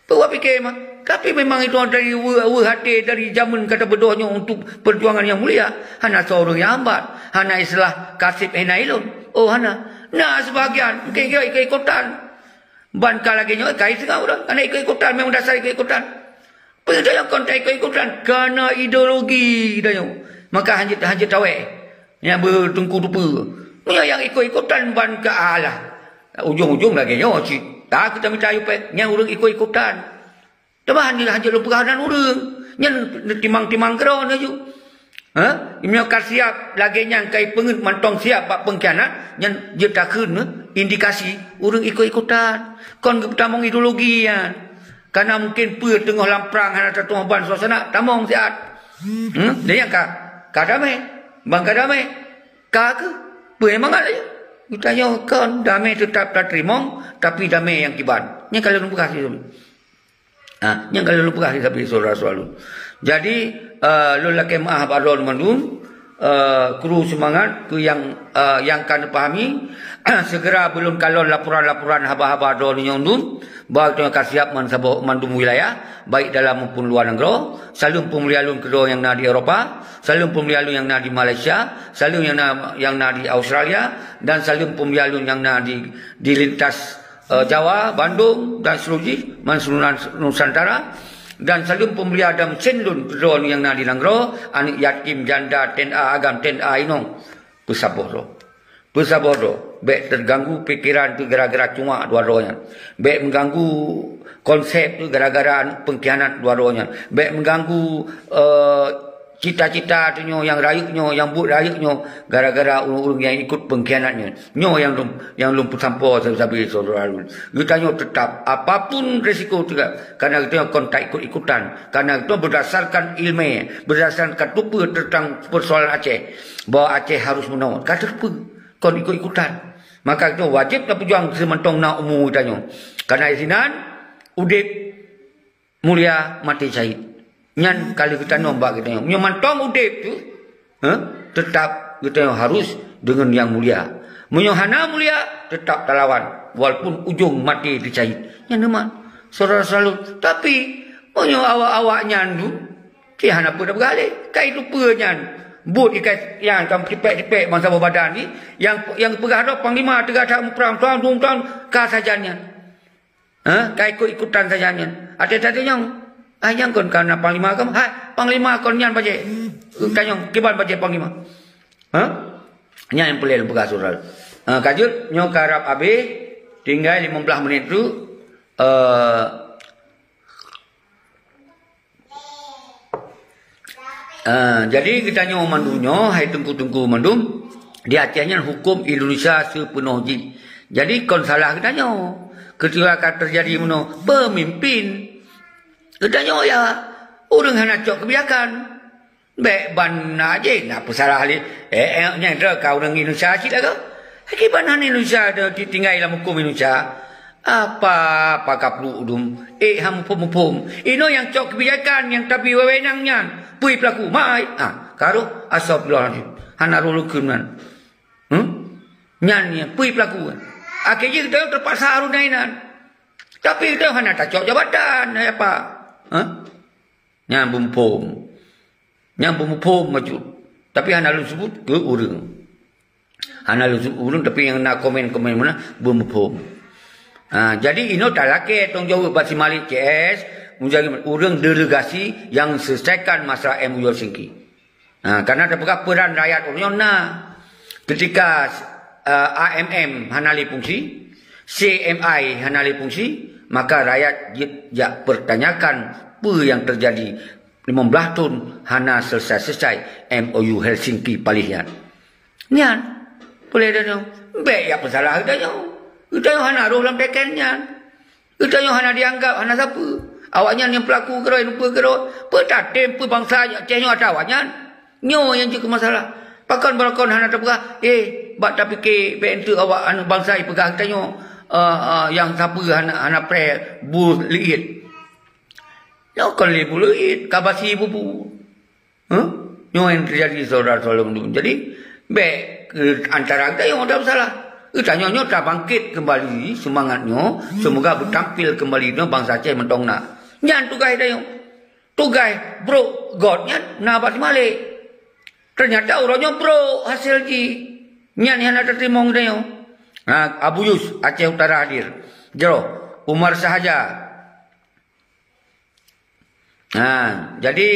Peue kupiké mah? Tapi memang itu dari weueh, weueh até dari jameun ka tabeudôh nyoe untuk perjuangan nyang mulia. Hana soe ureuëng nyang hambat, hana istilah kaseb hina ilôn. Oh, hana. Na sibagian mungkin ikot-ikotan. Ban ka lagée nyoe kai singoh ureuëng, hana ikot-ikotan, memang dasar ikot-ikotan. Peue tanyoe kon taikot-ikotan? Kana ideologi tanyoe. Maka hanjeuet, hanjeuet tawé nyang beuteungku tupeue. Meunyoe nyang ikot-ikotan ban ka alah, ujong-ujong lagée nyoe cit. Ka keutamita yue péng, nyan ureuëng ikot-ikotan. Teuma hanjeuet, hanjeuet lôn peugah nan ureuëng. Nyan timang-timang keudroe laju. Ha? Meunyoe ka siab lagée nyan kai peungeuet mantong siab bak pengkhianat, nyan jeuet takheun indikasi ureuëng ikot-ikotan. Kon geupeutamong ideologi nyan. Kana mungkin peue teungoh lam prang hana tatuoh ban suasana, tamong siat. Hmm? Dan nyang ka, ka damé. Ban ka damé. Ka keuh. Peue mangat laju? Geutanyoe kon damé teutap tateurimong, tapi damé nyang kiban. Nyang ka lôn peugah siat. Ha, nyang ka lôn peugah siat, saudara-saudara lôn. Jadi, eh, lôn lakée meuah bak droe mandum. Eh, kru seumangat keu nyang, eh, nyang ka neupahami, segera beulôn kalon laporan-laporan haba-haba droeneuh nyoe dum, bahwa geutanyoe ka siab man saboh mandum wilayah, baik dalam maupun luwa nanggroe. Saleuem peumulia lôn keudroe nyang na di Eropa, saleuem peumulia lôn nyang na di Malaysia, saleuem nyang na, nyang na di Australia, dan saleuem peumulia lôn nyang na di, di lintas eh, Jawa, Bandung dan seluruh jih, man seluruh Nusantara, dan saleuem peumulia dan meusén lôn keudroe nyang na di nanggroe, aneuk yatim, janda, T N A agam, T N A inong. Peusaboh droe. Peusaboh droe. Bék teuganggu pikeran teuh gara-gara cuak dua droe nyan. Bék meuganggu konsep teuh gara-gara pengkhianat dua droe nyan. Bék meuganggu, eh, cita-cita tanyoe nyang rayeuk nyoe, nyang buet rayeuk nyoe, gara-gara ureuëng-ureuëng nyang ikot pengkhianat nyoe. Nyoe nyang lôn, nyang lôn peusampoe sabe-sabe syedara lôn. Geutanyoe teutap, apapun risiko teuka, karena geutanyoe kon taikot-ikotan, karena geutanyoe berdasarkan ilmu, berdasarkan tupeue teuntang persoalan Aceh, bahwa Aceh harus meunoe. Ka teupeue, kon ikot-ikotan. Maka geutanyoe wajéb tapeujuang seumantong na umu geutanyoe. Karena di sinan udeb mulia maté syahid. Nyan ka lheueh geutanom bak geutanyoe. Meunyoe mantong udeb tu, eh, teutap geutanyoe harus deungon nyang mulia. Meunyoe hana mulia, teutap talawan, walaupun ujong maté teusyahid. Nyan teuma, syedara-syedara lôn. Tapi, meunyoe awak-awak nyan tu, cit hana peue tapeugah lé. Kai tupeue nyan. Buet ikai nyan ka tipék-tipék bansaboh badan ni, nyang, nyang peugah droe panglima teuga that muprang, tuan, tuan, tuan, ka sajan nyan. Ha? Ka ikot-ikotan saja nyan. Até tadi nyang, ah, nyang kon kana panglima kamoe. Hai, panglima kon nyan bajée. Tanyong, kiban bajée panglima. Ha? Nyan nyang peureulée lôn peugah syedara. Ha, ka jeuet, nyoe ka rab habéh. Tinggai limong blaih menit tu. Eh, Ah, jadi geutanyoe mandum nyoe, hai teungku-teungku mandum, di Aceh nyan huköm Indonesia seupeunoh jih. Jadi kon salah geutanyoe. Ketika ka teujadi meunoe peumimpin, geutanyoe ya ureuëng hana cok keubijakan. Bék ban na jih na peusalah lé. Eh, eh, nyang droe ka ureuëng Indonesia cit lagoe. Kiban hana Indonesia tinggai lam huköm Indonesia. Apa, apa kapluek dum? Eh, han muphom-muphom. Inoe nyang cok keubijakan nyang tapi wewenang nyan. Peue pelaku? Mai. Ah, karoh astagfirullahalazim. Hana roh leukeun nyan. Hmm? Nyan, nyan, peue pelaku? Akhé jih geutanyoe teupaksa harôh na inan. Tapi geutanyoe hana tacok jabatan, hai apa? Hah? Nyan beuphom. Nyan beuphom bacut. Tapi hana lôn sebut keu ureuëng. Hana lôn sebut ureuëng, tapi nyang na komen-komen meunan beuphom. Ha, jadi inoe talakée tanggung jaweueb bak si Malik C S, menjadi ureuëng delegasi yang selesaikan masalah M O U Helsinki. Ha, karena tapeugah peran rakyat ureuëng nyoe na. Ketika, eh, A M M hana lé fungsi, C M I hana lé fungsi, maka rakyat jeuet jak pertanyakan peue nyang teujadi limong blaih thon hana selesai-selesai M O U Helsinki paléh nyan. Nyan, peulée tanyoe, bék jak peusalah geutanyoe. Geutanyoe hana roh lam teken nyan. Geutanyoe hana dianggap, hana sapeue. Awaknyan nyang peulaku keudroe, lupa keudroe. Peue tatem peue bansa Aceh nyoe atra awaknyan? Nyoe nyang jeuet keu masalah. Pakon barokon hana tapeugah, eh, bak tapike bék enteuk awak aneuëk bansa jipeugah geutanyoe, eh, eh, nyang sapeue hana, hana preh bu liet. Nyoe kon lé bu liet, ka basi bubu. Huh? Nyoe nyang teujadi syedara-syedara lôn. Jadi, bék, eh, antara geutanyoe atra peusalah. Tanyoe nyoe tabangkét keumbali seumangat nyoe, seumoga beutampil keumbali nyoe bansa Aceh mantong na. Nyan tugaih tanyoe. Tugaih brok göt nyan na bak Simalek. Teunyata uroe nyoe brok hasé jih. Nyan nyang hana tateurimong tanyoe. Ha, Abu Yus, Aceh Utara hadir. Jroh, Umar Sahaja. Ha, jadi,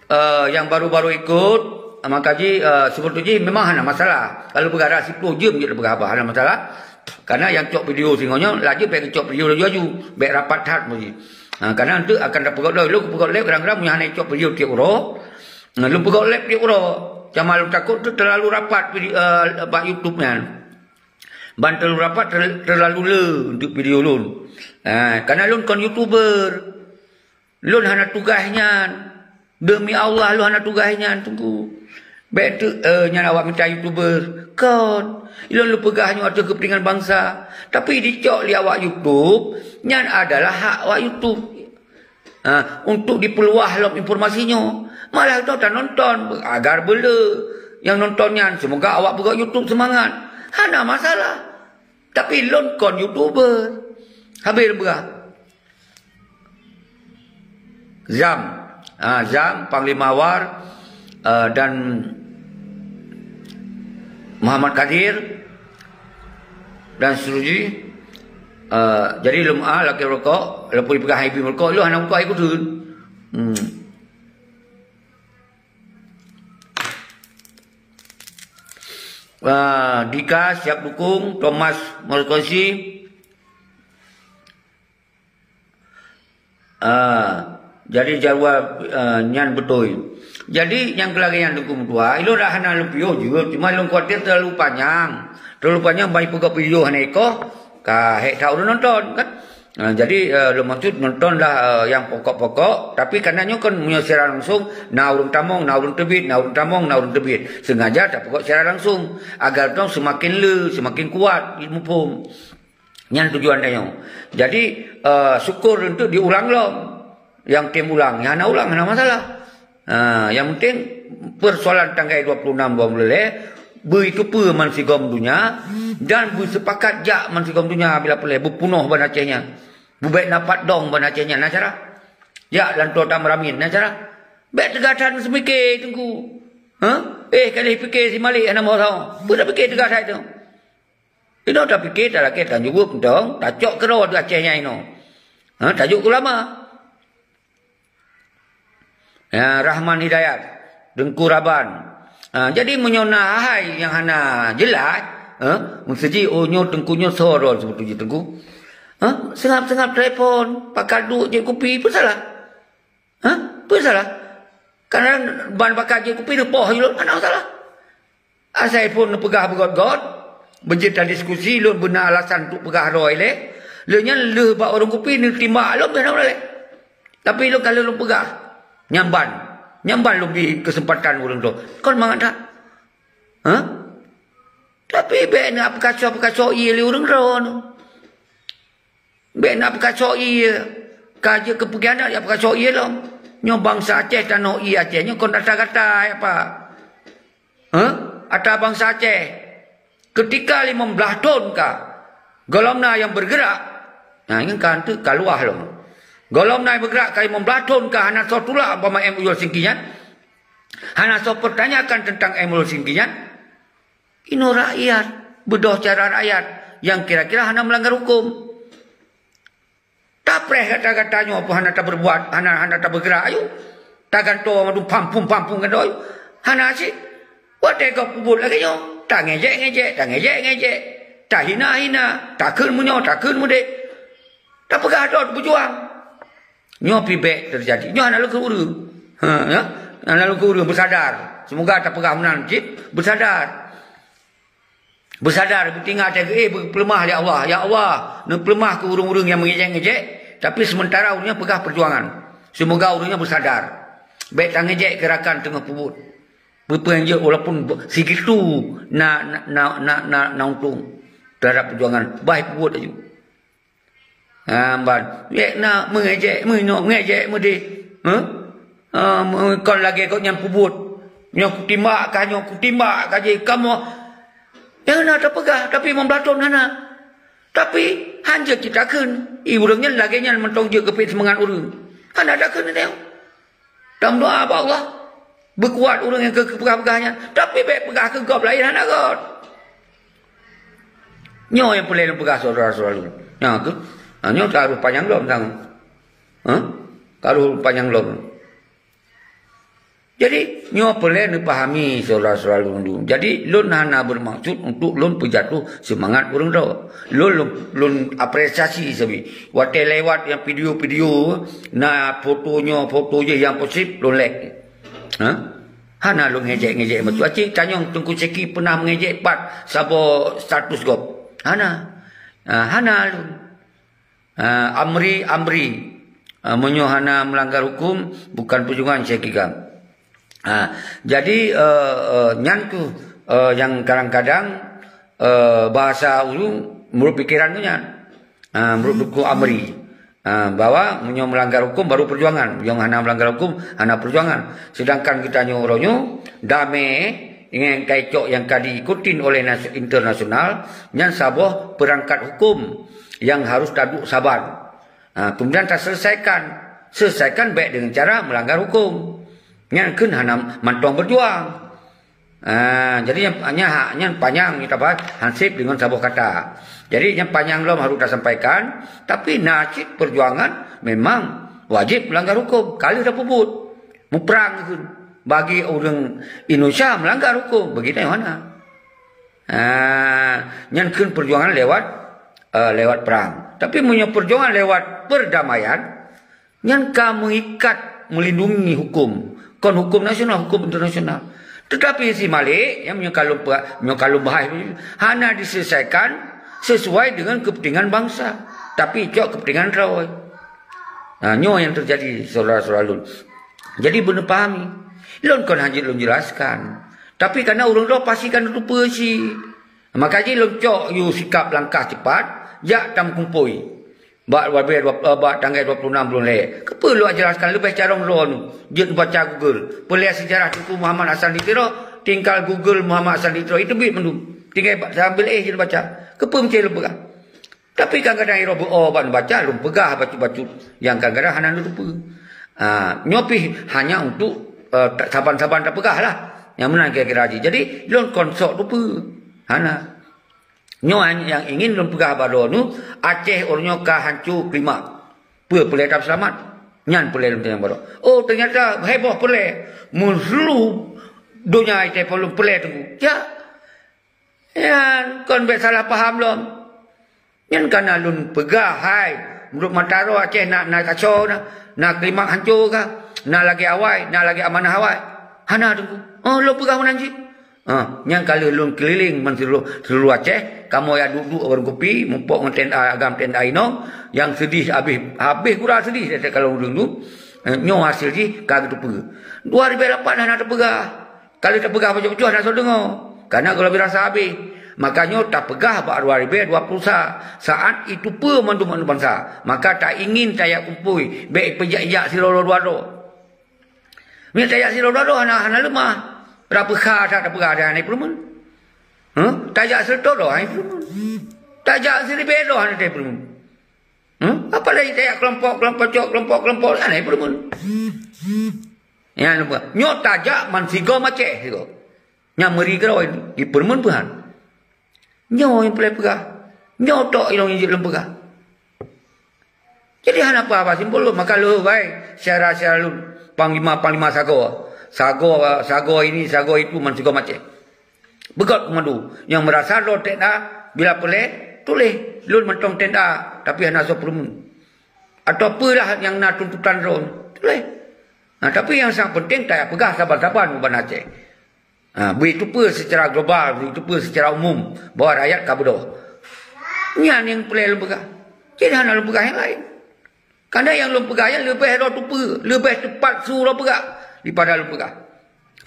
eh, nyang baru-baru ikot, maka ji, eh, sibeutoi jih memang hana masalah. Kalau peugah dah siploh jeuem jeuet peugah haba, hana masalah. Karena nyang cok video singoh nyoe, laju bèk cok video laju-laju, bèk rapat that meuji. Ha, karena enteuk akan tapeugöt lom, lôn peugöt lé kadang-kadang meunyo hana cok video tiep uroe. Nah, lôn peugöt lé tiep uroe. Cuma lôn takot tu terlalu rapat video, eh, bak YouTube nyan. Ban terlalu rapat ter-, terlalu le untuk video lôn. Ha, karena lôn kon YouTuber. Lôn hana tugaih nyan. Demi Allah, lôn hana tugaih nyan, Teungku. Bèk tu, eh, nyan awak mita YouTuber. Kon. Lôn leupeugah nyoe ateueh keupeuntengan bansa. Tapi dicok lé awak YouTube, nyan adalah hak awak YouTube. Ha, untuk dipeuluah lom informasi nyoe. Malah tu tanonton agar beule nyang nonton nyan. Semoga awak peugöt YouTube seumangat. Hana masalah. Tapi lôn kon YouTuber. Habéh lôn peugah. Zam. Ha, Zam, Panglima War, eh, dan Muhammad Kadir dan Suruji. Eh, jadi lôn, ah, lakèe rukok, lôn peugah hai bi rukok, lôn hana rukok hai kuteun. Hmm. Ah, Dika siap dukung, Thomas Morkosi. Ah, jadi jadual, ah, nyan beutôi. Jadi nyang keulagèe nyan Teungku meutuah, ilôn dah hana lôn piôh jeuet, cuma lôn khawatir terlalu panyang. Terlalu panyang ban peugah video hana ikoh, ka hék that ureueng nonton kan. Ah, jadi, ah, lôn maksud nonton lah, ah, nyang pokok-pokok, tapi karena nyoe kan meunyoe siaran langsung, na ureueng tamong, na ureueng teubiet, na ureueng tamong, na ureueng teubiet. Sengaja tapeugah siaran langsung agar dong seumaken le, seumaken kuat ilmu phom. Nyan tujuan tanyoe. Jadi, eh, syukur untuk diulang lom. Nyang tem ulang, nyang hana ulang hana masalah. Ha, nyang penting persoalan tanggai dua puluh enam, dua puluh lhèe, beuteupeue ban sigom donya dan beusepakat jak ban sigom donya bila peureulèe beupunoh ban Aceh nyan. Bubèk na pat dong ban Aceh nyan, na cara. Jak lantoe tameuramien, na cara. Bèk teuga that meuseumiké Teungku. Ha? Eh, ka lheuh piké si Malik hana meusaho. Peue tapiké teuga that tu? Inoe tapiké talakèe tajaweueb mantong, tacok keudroe di Aceh nyan inoe. Ha, tajok keu ulama. Ya, Rahman Hidayat, Teungku Raban. Ha, jadi meunyoe na hai nyang hana jeulaih, ha, meuseujih, oh, nyoe Teungku nyoe soe droe seubeutôi jih Teungku. Ha, seungab-seungab telepon, pakat duek jép kupi, peue salah? Ha? Peue salah? Karena ban pakat jép kupi neupoh jih lôn, hana masalah. Asai phon neupeugah beugöt-göt, beujeuet tadiskusi, lôn beuna alasan untuk peugah droe ilèe. Lheueh nyan lheueh bak warông kupi neutimbak lôn beh na ulèe. Tapi lôn ka lheueh lôn peugah. Nyan ban. Nyan ban lôn bri keuseumpatan ureueng droe. Kon mangat that? Ha? Tapi bèk na peukaso-peukaso ie lé ureueng droe. Bèk na peukaso ie. Ka jeuet keu peukhianat jak peukaso ie lom. Nyoe bansa Aceh, tanoh ie Aceh nyoe kon gata-gata apa? Hah? Ata bansa Aceh. Keutika limong blaih thon ka gohlom na nyang beureugerak. Nah, nyan ka enteuk ka luwah lom. Gohlom na nyang beureugerak ka limong blaih thon ka hana soe tulak umpama M O U Helsinki nyan. Hana soe peutanyakan teuntang M O U Helsinki nyan. Inoe rakyat, beudôh cara rakyat nyang kira-kira hana meulanggar huköm. Tapreh gata-gata nyoe pun hana tapeurbuat, hana, hana tapeugrak, ayu. Tagantoe mandum pampung-pampung gantoe, ayu. Hana cit. Watèe gob peubuet lagèe nyoe, tangejek-ngejek, tangejek-ngejek, tahina-hina, takheun meunyoe, takheun meudéh. Tapeugah droe beujuang. Nyoe pih bèk teujadi. Nyoe hana lôn kheun ureueng. Ha, ya? Hana lôn kheun ureueng beusadar. Seumoga tapeugah meunan cit, beusadar. Beusadar, beutingat lagèe, eh, beupeuleumah lé Allah. Ya Allah, neupeuleumah keu ureueng-ureueng nyang meungejek-ngejek, tapi seumeuntara ureueng nyan peugah peujuangan. Seumoga ureueng nyan beusadar. Bèk tangejek keu rakan teungoh peubuet. Peue-peue nyang jeuet walaupun be-, sigitu na, na, na untông teuhadap peujuangan, bah peubuet laju. Ha, ban. Bèk na meungejek, meunoe, meungejek meudéh. Hah? Ha, me-, kon lagèe gobnyan peubuet. Nyoe kutimbak kah, nyoe kutimbak kah jih. Kamoe Nyang na tapeugah, tapi limong blaih thon hana. Tapi, hanjeuet cit takheun. I ureuëng nyan lagée nyan mantong jeuet geupeuet seumangat ureuëng. Hana takheun teuh. Tameudoá bak Allah. Beukuat ureuëng nyang keu-, keupeugah-peugah nyan. Tapi bék peugah keu gob laén hana rot. Nyoe nyang peureulée lôn peugah syedara-syedara lôn. Nyoe keuh. Ha, nyoe ka rôh panyang lom tanggong. Ha? Ka rôh panyang lom. Jadi, nyoe peureulée neupahami syedara-syedara lôn. Jadi, lôn hana bermaksud untuk lôn peujatuh seumangat ureuëng droe. Lôn, lôn, lôn apresiasi sabe. Watée lewat nyang video-video, na foto nyoe, foto jih nyang positif, lôn like. Ha? Hana lôn ngejek-ngejek macam tu. Aci tanyong Teungku Syeki pernah mengejek pat saboh status gob. Hana. Ha, hana lôn. Ah, amri, amri. Ah, meunyoe hana melanggar hukum, bukan perjuangan saya kira. Ah, jadi, eh, eh, nyan tu, eh, yang kadang-kadang, eh, bahasa ulu menurut pikiran tu nyan. Ah, menurut buku amri. Ah, bahwa meunyoe melanggar hukum baru perjuangan. Yang hana melanggar hukum, hana perjuangan. Sedangkan kita nyoe uroe nyoe, damé dengan kaicok yang ka diikutin oleh nas-, internasional, nyan saboh perangkat hukum yang harus taduk saban. Ha, kemudian taselesaikan. Selesaikan baik dengan cara melanggar hukum. Nyan kheun hana mantong berjuang. Ha, jadi nyan, nyan hak nyan panyang kita bahas hansip dengan saboh kata. Jadi nyan panyang lom harus tasampaikan, tapi na cit perjuangan memang wajib melanggar hukum. Kalau dah pubut, muprang kheun. Bagi ureuëng Indonesia melanggar hukum, bagi tanyoe hana. Ha, nyan kheun perjuangan lewat, eh, lewat perang. Tapi meunyoe perjuangan lewat perdamaian, nyan ka meuikat melindungi hukum. Kon hukum nasional, hukum internasional. Tetapi si Malik, ya, meunyoe ka lôn pe-, meunyoe ka lôn bahas, hana diselesaikan sesuai dengan kepentingan bangsa, tapi cok kepentingan droe. Ha, nyoe yang terjadi, syedara-syedara lôn. Jadi, beuna pahami. Lôn kon hanjeuet lôn jelaskan. Tapi, karena ureuëng droe pasti ka neuteupeue cit. Maka jih lôn cok yue sikap langkah cepat, jak tameukumpôi. Bak dua belas, eh, bak tanggai dua puluh enam buleuen lhée. Keupeue lôn jelaskan leubeh carông droeneuh? Jeuet baca Google. Peureulée sejarah Teungku Muhammad Hasan di Tiro, tinggai Google Muhammad Hasan di Tiro, itu bit mandum. Tinggai ba-, sambil éh jeuet baca. Keupeue meusti lôn peugah? Tapi kadang-kadang irôh beu-o ban baca, lôn peugah bacut-bacut nyang kadang-kadang hana neuteupeue. Ah, nyoe pih hanya untuk, eh, ta-, saban-saban tapeugah lah. Nyang meunan kira-kira jih. Jadi, lôn kon sok teupeue. Hana. Nyoe nyang ingin lôn peugah bak droeneuh, Aceh uroe nyoe ka hanco klimak. Peue peureulée taseulamat? Nyan peureulée lôn tanyong bak droe. Oh, ternyata heboh peureulée. Meuseuleubah donya i telepon lôn peureulée teungku. Ya. Nyan kon bék salah paham lom. Nyan ka na lôn peugah, hai, meunurot mata droe Aceh na, na kacau na, na klimak hanco ka, na lagée awai, na lagée amanah awai. Hana teungku. Oh, lôn peugah meunan cit. Ah, nyan ka lheueh lôn keulileng ban seuluruh, seuluruh Aceh, kamoe jak duek-duek warong kupi, mupok ngon tenda agam tenda inong, nyang seudeh habéh, habéh gura seudeh teuka lôn deungoe. Eh, nyoe hasé jih ka geuteupeue. Dua ribée lapan hana teupeugah. Ka lheueh teupeugah bacut-bacut hana soe deungoe. Karena gohlom rasa habéh. Maka nyoe tapeugah bak dua ribée dua puluh sa, saát iteupeue mandum aneuëk bansa. Maka taingin tajak kumpôi, bék ipeujak-jak sidroe-droe dua droe. Meunyoe tajak sidroe-droe hana, hana leumah. Rapeukha that tapeugah hana ipeureumeun. Huh? Tajak sireutôh droe hana ipeureumeun. Tajak siribée droe hana ipeureumeun. Huh? Apalagi tajak keulompok-keulompok cok, keulompok-keulompok hana ipeureumeun. Nyan lupa. Nyoe tajak man sigom Aceh sigoe. Nyang meuri keudroe ipeureumeun peuhan. Nyoe nyang peureulée peugah. Nyoe tok ilong injeuet lôn peugah. Jadi hana peue-apa simpul lôn, maka lôn bae syedara-syedara lôn, panglima-panglima sagoe. Sagoe, sagoe ini, sagoe itu, man sigom Aceh. Beugét keumandu. Nyang meurasa droe tenda bila peureulée, tuléh. Lôn mantong tenda, tapi hana soe peureumeun. Atawa peue lah nyang na tuntutan droe, tuléh. Nah, tapi nyang sangat penting, tapeugah saban-saban u Banda Aceh. Ha, beu iteupeue secara global, beu iteupeue secara umum bahwa rakyat ka beudôh. Nyan nyang peureulée lôn peugah. Jadi hana lôn peugah nyang laén. Karena nyang lôn peugah nyan leubeh droe teupeue, leubeh teupat su droe peugah daripada lôn peugah.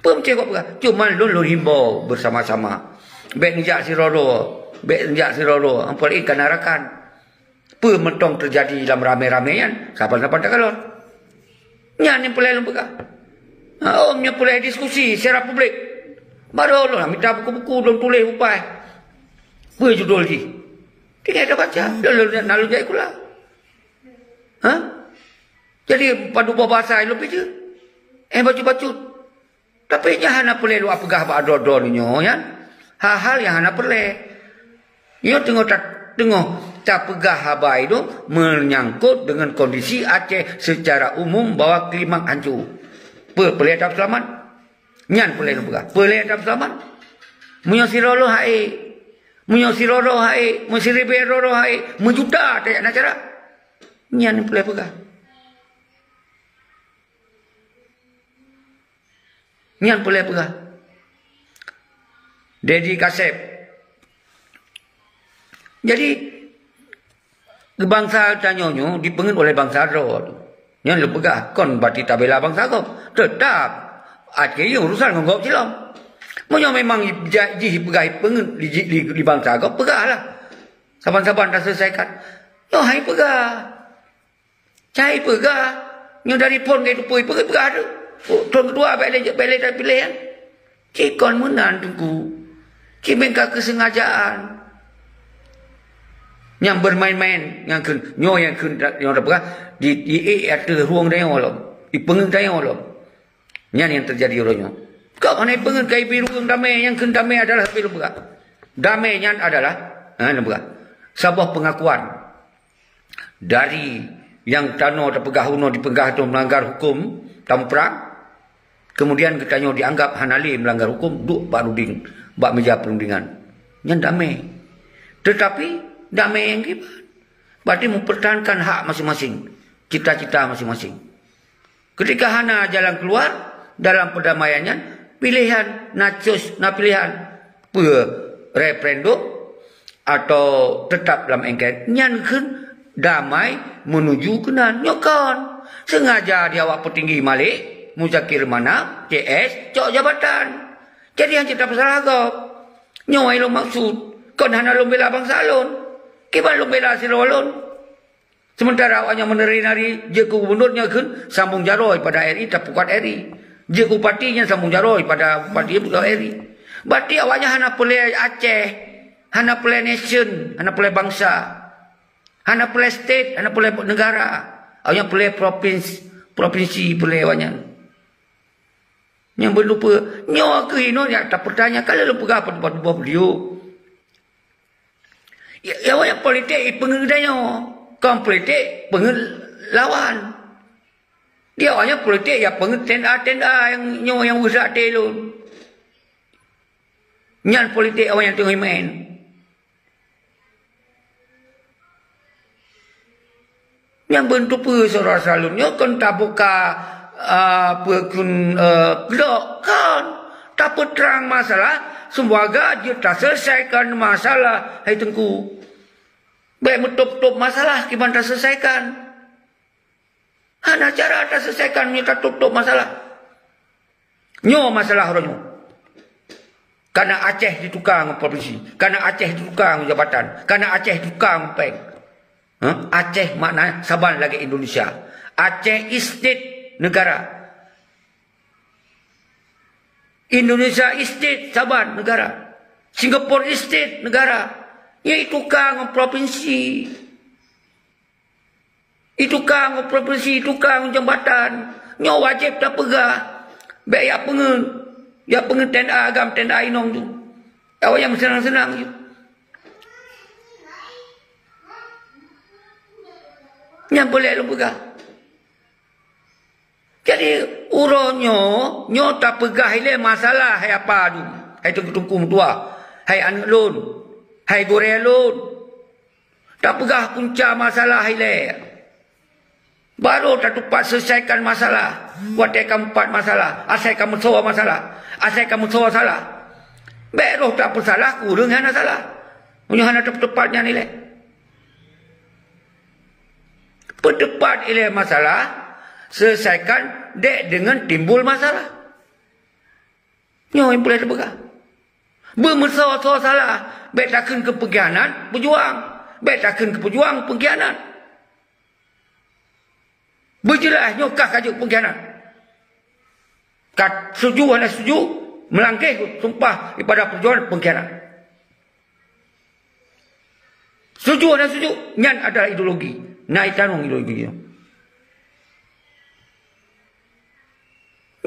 Peue meucéh kok peugah? Cuma lôn, lôn himbau bersama-sama. Bék neujak sidroe-droe, bék neujak sidroe-droe, apalagi kana rakan. Peue mantong teujadi lam ramé-ramé nyan, saban-saban takalon. Nyan nyang peureulée lôn peugah. Ha, oh, nyang peureulée diskusi secara publik. Baru lôn mita buku-buku lôn tuléh upai. Peue judul jih? Tinggai tabaca, lôn, lôn, lôn jak sikula. Ha? Jadi, padub boh basa lôn pijeue. Eh, bacut-bacut. Tapi nyan hana peureulée lôn peugah bak droe-droe nyoe nyan. Hal-hal nyang hana peureulée. Nyoe teungoh ta-, teungoh tapeugah haba nyoe meunyangkot deungon kondisi Aceh secara umum bahwa klimaks hanco. Peue peureulée tapeuseulamat? Nyan peureulée lôn peugah. Peureulée tapeuseulamat. Meunyoe sidroe lôn hai, meunyoe sidroe hai, meusiribée droe hai, meujuta tajak na cara. Nyan peureulée peugah. Nyan peureulée peugah. Dedi Kaseb. Jadi, bansa tanyoe nyoe dipeungeut oleh bansa droe. Nyan lôn peugah, kon berarti tabela bansa gob. Teutap, akhé urusan ngon gob silom. Meunyoe memang ja-, jih peugah peungeut di, di, di bansa gob, peugahlah. Saban-saban taseulesaikan. Nyoe hai peugah. Cai peugah, nyoe dari phon ka itupeue, peugah, peugah tu. Oh, thon keudua bèk lé, bèk lé tapiléh nyan. Ci kon meunan Teungku. Ci meuka keusengajaan. Nyang bermain-main, nyang kheun, nyoe nyang kheun, nyoe tapeugah, di, di ék ateueh rueng tanyoe lom. Di peungeut tanyoe lom. Nyan nyang teujadi uroe nyoe. Kok hana peungeut ka ibi rueng damé, nyang kheun damé adalah sabe lôn peugah. Damé nyan adalah, ha, lôn peugah. Saboh pengakuan dari nyang tanoh tapeugah unoe dipeugah tu melanggar huköm, tamuprang, kemudian geutanyoe dianggap hana lé melanggar huköm, duek bak runding, bak meja perundingan. Nyan damé. Tetapi damé nyang kiban. Berarti mempertahankan hak masing-masing, cita-cita masing-masing. Ketika hana jalan keluar dalam perdamaian nyan, pilihan, na choice, na pilihan. Peue referendum atau tetap lam engkét? Nyan kheun damai menuju keunan. Nyoe kon. Sengaja di awak peutinggi Malik, Muzakir Manaf, C S, cok jabatan. Jadi hana tapeusalah gob. Nyoe nyang lôn maksud. Kon hana lôn bela bansa lôn. Kiban lôn bela sidroe lôn. Sementara awaknyan meunari-nari jeuet keu gubunur nyan kheun sambong jaroe pada R I, tapukat R I. Jeuet keu bupati nyan sambong jaroe pada bupati, pukat R I. Berarti awaknyan hana peureulée Aceh, hana peureulée nation, hana peureulée bansa, hana peureulée state, hana peureulée negara. Awaknyan peureulée propins-, propinsi peureulée awaknyan. Nyang beuneupeue, nyoe keuh inoe nyang tapeutanya, ka lheueh lôn peugah pat-, pat-, pat-, beliau. Ya, ya, awaknyan politik ipeungeut geutanyoe, kon politik peungeut lawan. Di awaknyan politik ya peungeut tenda-tenda nyang nyoe nyang beusak até lôn. Nyan politik awaknyan teungoh main. Nyang beuneupeue saudara saleuem nyoe kon tabuka, a, peue kheun, e, keudok, kon. Tapeutrang masalah, seumoga jeuet taseulesaikan masalah, hai Teungku. Bèk meutôb-tôb masalah kiban taseulesaikan. Hana cara taseulesaikan meunyoe tatôb-tôb masalah. Nyoe masalah uroe nyoe. Kana Aceh ditukang ngon propinsi, kana Aceh ditukang ngon jabatan, kana Aceh ditukang ngon péng. Hah? Aceh makna saban lagèe Indonesia. Aceh is state negara. Indonesia is state saban negara. Singapura is state negara. Nyan itukang ngon propinsi. Itukang ngon propinsi, itukang ngon jambatan. Nyoe wajéb tapeugah. Bèk jak peungeut. Jak peungeut tenda agam, tenda inong tu. Awaknyan meuseunang-seunang ju. Nyan peureulèe lôn peugah. Jadi, uroe nyoe, nyoe tapeugah ilèe masalah hai apa tu, hai teungku-teungku meutuah, hai aneuk lôn, hai gurèe lôn. Tapeugah punca masalah ilèe. Barô tatupat seulesaikan masalah. Watèe ka mupat masalah, asai ka meusoe masalah, asai ka meusoe salah. Bèk roh tapeusalah keu ureueng nyang hana salah. Meunyoe hana teupeutupat nyan ilèe. Peuteupat ilèe masalah, seulesaikan dèk deungon timbul masalah. Nyoe nyang peureulèe tapeugah. Beumeusoe-soe salah, bèk takheun keu peungkhianat peujuang, bèk takheun keu peujuang peungkhianat. Beujeulaih nyoe kah ka jeuet peungkhianat. Ka setuju hana setuju, meulangkeh sumpah ibadah peujuangan peungkhianat. Tujuh dan tujuh, nyan adalah ideologi. Nai tanong ideologi nyoe.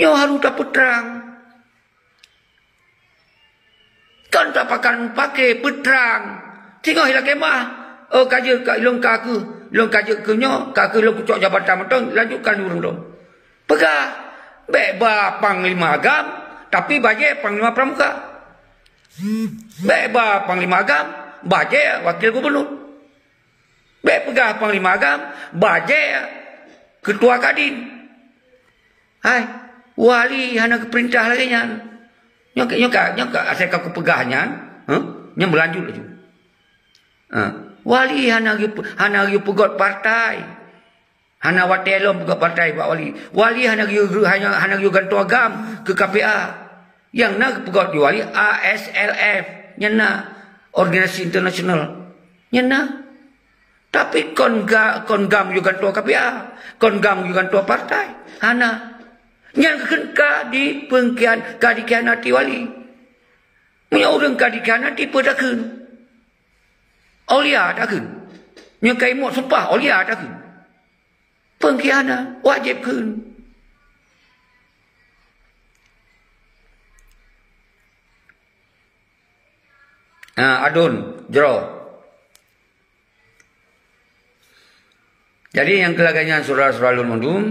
Nyoe harus tapeutrang. Kon tapakan pakai peutrang. Singoh ilakée meuah. Oh, ka jeuet ka ilong ka keuh. Ilong ka jeuet keuh nyoe, ka keuh ilong kucok jabatan mantong, lanjutkan ureuëng dong. Peugah, bék ba panglima agam, tapi bajée panglima pramuka. Bék ba panglima agam, bajée wakil gubunur. Bék peugah panglima agam, bajée keutua kadin. Hai, wali hana geupeurintah lagée nyan. Nyoe ka, nyoe ka, nyoe ka asai ka kupeugah nyan, huh? Nyan beulanjut laju. Ha, wali hana geu-, hana geupeugot partai. Hana watée lom peugot partai bak wali. Wali hana geu-, hana, hana geugantoe agam keu K P A. Nyang na geupeugot di wali A S L F. Nyan na organisasi internasional. Nyan na. Tapi kon ga-, kon gam yue gantoe K P A, kon gam yue gantoe partai. Hana. Nyan keukeun ka dipeungkhian-, ka dikhianati wali. Meunyoe ureuëng ka dikhianati, peue takheun? Aulia takheun. Nyoe ka imut sumpah, aulia takheun. Peungkhianat, wajéb kheun. Ha, adun, jroh. Jadi nyang keulagai nyan syedara-syedara lôn mandum,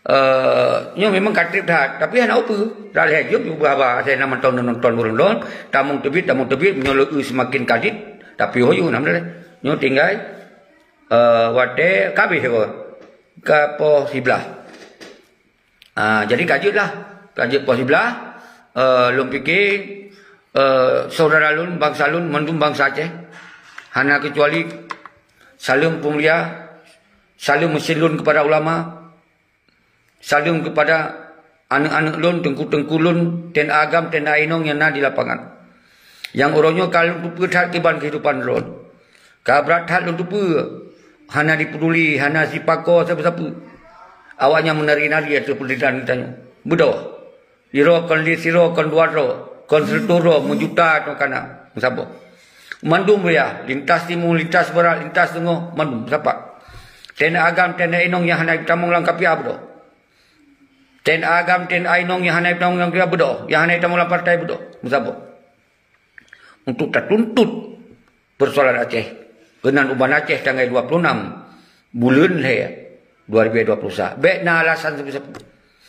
eh, nyoe memang ka treb that, tapi hana upeue. Dah lhée jeuem ubah haba, asai na mantong nonton ureuëng lôn, tamong teubiet, tamong teubiet, meunyoe lôn seumaken kadit, tapi ho yue, alhamdulillah. Nyoe tinggai, eh, watée ka habéh ho, ka poh siblaih. Ah, jadi ka jeuet lah. Ka jeuet poh siblaih, eh, lôn pike, eh, syedara lôn, bansa lôn, mandum bansa Aceh. Hana keucuali saleuem peumulia, saleuem meusin lôn keupada ulama, saleuem keupada aneuëk-aneuëk lôn, teungku-teungku lôn, T N A agam, T N A inong nyang na di lapangan. Nyang uroe nyoe ka lôn teupeue that kiban keuhidupan lôn. Ka brat that lôn teupeue, hana jipeuduli, hana jipakoe sapeue-sapeue. Awaknyan meunari-nari ateueh peunderitaan geutanyoe. Beudôh. Sidroe kon lhée sidroe, kon dua droe, kon sireutôh droe, meujuta droe kana. Meusaboh. Mandum wilayah, lintas timu, lintas barat, lintas teungoh, mandum sapat. T N A agam, T N A inong nyang hana jitamong lam K P A beudôh. T N A agam, T N A inong nyang hana jitamong lam K P A beudôh. Nyang hana jitamong lam partai beudôh. Meusaboh. Untuk tatuntut persoalan Aceh. Keunan u Banda Aceh tanggai dua puluh enam buleuen lhée dua ribu dua puluh sa. Bék na alasan sapeue-sapeue.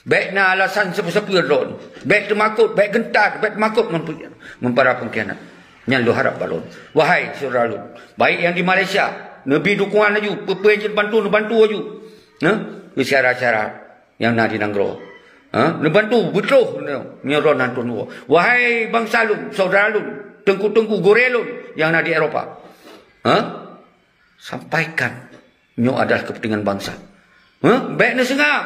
Bék na alasan sapeue-sapeue droen. Bék teumakot, bék geuntar, bék teumakot ngon pe-, ngon para peungkhianat. Nyan lôn harab bak droen. Wahai syedara lôn, baik nyang di Malaysia, neubi dukungan laju, peue-peue nyang jeuet bantu, neubantu laju. Nah, syarat-syarat nyang na di nanggroe. Ha? Neubantu, beutroh nyoe, nyoe droen hantom neuwoe. Wahai bansa lôn, syedara lôn, teungku-teungku gurée lôn nyang na di Eropa. Ha? Sampaikan nyoe adalah kepentingan bangsa. Ha? Bék neuseungab.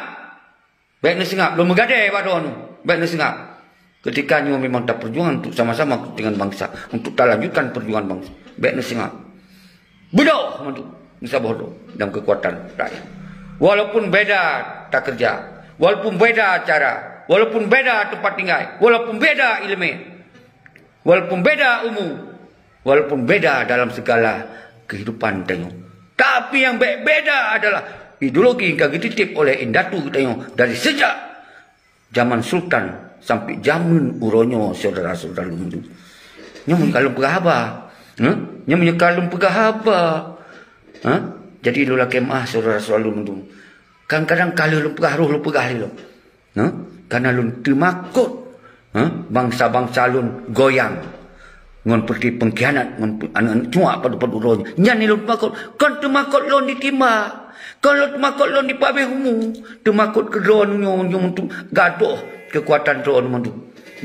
Bék neuseungab. Lôn meugadée bak droeneuh. Bék neuseungab. Ketika nyoe memang tapeujuang untuk sama-sama kepentingan bangsa, untuk talanjutkan perjuangan bangsa. Bék neuseungab. Beudôh mandum meusaboh droe dalam kekuatan rakyat. Walaupun beda takeureuja, walaupun beda cara, walaupun beda teumpat tinggai, walaupun beda iéleumé, walaupun beda umu, walaupun beda dalam segala kehidupan tanyoe. Tapi nyang bék beda adalah ideologi nyang ka geutitip oleh indatu geutanyoe dari sejak jameun sultan sampoe jameun uroe nyoe, syedara-syedara lôn. Nyoe meunyoe ka lôn peugah haba. Heh? Nyoe meunyoe ka lôn peugah haba. Heh? Jadi lôn lakée meuah, syedara-syedara lôn. Kadang-kadang ka lheueh lôn peugah, roh lôn peugah lé lom. Heh? Karena lôn teumakot, heh, bansa-bansa lôn goyang ngon peuti peungkhianat, ngon pe-, aneuëk-aneuëk cuak padub-padub droe nyan. Nyan lôn teumakot. Kon teumakot lôn ditimbak. Kon lôn teumakot lôn dipeuabéh umu. Teumakot keu droeneuh nyoe, nyoe untuk gadôh keukuatan droeneuh mandum.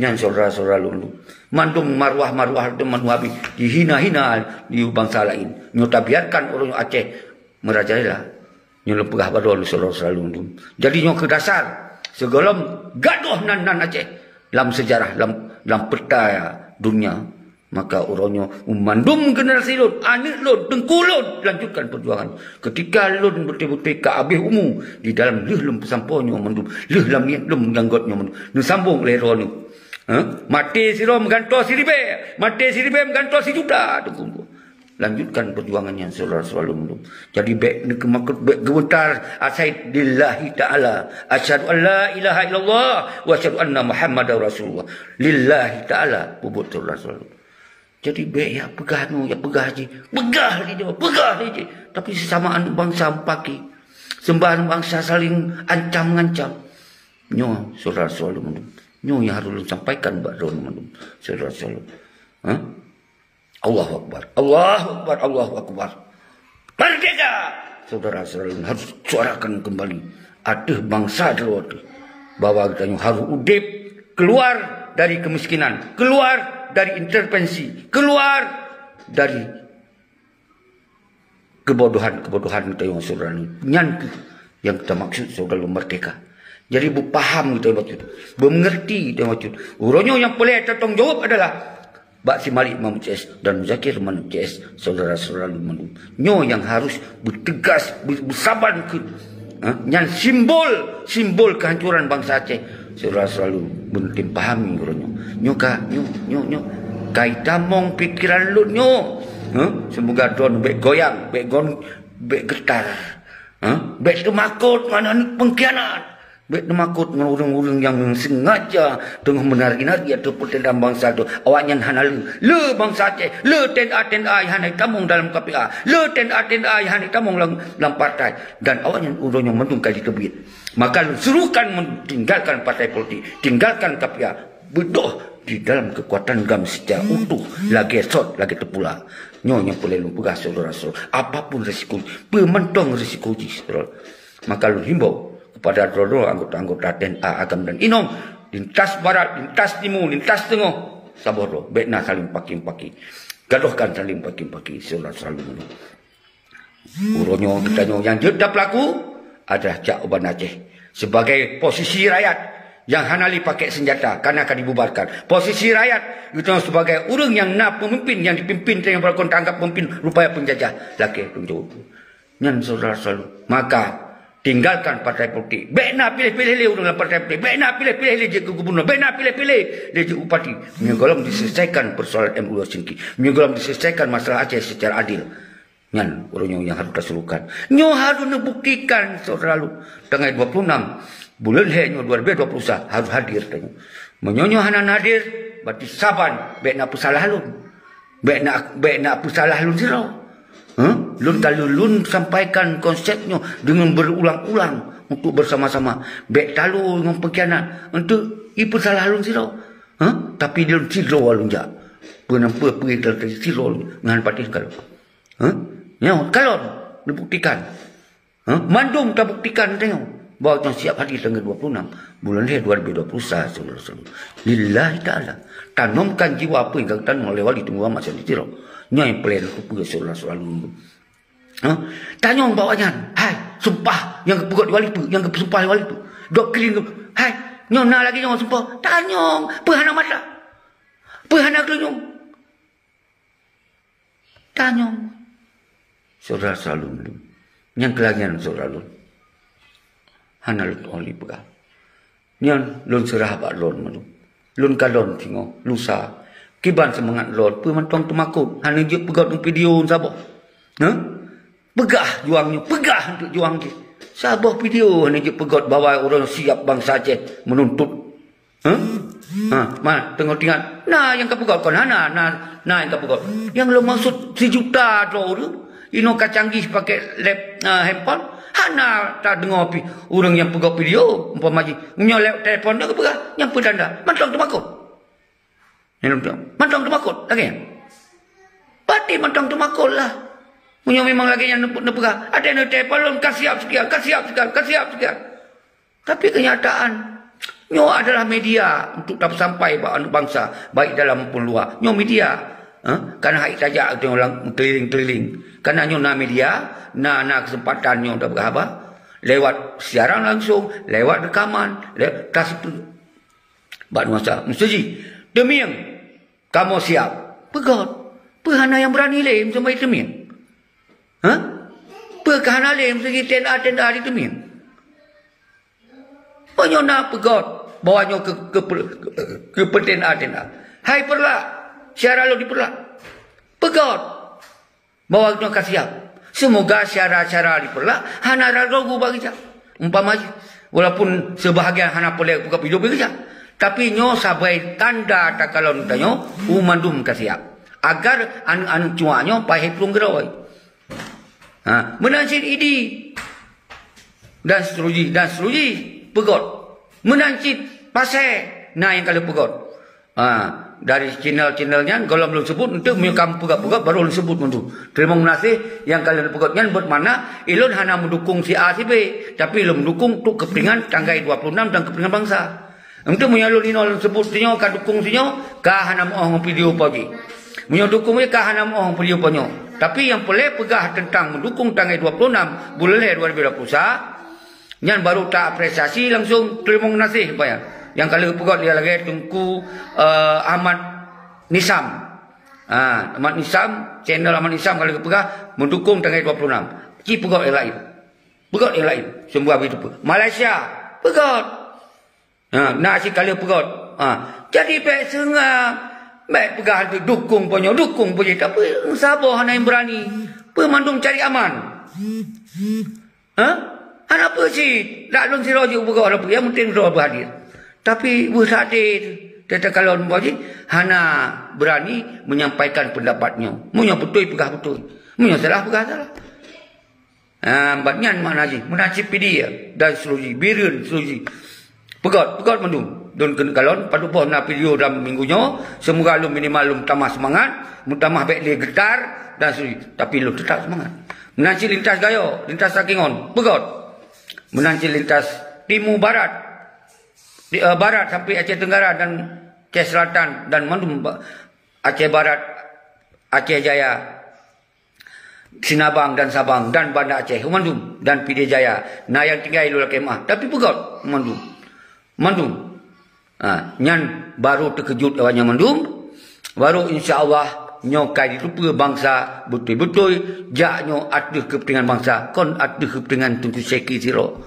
Nyan syedara-syedara lôn. Mandum maruah-maruah droeneuh mandum habéh. Dihina-hina di bansa laén. Nyoe tabiarkan ureuëng Aceh meurajalela. Nyoe lôn peugah bak droeneuh syedara-syedara lôn. Jadi nyoe keuh dasar sigohlom gadôh nan-nan Aceh lam seujarah, lam, lam peta dunia. Maka uroe nyoe mandum generasi lôn, aneuëk lôn, teungku lôn, lanjutkan perjuangan. Ketika lôn beutôi-beutôi ka abéh umu, di dalam lheueh lôn peusampoe nyoe mandum, lheueh lam niet lôn meuganggôt nyoe mandum, neusambong lé droeneuh. Ha? Maté sidroe meugantoe siribée, maté siribée meugantoe sijuta, teungku. Lanjutkan perjuangan nyan, syedara-syedara lôn. Jadi, bèk neukeumakot, bèk geubeuntar, asai lillahi ta'ala. Asyhadu an la ilaha illallah wa asyhadu anna Muhammadar Rasulullah. Lillahi ta'ala, peubuet, syedara-syedara lôn. Jadi, bèk ya peugah nyoe, ya peugah jih. Peugah lé jih, peugah lé jih. Tapi sesama aneuk bansa meupaké. Seumbah aneuk bansa saling ancam-ngancam. Nyoe, syedara-syedara lôn mandum. Nyoe nyang harôh lôn sampaikan bak droeneuh mandum, syedara-syedara lôn. Ha? Allahu Akbar. Allahu Akbar. Allahu Akbar. Merdeka! Syedara-syedara lôn harôh suarakan kembali ateueh bansa droe teuh bahwa geutanyoe harôh udép keuluar dari keumiskinan, keuluar dari intervensi, keuluar dari keubodohan-keubodohan geutanyoe, syedara lôn. Nyan kheueh nyang tamaksud, syedara lôn, merdeka. Jadi, beupaham geutanyoe bacut, beumeungeurti geutanyoe bacut. Uroe nyoe nyang peureulèe tatanggung jaweueb adalah bak si Malik Mahmud C S dan Muzakir Manaf C S, syedara-syedara lôn mandum. Nyoe nyang harôh beuteugas, be-, beusaban keu, ha, nyan simbol, simbol kehancuran bansa Aceh. Syedara-syedara lôn, beuneutem pahami uroe nyoe. Nyoe ka, nyoe, nyoe, nyoe. Ka itamong pikeran lôn nyoe. Ha? Seumoga droeneuh bèk goyang, bèk gon-, bèk geutar. Ha? Bèk teumakot ngon aneuk peungkhianat. Bèk teumakot ngon ureueng-ureueng nyang sengaja teungoh meunari-nari ateueh peuteulan bansa teuh. Awaknyan hana le, le bansa Aceh, le T N A, T N A nyang hana jitamong dalam K P A, le T N A, T N A nyang hana jitamong lam, lam partai. Dan awaknyan uroe nyoe mandum ka jiteubiet. Maka lôn serukan men-, tinggalkan partai politik, tinggalkan K P A, beudôh di dalam keukuatan GAM secara utuh, lagèe sot, lagèe teupula. Nyoe nyang peureulèe lôn peugah, syedara-syedara. Apapun risiko, peue mantong risiko jih, syedara. Maka lôn himbau kepada droe-droe anggota-anggota T N A GAM dan inong, lintas barat, lintas timu, lintas teungoh, saboh droe, bèk na saling paki-paki. Gadôhkan saling paki-paki, syedara-syedara lôn. Uroe nyoe geutanyoe nyang jeuet tapeulaku adalah jak u Banda Aceh. Sebagai posisi rakyat nyang hana lé pakèk seunjata, kareuna ka dibubarkan. Posisi rakyat geutanyoe sebagai ureueng nyang na peumimpin nyang dipimpin tanyoe beureugon teuanggab peumimpin rupaya peunjajah, lakèe tanggung jaweueb. Nyan syedara-syedara lôn. Maka, tinggalkan partai politik. Bèk na piléh-piléh lé ureueng lam partai politik. Bèk na piléh-piléh lé jeuet keu gubunur. Bèk na piléh-piléh lé jeuet bupati. Meunyoe gohlom diselesaikan persoalan M U Singki. Meunyoe gohlom diselesaikan masalah Aceh secara adil. Nyan uroe nyoe nyang harôh taserukan. Nyoe harôh neubuktikan, syedara lôn. Tanggai dua puluh enam buleuen lhèe nyoe dua ribu dua puluh satu harôh hadir tanyoe. Meunyoe nyoe hana hadir, berarti saban bèk na peusalah lôn. Bèk na, bèk na peusalah lôn sidroe. Huh? Lôn ka lôn, lôn sampaikan konsep nyoe deungon beurulang-ulang untuk bersama-sama. Bèk talo ngon peungkhianat untuk ipeusalah lôn sidroe. Huh? Tapi lôn sidroe lôn jak. Peue nyang peue-peue sidroe lôn ngon patéh kalon. Huh? Nyoe kalon neubuktikan. Ha? Mandum tabuktikan tanyoe bahwa tanyoe siap hadir tanggai dua puluh enam buleuen lhèe dua ribu dua puluh satu, syedara-syedara. Lillahi ta'ala. Tanamkan jiwa apa nyang ka geutanam oleh Wali Teungku Ahmad Syarif Tiro. Nyoe nyang peureulèe tapeugah, syedara-syedara lôn. Ha? Tanyong bak awaknyan, hai, sumpah nyang geupeugah Wali peue, nyang geupeusumpah Wali peue. Dok keulieng, hai, nyoe na lagèe nyoe sumpah. Tanyong, peue hana mata? Peue hana keulinyueng? Tanyong, syedara-syedara lôn, nyang keulagian syedara lôn, hana lôn tu'oh lé peugah. Nyan lôn seurah bak droe mandum. Lôn kalon singoh, lusa. Kiban seumangat lôn, peue mantong teumakot, hana jeuet peugöt video saboh. Hah? Peugah juang nyoe, peugah untuk juang jih. Saboh video hana jeuet peugöt bahwa ureueng siap bansa Aceh meununtut. Hah? Ha, ma, teungoh teuingat. Na nyang ka peugöt kon hana, na, na nyang ka peugöt. Nyang lôn maksud sijuta droe ureueng, inoe ka canggih pakai lap, ah, handphone, hana tadeungoe pih ureueng nyang peugöt video, umpama jih. Meunyoe lewat telepon dah geupeugah, nyang peutanda, mantong teumakot. Nyang lôn teumakot, mantong teumakot lagèe nyan. Pasti mantong teumakot lah. Meunyoe memang lagèe nyan neupe-, neupeugah, "Até neutelepon lôn, ka siap sekian, ka siap sekian, ka siap sekian." Tapi kenyataan, nyoe adalah media untuk tapeusampai bak aneuk bansa, baik dalam maupun luwa. Nyoe media, ha? Kana hai tajak teulang keulileng-keulileng. Kana nyoe na media, na, na keuseumpatan nyoe tapeugah haba. Lewat siaran langsung, lewat rekaman, lewat tas-, bak nuansa. Meuseujih, teumieng, kamoe siap. Peugöt. Peue hana nyang beurani lé meuseujih teumieng? Hah? Peue ka hana lé meuseujih tenda-tenda di teumieng? Meunyoe na peugöt, bahwa nyoe keu, keu, keu, keu peutenda-tenda. Hai Peureulak, siara lôn di Peureulak. Peugöt. Bahwa nyoe ka siap. Seumoga syara-syara dipeurlak hana ragu-ragu bak geucak. Umpama jih, walaupun seubahagian hana peureulée peugah hidup geucak, tapi nyoe sabai tanda takalon tanyoe u mandum ka siap. Agar aneuëk-aneuëk cuak nyoe paih plueng geurôi. Ha, meunan cit Idi dan seterusnya, dan seterusnya peugöt. Meunan cit Pasé na nyang ka lheueh peugöt. Ha, dari channel-channel nyan, gohlom lôn sebut, enteuk meunyoe ka peugöt-peugöt, baru lôn sebut mandum. Teurimong geunaséh nyang ka lheueh peugöt nyan, buet makna, ilôn hana meudukung si A, si B, tapi lôn meudukung untuk kepentingan tanggai dua puluh enam dan kepentingan bangsa. Untuk meunyoe lôn inoe lôn sebut sinyoe ka dukung sinyoe, ka hana meu'oh ngon video po jih. Meunyoe dukung jih ka hana meu'oh ngon video po nyoe. Tapi nyang peureulée peugah teuntang meudukung tanggai dua puluh enam buleuen lhée dua ribu dua puluh sa, nyan baru ta apresiasi langsung teurimong geunaséh baya. Nyang ka lheueh peugöt lagée Teungku, eh, Ahmad Nisam. Ha, Ahmad Nisam, channel Ahmad Nisam ka lheueh peugah meudukung tanggai dua puluh enam. Ci peugöt nyang laén. Peugöt nyang laén. Seumoga begitu pun. Malaysia, peugöt. Ha, na cit ka lheueh peugöt. Ha, jadi bék seunga, bék peugah dukung po nyoe, dukung po jih, tapi saboh hana nyang beurani. Peue mandum cari aman. Ha? Hana peue cit, dak lôn sidroe jeuet peugah hana peue, nyang penting droe beuhadir. Tapi beuh that deh, teuka kalon po jih hana beurani menyampaikan pendapat nyoe. Meunyoe beutôi, peugah beutôi. Meunyoe salah, peugah salah. Ha, ban nyan makna jih, meunan cit Pidie dan seterusnya, Bireuen seterusnya. Peugöt, peugöt mandum. Lôn keuneuk kalon, padub boh na video dalam minggu nyoe, seumoga lôn minimal lôn tamah seumangat, meutamah bék lé geutar dan seterusnya. Tapi lôn teutap seumangat. Meunan cit lintas Gayo, lintas Takengon, peugöt. Meunan cit lintas timu barat, di, eh, barat sampai Aceh Tenggara dan Aceh Selatan dan mandum ba-, Aceh Barat, Aceh Jaya. Sinabang dan Sabang dan Banda Aceh mandum dan Pidie Jaya. Na nyang tinggai lôn lakée meu'ah, tapi peugöt mandum. Mandum. Ha, nyan baru teukeujot awaknyan mandum. Baru insya Allah nyoe ka jiteupeue bansa beutôi-beutôi jak nyoe ateueh keupeuntengan bansa, kon ateueh keupeuntengan Teungku Syeki sidroe.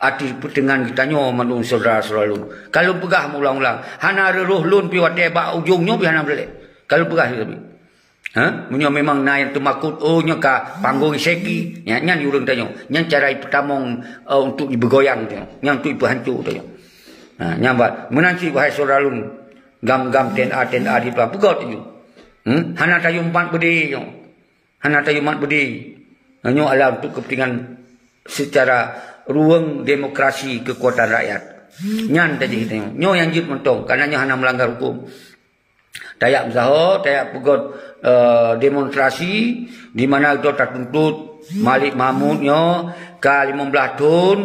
Ateueh keupeuntengan geutanyoe mandum syedara-syedara lôn. Ka lôn peugah meuulang-ulang, hana reuroh lôn pih watée bak ujong nyoe pih hana meulelek. Ka lôn peugah lagée nyan. Ha? Meunyoe memang na nyang teumakot, oh, nyoe ka panggong Syeki, nyan, nyan ureuëng tanyoe. Nyan cara jipeutamong, eh, untuk jibeugoyang tanyoe. Nyan untuk jipeuhanco tanyoe. Ha, nyan ban. Meunan cit, wahai syedara lôn, gam-gam T N A, T N A di Plang, peugöt tanyoe. Hmm? Hana tayue mat beudé nyoe. Hana tayue mat beudé. Nyoe adalah untuk kepentingan secara ruang demokrasi kekuatan rakyat. Nyan tajih tanyoe. Nyoe nyang jeuet mantong, karena nyoe hana melanggar hukum. Tajak meusaho, tajak peugöt, eh, demonstrasi di mana geutanyoe tatuntut Malik Mahmud nyoe ka limong blaih thon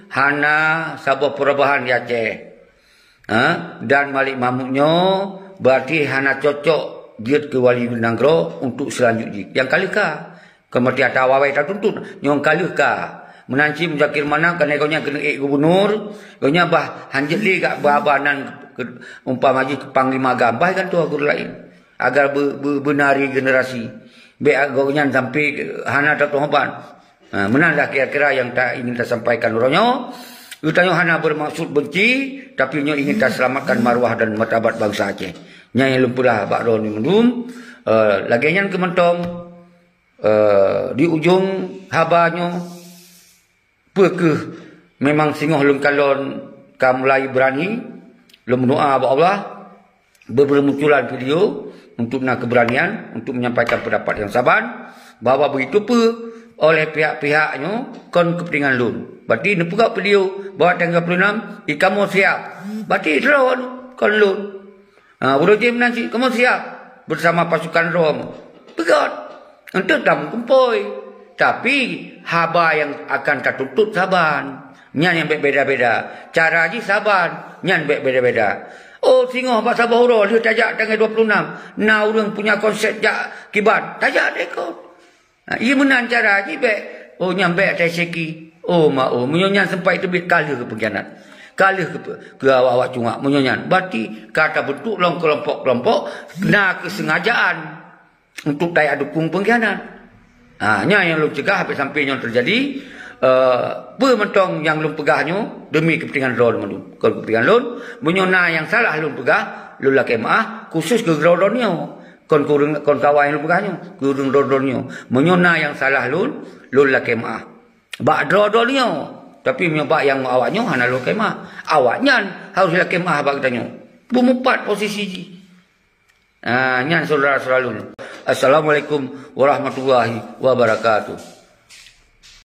hana saboh perubahan di Aceh. Ha? Dan Malik Mahmud nyoe berarti hana cocok jeuet keu wali nanggroe untuk seulanjut jih. Nyang ka lheueh ka. Kon berarti ata awai-awai tatuntut, nyang ka lheueh ka. Meunan cit Muzakir Manaf, keuneuk gobnyan keuneuk ék gubunur, gobnyan bah hanjeuet lé gak ba-ba nan keu-, umpama jih keu panglima gam, bah gantoe guru laén. Agar be-, be-, beunari generasi. Bék gobnyan sampai hana tatuho ban. Ha, meunan lah kira-kira nyang ta-, ingin tasampaikan uroe nyoe. Geutanyoe hana bermaksud benci, tapi nyoe ingin taselamatkan marwah dan martabat bansa Aceh. Nyan nyang lôn peugah bak droeneuh mandum, eh, lagée nyan keuh mantong, eh, di ujong haba nyoe, peu kheueh memang singoh lôn kalon ka mulai beurani, lôn meudoa bak Allah, bermunculan video untuk na keberanian untuk menyampaikan pendapat nyang saban, bahwa begitu peuh oleh pihak-pihak nyoe kon kepentingan lôn. Berarti neupeugah video bahwa tanggai dua puluh enam, "Ih, kamoe siap." Berarti droe kon lôn. Ha, uroe jih meunan cit, "Kamoe siap bersama pasukan Rom." Peugöt. Enteuk tameukumpôi. Tapi, haba nyang akan tatuntut saban. Nyan nyang bék beda-beda. Cara jih saban. Nyan bék beda-beda. Oh, singoh bak saboh uroe lheueh tajak tanggai dua puluh enam. Na ureuëng punya konsep jak kiban. Tajak deh kon. Ha, iya meunan cara jih bék. Oh, nyan bék atai Syeki. Oh, ma oh. Meunyoe nyan sempat teubiet ka lheueh keu pengkhianat. Ka lheueh keu, keu awak-awak cungak. Meunyoe nyan. Berarti ka tabentuk lom kelompok-kelompok. Na keusengajaan. Untuk tajak dukung pengkhianat. Ha, nyan nyang lôn cegah bék sampai nyoe teujadi, eh, peue mantong nyang lôn peugah nyoe demi kepentingan droe mandum. Kon kepentingan lôn, meunyoe na nyang salah lôn peugah, lôn lakée meu'ah, khusus keu droe-droe nyoe. Kon kureueng, kon kawan nyang lôn peugah nyoe, kureueng droe-droe nyoe. Meunyoe na nyang salah lôn, lôn lakée meuáh. Bak droe-droe nyoe. Tapi meunyoe bak nyang awak nyoe hana lôn lakée meuáh. Awak nyan harôh lakée meuáh bak geutanyoe. Beumeupat posisi jih. Ah, nyan syedara-syedara lôn. Assalamualaikum warahmatullahi wabarakatuh.